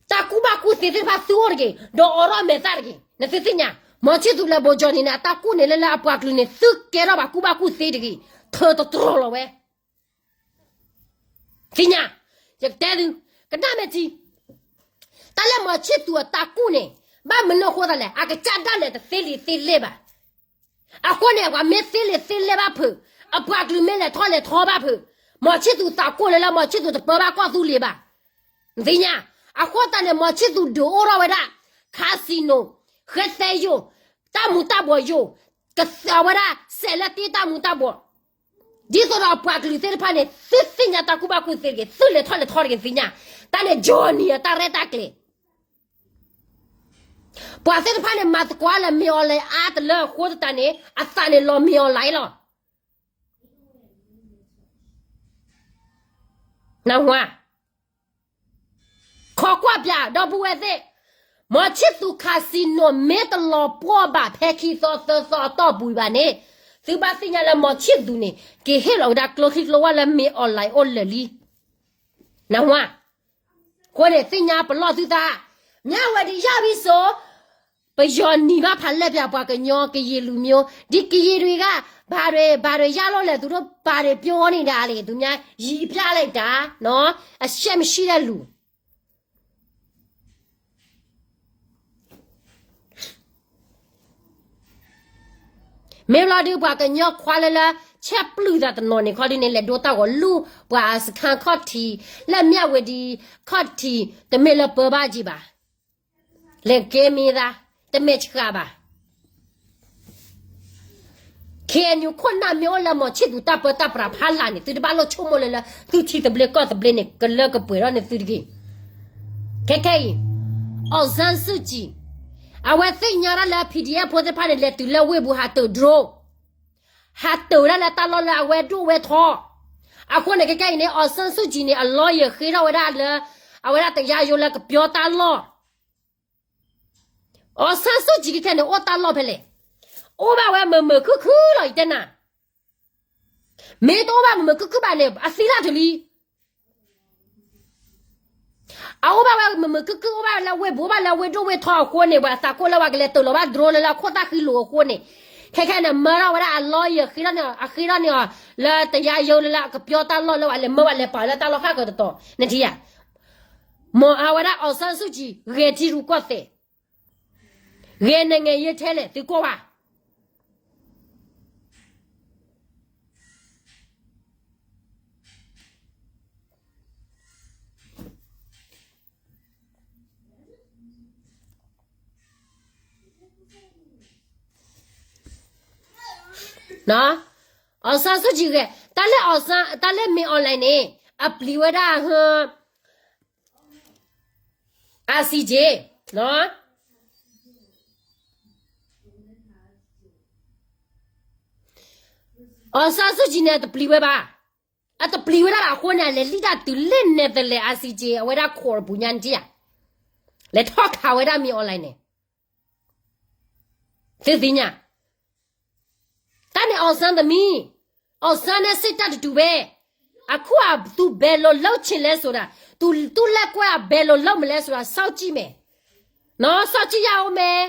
တၢ်ကူၣ်ဘၣ်ကူၣ်သ့သ့ၣ်တဖၣ်သုအိၣ်တဂ့ၤ, ဒီးအိးထီၣ်မဲာ်သၣ်တဂ့ၤ. နသုသ့ၣ်ညါ, မီၤဆံၣ်သူးလၢဘိကၠီနံၤန့ၣ် အတၢ်ကူၣ်န့ၣ်လၢလၢအပှၤကလုာ်န့ၣ် သုကဲထီၣ်ပှၤကူၣ်ဘၣ်ကူၣ်သ့တဂ့ၤ, ထၢတတြီၤလီၤဝဲ သ့ၣ်ညါ, ယကတဲသု, ကနၣ်မဲာ်ထံ, တၢ်လၢမီၤဆံၣ်သူးအတၢ်ကူၣ်န့ၣ် ဘၣ်မနုၤအဃိသတးလဲၣ်, အကစၢ်ဒၣ်လဲာ်တသ့လံာ်သ့လဲၢ်ဘၣ်. အဃိန့ၣ် ပှၤမ့ၢ်သ့လံာ်သ့လဲၢ်ဘၣ်ဖုး, အပှၤကလုာ်မ့ၢ်လဲၤထီၣ်လဲၤထီဘၣ်ဖုး, မီၤဆံၣ်သူးသးကူၣ်လၢလၢမီၤဆံၣ်သူးတပၢဘၣ်ကီၢ်သူလ့ၤဘၣ်. နသ့ၣ်ညါ, အဃိသတးန့ၣ် မီၤဆံၣ်သူးဒုးအိၣ်ထီၣ်ဝဲဒၣ် casino, ဃဲသဲယိာ်, တၢ်မူၤတၢ်ဘှီးယိာ်, ကသးဝဲဒၣ် စဲးလၢတ့တၢ်မူၤတၢ်ဘှီး ဒ်သိးဒီးအပှၤကလုာ်သ့ၣ်တဖၣ်န့ၣ် သုသ့ၣ်ညါတၢ်ကူၣ်ဘၣ်ကူၣ်သ့တဂ့ၤ, သုလဲၤထီၣ်လဲၤထီတဂ့ၤ သ့ၣ်ညါ, တၢ်န့ၣ် ကၠီနံၤအတၢ်ရဲၣ်တၢ်ကျဲၤ. ပှၤသ့ၣ်တဖၣ်န့ၣ် မၤသကိးလၢမ့ၢ်အီၤလဲၤအါတလၢအဃိသတးန့ၣ် အသးန့ၣ်လီၤမ့ၢ်အီၤလဲၤလီၤ. နဝၤ ခိးကွၢ်ပၠး ဒီပုၢ်ဝဲၢ်သ့ၣ်, မီၤဆံၣ်သူး casino မ့ၢ်တလီၤပှီၢ်ဘၣ်ဖဲခံသီသၢသီအတီၢ်ပူၤဘၣ်န့ၣ်, သုဘၣ်သ့ၣ်ညါလၢမီၤဆံၣ်သူးန့ၣ် ကဟ့ၣ်လီၤဝဲဒၣ်ကျိချံကျိဝၢ်လၢမ့ၢ်အီၤလဲၤအိၣ်လၢာ်လံ. နဝၤ, အဃိန့ၣ် သ့ၣ်ညါပလီၢ်သုသး, မြဝတီ ရပြီဆို, ပယီၤနံၤဘၣ်ဖးလဲၢ်ပၠးပှၤကညီ ကရင်လူမျိုး, ဒီကရင်တွေက ဘာတွေ ဘာတွေရလို့လဲ သူတို့ ဘာတွေပြောနေတာလဲ သူများ ရီပြလိုက်တာနော်, အရှက်မရှိတဲ့လူ. မ့ၢ်လီၤဒုး ပှၤကညီခွါလၢလၢ ဆဲးပျုၢ်သးတနီၤန့ၣ် ခီဒုန့ၣ် လဲၤဒိတၢ်ဂီၤလူၢ် ပှၤစခန်းခီၣ်ထံး လၢမြဝတီခီၣ်ထံး တမ့ၢ်လၢပၢဘၣ်က့ၤဘၣ်. လဲၤကဲမ့ၢ်သး တမဲာ်ဆှးဘၣ်. ခဲအံၤ ခိၣ်နၢ်မ့ၢ်အိၣ်လၢ မီၤဆံၣ်သူး တၢ်ပၢတၢ်ပြးဖးလာ်န့ၣ် သုတဘၣ်လိၣ်ဆိကမိၣ်လၢလၢ သုထံသဘျ့ကီၢ်သဘျ့န့ၣ် ကလၢကပှဲၤထီၣ်န့ၢ်သုတဂ့ၤ. ခဲခဲအံၤ အောင်ဆန်းစုကြည် အဝဲသ့ၣ်ညါတၢ်လၢ PDF ဖိသ့ၣ်တဖၣ်န့ၣ် လဲၤတုၤလၢဝ့ၢ်ပူၤ ဟးတၢၤ drone, ဟးတၢၤဝဲဒၣ်လၢတၢ်လီၢ်လၢအဝဲဒိၣ်ဝဲထီ. အဃိန့ၣ် ခဲခဲအံၤန့ၣ် အောင်ဆန်းစုကြည်န့ၣ် အ lawyer ဃ့ထီၣ်ဝဲဒၣ်လၢ အဝဲဒၣ်တရားရုံးလၢကပြောတၢ်လီၢ်. အောင်ဆန်းစုကြည် ခဲခဲန့ၣ် အိၣ်တၢ်လီၢ်ဖဲလဲၣ်. အိၣ်ဘၣ်ဝဲမုာ်မုာ်ခုၣ်ခုၣ်လီၤ ယတဲနၤ. မ့ၢ်တအိၣ်ဘၣ်မုာ်မုာ်ခုၣ်ခုၣ်ဘၣ်န့ၣ် အသံလၢတုၤလံ. အအိၣ်ဘၣ်ဝဲမုာ်မုာ်ခုၣ်ခုၣ် အိၣ်ဘၣ်လၢဝ့ၢ်ပူၤ အိၣ်ဘၣ်လၢဝ့ၢ်ဒိၣ်ဝ့ၢ်ထီအဃိန့ၣ် ပှၤသးကိၣ်လၢပှၤကလဲၤတၢၤလီၤဘၣ် drone လၢလၢအခိၣ်သၣ်ဃံလိာ်အဃိန့ၣ်, ခဲခဲန့ၣ် မၢထီၣ်ဝဲဒၣ်အ lawyer ဃ့ထီၣ်န့ၢ်အီၤ အဃ့ထီၣ်န့ၢ်အီၤ လၢတရားရုံးလၢလၢအကပြောတၢ်လီၢ်လၢပှၤလဲၤမၢ ပှၤလဲၤပာ်လၢတၢ်လီၢ်ဃၣ်ကတတီၤ နထံၣ်ဧါ. မ့ၢ်အဝဲဒၣ် အောင်ဆန်းစုကြည် ဂဲၤထံရူၢ်ကီၢ်သဲး ဂဲၤနံၤငဲၤယဲထဲလဲၣ် သုကွၢ်ဝဲ. အောင်ဆန်းစုကြည် ဂဲၤ တၢ်လၢ တၢ်လၢမ့ၢ် online န့ၣ် အပျံၤဝဲဒၣ် ICJ,အောင်ဆန်းစုကြည် န့ၣ် အတပျံၤဝဲဘၣ်. အတပျံၤဝဲဒၣ်ဘၣ်အဃိန့ၣ် အလဲၤလံၣ်တၢ်တုၤလၢ Netherlands ICJ အဝဲဒၣ် court အပူၤညါ နထံၣ်ဧါ. လဲၤထီၣ်ခးဝဲဒၣ်မ့ၢ် online န့ၣ် သုသ့ၣ်ညါ တၢ်န့ၣ် အောင်ဆန်းသမီး, အောင်ဆန်း နဲ့ စစ်တပ် တတူးဘဲ. အခုက သူဘယ်လိုလုပ်ချင်လဲဆိုတာ, သူသူ့လက်ကွက်ဘယ်လိုလုပ်မလဲဆိုတာ စောင့်ကြည့်မယ်နော်, စောင့်ကြည့်ရအောင်မယ်.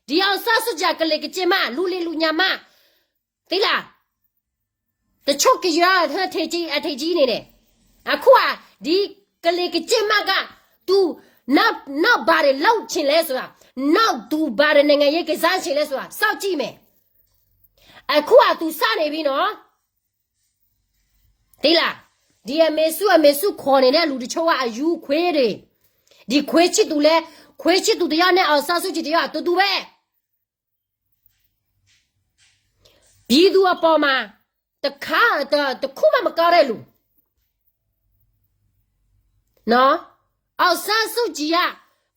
ဒီ အောင်ဆန်းစုကြည် ကလ့ၤကစ့ၢ်မး, လူလီၤလူညါမး, သ့လၢ တချို့ကယဲၢ် အထံကံန့ၣ်န့ၣ်, အခုက ဒီကလ့ၤကစ့ၢ်မးက သူ နောက် နောက်ဘာတွေလုပ်ချင်လဲဆိုတာ, နောက်သူဘာတွေနိုင်ငံရေးကစားချင်လဲဆိုတာ စောင့်ကြည့်မယ်. အခုက သူစနေပြီနော်, သ့လၢ ဒီအမေစုအမေစု ခေါ်နေတဲ့လူတချို့က အယူခွေးတွေ, ဒီခွေးချစ်သူလဲ, ခွေးချစ်သူတယောက်နဲ့ အောင်ဆန်းစုကြည် တယောက် အတူတူပဲ. ပြည်သူအပေါ်မှာ တခါ တ- တခုမှမကောင်းတဲ့လူနော်။ အောင်ဆန်းစုကြည်က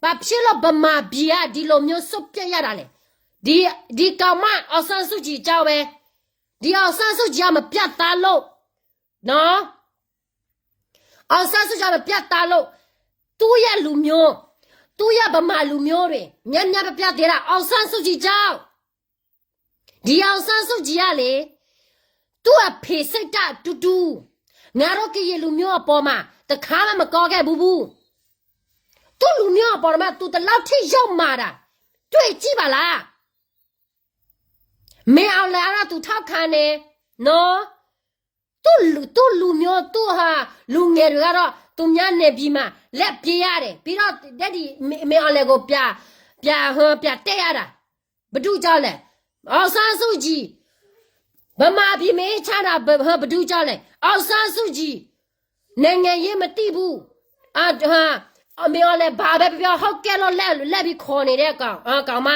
ဘာဖြစ်လို့ဗမာပြည်က ဒီလိုမျိုးဆုံးဖြတ်ရတာလဲ။ ဒီ- ဒီကောင်မ အောင်ဆန်းစုကြည်ကြောင့်ပဲ။ ဒီ အောင်ဆန်းစုကြည်က မပြတ်သားလို့နော်။ အောင်ဆန်းစုကြည်က မပြတ်သားလို့ သူ့ရဲ့လူမျိုး သူ့ရဲ့ဗမာလူမျိုးတွေ များများပြတ်ပြတ်သေးတာ အောင်ဆန်းစုကြည်ကြောင့်။ ဒီ အောင်ဆန်းစုကြည်ကလေ သူ့အဖေစိတ်ဓာတ်တူတူ ငါတို့ကရင်လူမျိုးအပေါ်မှာ တစ်ခါမှမကောင်းခဲ့ဘူးဘူး။ သူ့လူမျိုးအပေါ်မှာ သူတစ်လောက်ထိရောက်မှာလား။ တွေ့ကြည့်ပါလား။ မင်းအောင်လှိုင်ကတော့ သူထောက်ခံတယ်နော်။ သူ့လူ- သူ့လူမျိုး သူ့ဟာ လူငယ်တွေကတော့ သူများနယ်ပြည်မှာ လက်ပြေးရတယ်။ ပြီးတော့ daddy မင်း- မင်းအောင်လှိုင်ကို ပြ- ပြ- ဟို- ပြတ်တက်ရတာ ဘာဖြစ်လို့လဲ။ အောင်ဆန်းစုကြည် ဗမာပြည်မအေးချမ်းတာ ဘာ- ဘာဖြစ်လို့လဲ။ အောင်ဆန်းစုကြည် နိုင်ငံရေးမသိဘူး။ အာ- ဟာ- မင်းအောင်လှိုင် ဘာပဲပြောပြော ဟုတ်ကဲ့လို့ လက်- လက်ပြီးခေါ်နေတဲ့ ကောင်- အာ- ကောင်မ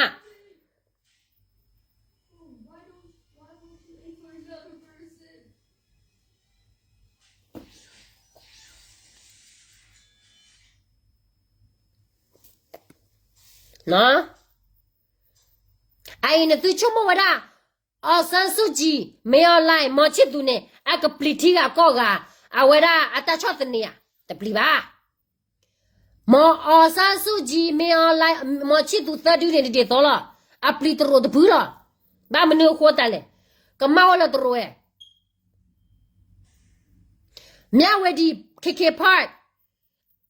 နော်။ အံၤနသုဆိကမိၣ်ဝဲဒၣ် အောင်ဆန်းစုကြည် မင်းအောင်လှိုင် မောင်ချစ်သူန့ၣ် အကပျံၤထံဂၤကီၢ်ဂၤ အဝဲဒၣ်အတၢ်ဆီၣ်သနံးဧါ, တပျံၤဘၣ်. မောင်- အောင်ဆန်းစုကြည် မင်းအောင်လှိုင် မောင်ချစ်သူ သၢဒုန့ၣ် တဒ်သိးလီၤ. အပျံၤတရူးတဖုလီၤ. ဘၣ်မနုၤအဃိသတးလဲၣ်. ကမၣ်ဝဲလၢတရူးဝဲ မြဝတီ KK Park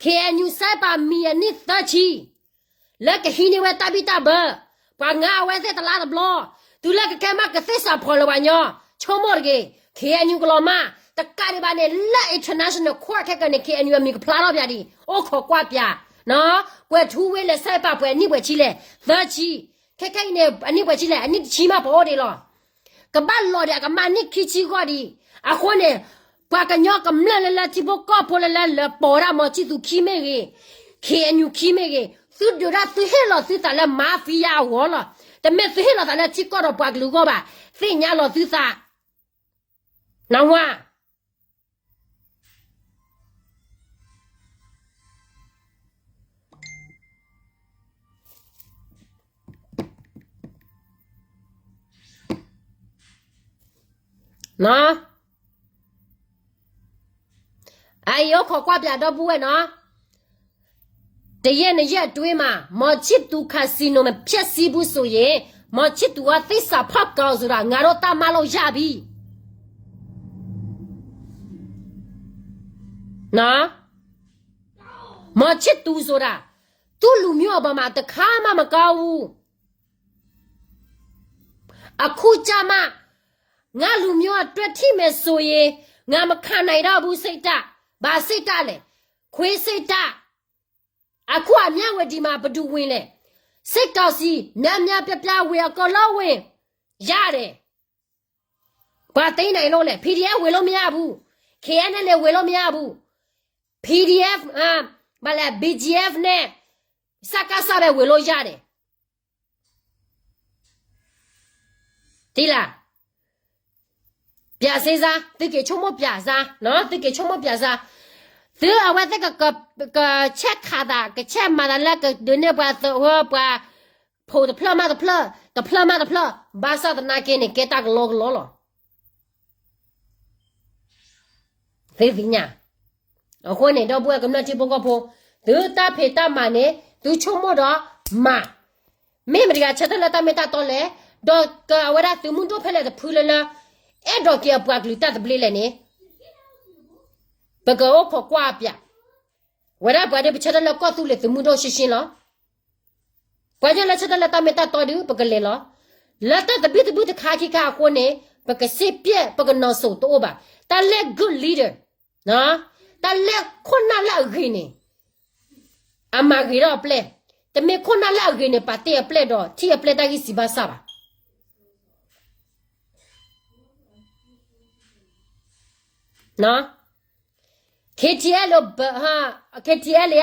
KNU စဲးပာ်မံၤအနံၣ်သၢဆံ လၢကဟံးန့ၢ်ဝဲတၢ်ဘံၣ်တၢ်ဘၢ, ပှၤငါအဝဲသ့ၣ်တလါတဘျီ, တုၤလၢကကဲမးကသ့ၣ်စးဖီၣ်လၢၤဘၣ်ညီ, ဆိကမိၣ်တဂ့ၤ, KNU ကလီၤမၢ်, တကးဒံးဘၣ်န့ၣ် လၢ international court ခဲကနံၣ်န့ၣ် KNU အမံၤကဖျါထီၣ်ပၠးဒံး, အိၣ်ခိးကွၢ်ပၠး, ကွဲးထူဝ့လၢ စဲးပာ်ပှဲၤအနံၣ်ပှဲၤဆံလဲၣ်, သၢဆံ, ခဲခဲအံၤန့ၣ် အနံၣ်ပှဲၤဆံလဲၣ်, အနံၣ်တဆံမးပအိၣ်ဒံးလီၤ. ကဘၣ်လီၤဒီးအကမၣ်နံၣ်ခံဆံဂီၢ်ဒံး, အဃိန့ၣ်, ပှၤကညီကမျၢၢ်လၢလၢထံဖိကီၢ်ဖိလၢလၢလၢပိာ်ဝဲဒၣ် မောင်ချစ်သူ ခံမ့ၢ်ဂ့ၤ, KNU ခံမ့ၢ်ဂ့ၤ, သုဒုးဒၣ်သုဟ့ၣ်လီၤသုသးလၢ mafia အဂီၢ်လီၤ. တမ့ၢ်သုဟ့ၣ်လီၤသးလၢထံကီၢ်ဒီးပှၤကလုာ်အဂီၢ်ဘၣ်. သ့ၣ်ညါလီၤသုသး, နဝါ အအံၤအိၣ်ခိးကွၢ်ပၠးဒီပုၢ်ဝဲၢ်နီၤ, တယဲၢ်နယဲၢ်အတွ့မး, မောင်ချစ်သူ casino မဖျက်ဆီးဘူးဆိုရင်, မောင်ချစ်သူက သစ္စာဖောက်ကောင်ဆိုတာ ငါတို့တတ်မှတ်လို့ရပြီ. နော်, မောင်ချစ်သူဆိုတာ သူ့လူမျိုးအပေါ်မှာ တစ်ခါမှမကောင်းဘူး. အခုကျမှ ငါလူမျိုးအတွက်ထိမယ်ဆိုရင် ငါမခံနိုင်တော့ဘူးစိတ်ဓာတ်, ဘာစိတ်ဓာတ်လဲ, ခွေးစိတ်ဓာတ်. အခုအမြဝတီမှာ ဘယ်သူဝင်လဲ, စစ်ကောင်စီ များများပြားပြားဝင်, အကုန်လုံးဝင်, ရတယ်. ပှၤသိမ်းနိုင်လို့လဲ, PDF ဝင်လို့မရဘူး, KNLA ဝင်လို့မရဘူး, PDF ဘာလဲ BGF နဲ့ စကစ ပဲဝင်လို့ရတယ်. သိလား, ပျးစ့စါ, သုက့ၤဆိကမိၣ်ပျးစါ, သုက့ၤဆိကမိၣ်ပျးစါ, သုအဝဲသ့ၣ်က ကဆဲးခးသး, ကဆဲးမၤသးလၢကဒုးနဲၣ်ပှၤသဝီပှၤ ဖိတဖျၢၣ်မးတဖျၢၣ်, တဖျၢၣ်မးတဖျၢၣ်, ဘၣ်ဆၣ်သနာ်က့န့ၣ် ကဲတၢ်ကလီကလီလီၤ. သုသ့ၣ်ညါ, အဃိန့ၣ် ဒီပုၢ်ဝဲၢ်ကမျၢၢ်ထံဖိကီၢ်ဖိ, သုတၢ်ဖံးတၢ်မၤန့ၣ် သုဆိကမိၣ်ဒီးမၤ, မ့ၢ်မတၤတဂၤဆၢထၢၣ်လၢတၢ်မ့ၢ်တၢ်တီလဲၣ်, ဒီးကဝဲဒၣ်သုးမုၢ်ဒိၣ်ဖဲလဲၣ်တဖုလၢလၢ အဲၣ်ဒိးက့ၤအပှၤကလုာ်တၢ်သဘျ့လဲၣ်န့ၣ်, ပကအိၣ်ခိးကွၢ်ပၠး, ဝဲဒၣ်ပှၤဒ်ပဆၢထၢၣ်လၢကီၢ်သူလ့ၤသုးမုၢ်ဒိၣ်ရှင်းရှင်းလီၤ. ပှၤဒ်လၢဆၢထၢၣ်လၢတၢ်မ့ၢ်တၢ်တီဒုး ပကလဲၤလီၤ. လၢတၢ်သဘံၣ်သဘုၣ်တခါခံခါအဃိန့ၣ် ပကစ့ပျဲၢ် ပကနီၢ်စိၤတအိၣ်ဘၣ်. တၢ်လၢ good leader, တၢ်လၢခိၣ်နၢ်လၢအဂ့ၤန့ၣ် အမၤဂ့ၤထီၣ်အပျဲၢ်, တမ့ၢ်ခိၣ်နၢ်လၢအဂ့ၤန့ၣ် ပာ်တ့ၢ်အပျဲၢ်ဒီး ထံၣ်အပျဲၢ်တၢ်ဂံၢ်စၢ်ဘါစၢ်ဘၣ်. KTLA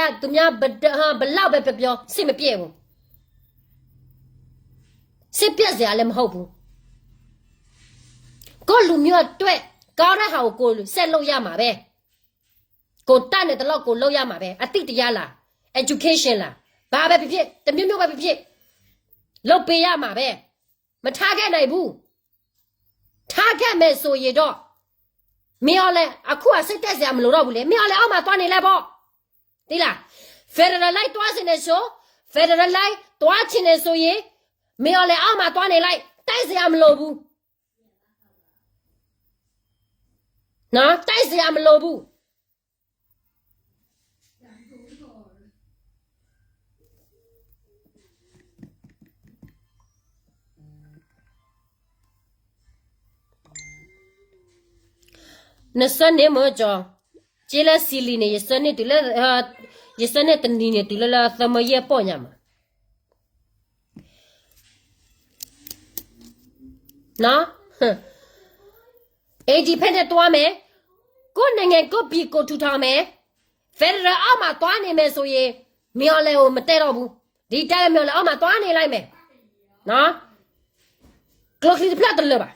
က သူများ ဘယ်လောက်ပဲပြောပြော စစ်မပျဲဘူး. စစ်ပျက်စရာလည်းမဟုတ်ဘူး. ကိုယ့်လူမျိုးအတွက် ကောင်းတဲ့ဟာကို ကိုယ်ဆက်လုပ်ရမှာပဲ ကိုယ်တတ်နိုင်သလောက် ကိုယ်လုပ်ရမှာပဲ အသိတရားလား education လား ဘာပဲဖြစ်ဖြစ် တစ်မျိုးမျိုးပဲဖြစ်ဖြစ် လုပ်ပေးရမှာပဲ မထားခဲ့နိုင်ဘူး ထားခဲ့မယ်ဆိုရင်တော့ မင်းအောင်လှိုင် အခုအစစ်တပ်စရာမလိုတော့ဘူးလေ မင်းအောင်လှိုင် အောက်မှာသွားနေလိုက်ပေါ့ သိလား federal လိုက်သွားချင်တယ်ဆို federal လိုက်သွားချင်တယ်ဆိုရင် မင်းအောင်လှိုင် အောက်မှာသွားနေလိုက် တိုက်စရာမလိုဘူး နော် တိုက်စရာမလိုဘူး နဆၢန့ၢ်မ့ၢ်ကၠီ က့လၢစံလံၤန့ၣ် ယဆၢန့ၢ်တုၤလၢ ယဆၢန့ၢ်တနံၤန့ၣ် တုၤလၢလၢသၢမၢယဲၢ်ပီၢ်ညါမး နော် independent သွားမယ် ကိုယ့်နိုင်ငံကိုယ့်ပြည်ကိုထူထောင်မယ် federal အောက်မှာသွားနေမယ်ဆိုရင် မင်းအောင်လှိုင်ကိုမတည့်တော့ဘူး ဒီတိုင်းမင်းအောင်လှိုင် အောက်မှာသွားနေလိုက်မယ် နော် ကျိချံတဖျၢၣ်တလၢာ်ဘၣ်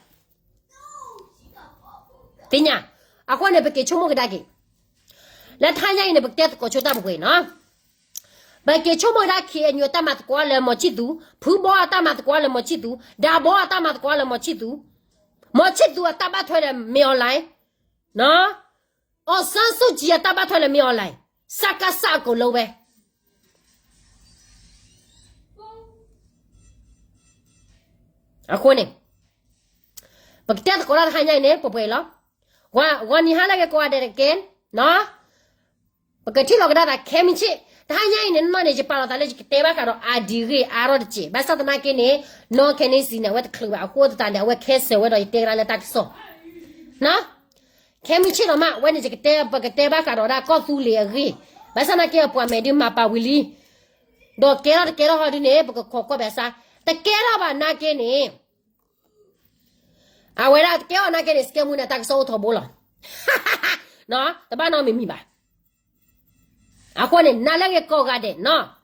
သ့ၣ်ညါ အဃိန့ၣ် ပက့ၤဆိကမိၣ်ကဒါက့ၤ လၢတဟါညါအံၤန့ၣ် ပကတဲသကိးဆိတၢ်ပှဲၤပှဲၤနီၤ ပက့ၤဆိကမိၣ်ကဒါ ခ့ၣ်အဲၣ်ယူၣ် အတၢ်မၤသကိးလၢမီၤဆံၣ်သူး, ဖုဘီအတၢ်မၤသကိးလၢမီၤဆံၣ်သူး, ဒၤဘီအတၢ်မၤသကိးလၢမီၤဆံၣ်သူး, မီၤဆံၣ်သူးအတၢ်ဘၣ်ထွဲဒီးမ့ၢ်အီၣ်လဲၣ်, အောင်ဆန်းစုကြည် အတၢ်ဘၣ်ထွဲလၢမ့ၢ်အီၣ်လဲၣ်, စကစ အကိးလီၤဝဲ အဃိန့ၣ် ပကတဲသကိးတၢ်တဟါညါအံၤန့ၣ် ပှဲၤပှဲၤလီၤ. ဂီၤနံၤဟါလၢအဂ့ၤကိးဂၤဒဲးတက့ၢ်, ပကထံၣ်လိာ်ကဒါသးခဲမုၢ်ဆ့ၣ်, တဟါညါအံၤန့ၣ် နီၢ်န့ၣ် ယပာ်လီၤသးလၢယကတဲဘၣ်ဃးဒီး အါဒံဂ့ၢ်အါထီၣ်တစဲး, ဘၣ်ဆၣ်သနာ်က့န့ၣ် နီၢ်ခဲန့ၣ်စံးန့ၣ် အဝဲတချုးဘၣ် အဃိသတးန့ၣ် အဝဲခဲစၢၤဝဲဒီး ယတဲကဒါလၢတၢ်ကစီၣ် ခဲမုၢ်ဆ့ၣ်လီၤမး အဝဲန့ၣ် ပကတဲဘၣ်ဃးဒီးဒၣ်ကီၢ်သူလ့ၤအဂ့ၢ်, ဘၣ်ဆၣ်သနာ်က့ ပှၤမဲာ်ဒုးမၤပာ်ဝံၤလံ, ဒီးကဲထီၣ်တကဲထီၣ်ဟီဒုန့ၣ် ပကခိးကွၢ်ဘၣ်ဆၣ်, တကဲထီၣ်ဘၣ်နာ်က့န့ၣ် အဝဲဒၣ်တကဲထီၣ်နာ်က့န့ၣ် စကဲမူန့ၣ် တၢ်ကစီၣ်အိၣ်ထီဘိလီၤ. တဘၣ်နီတမံၤမံၤဘၣ်. အဃိန့ၣ် နၤလၢအဂ့ၤကိးဂၤဒဲးနီၤ,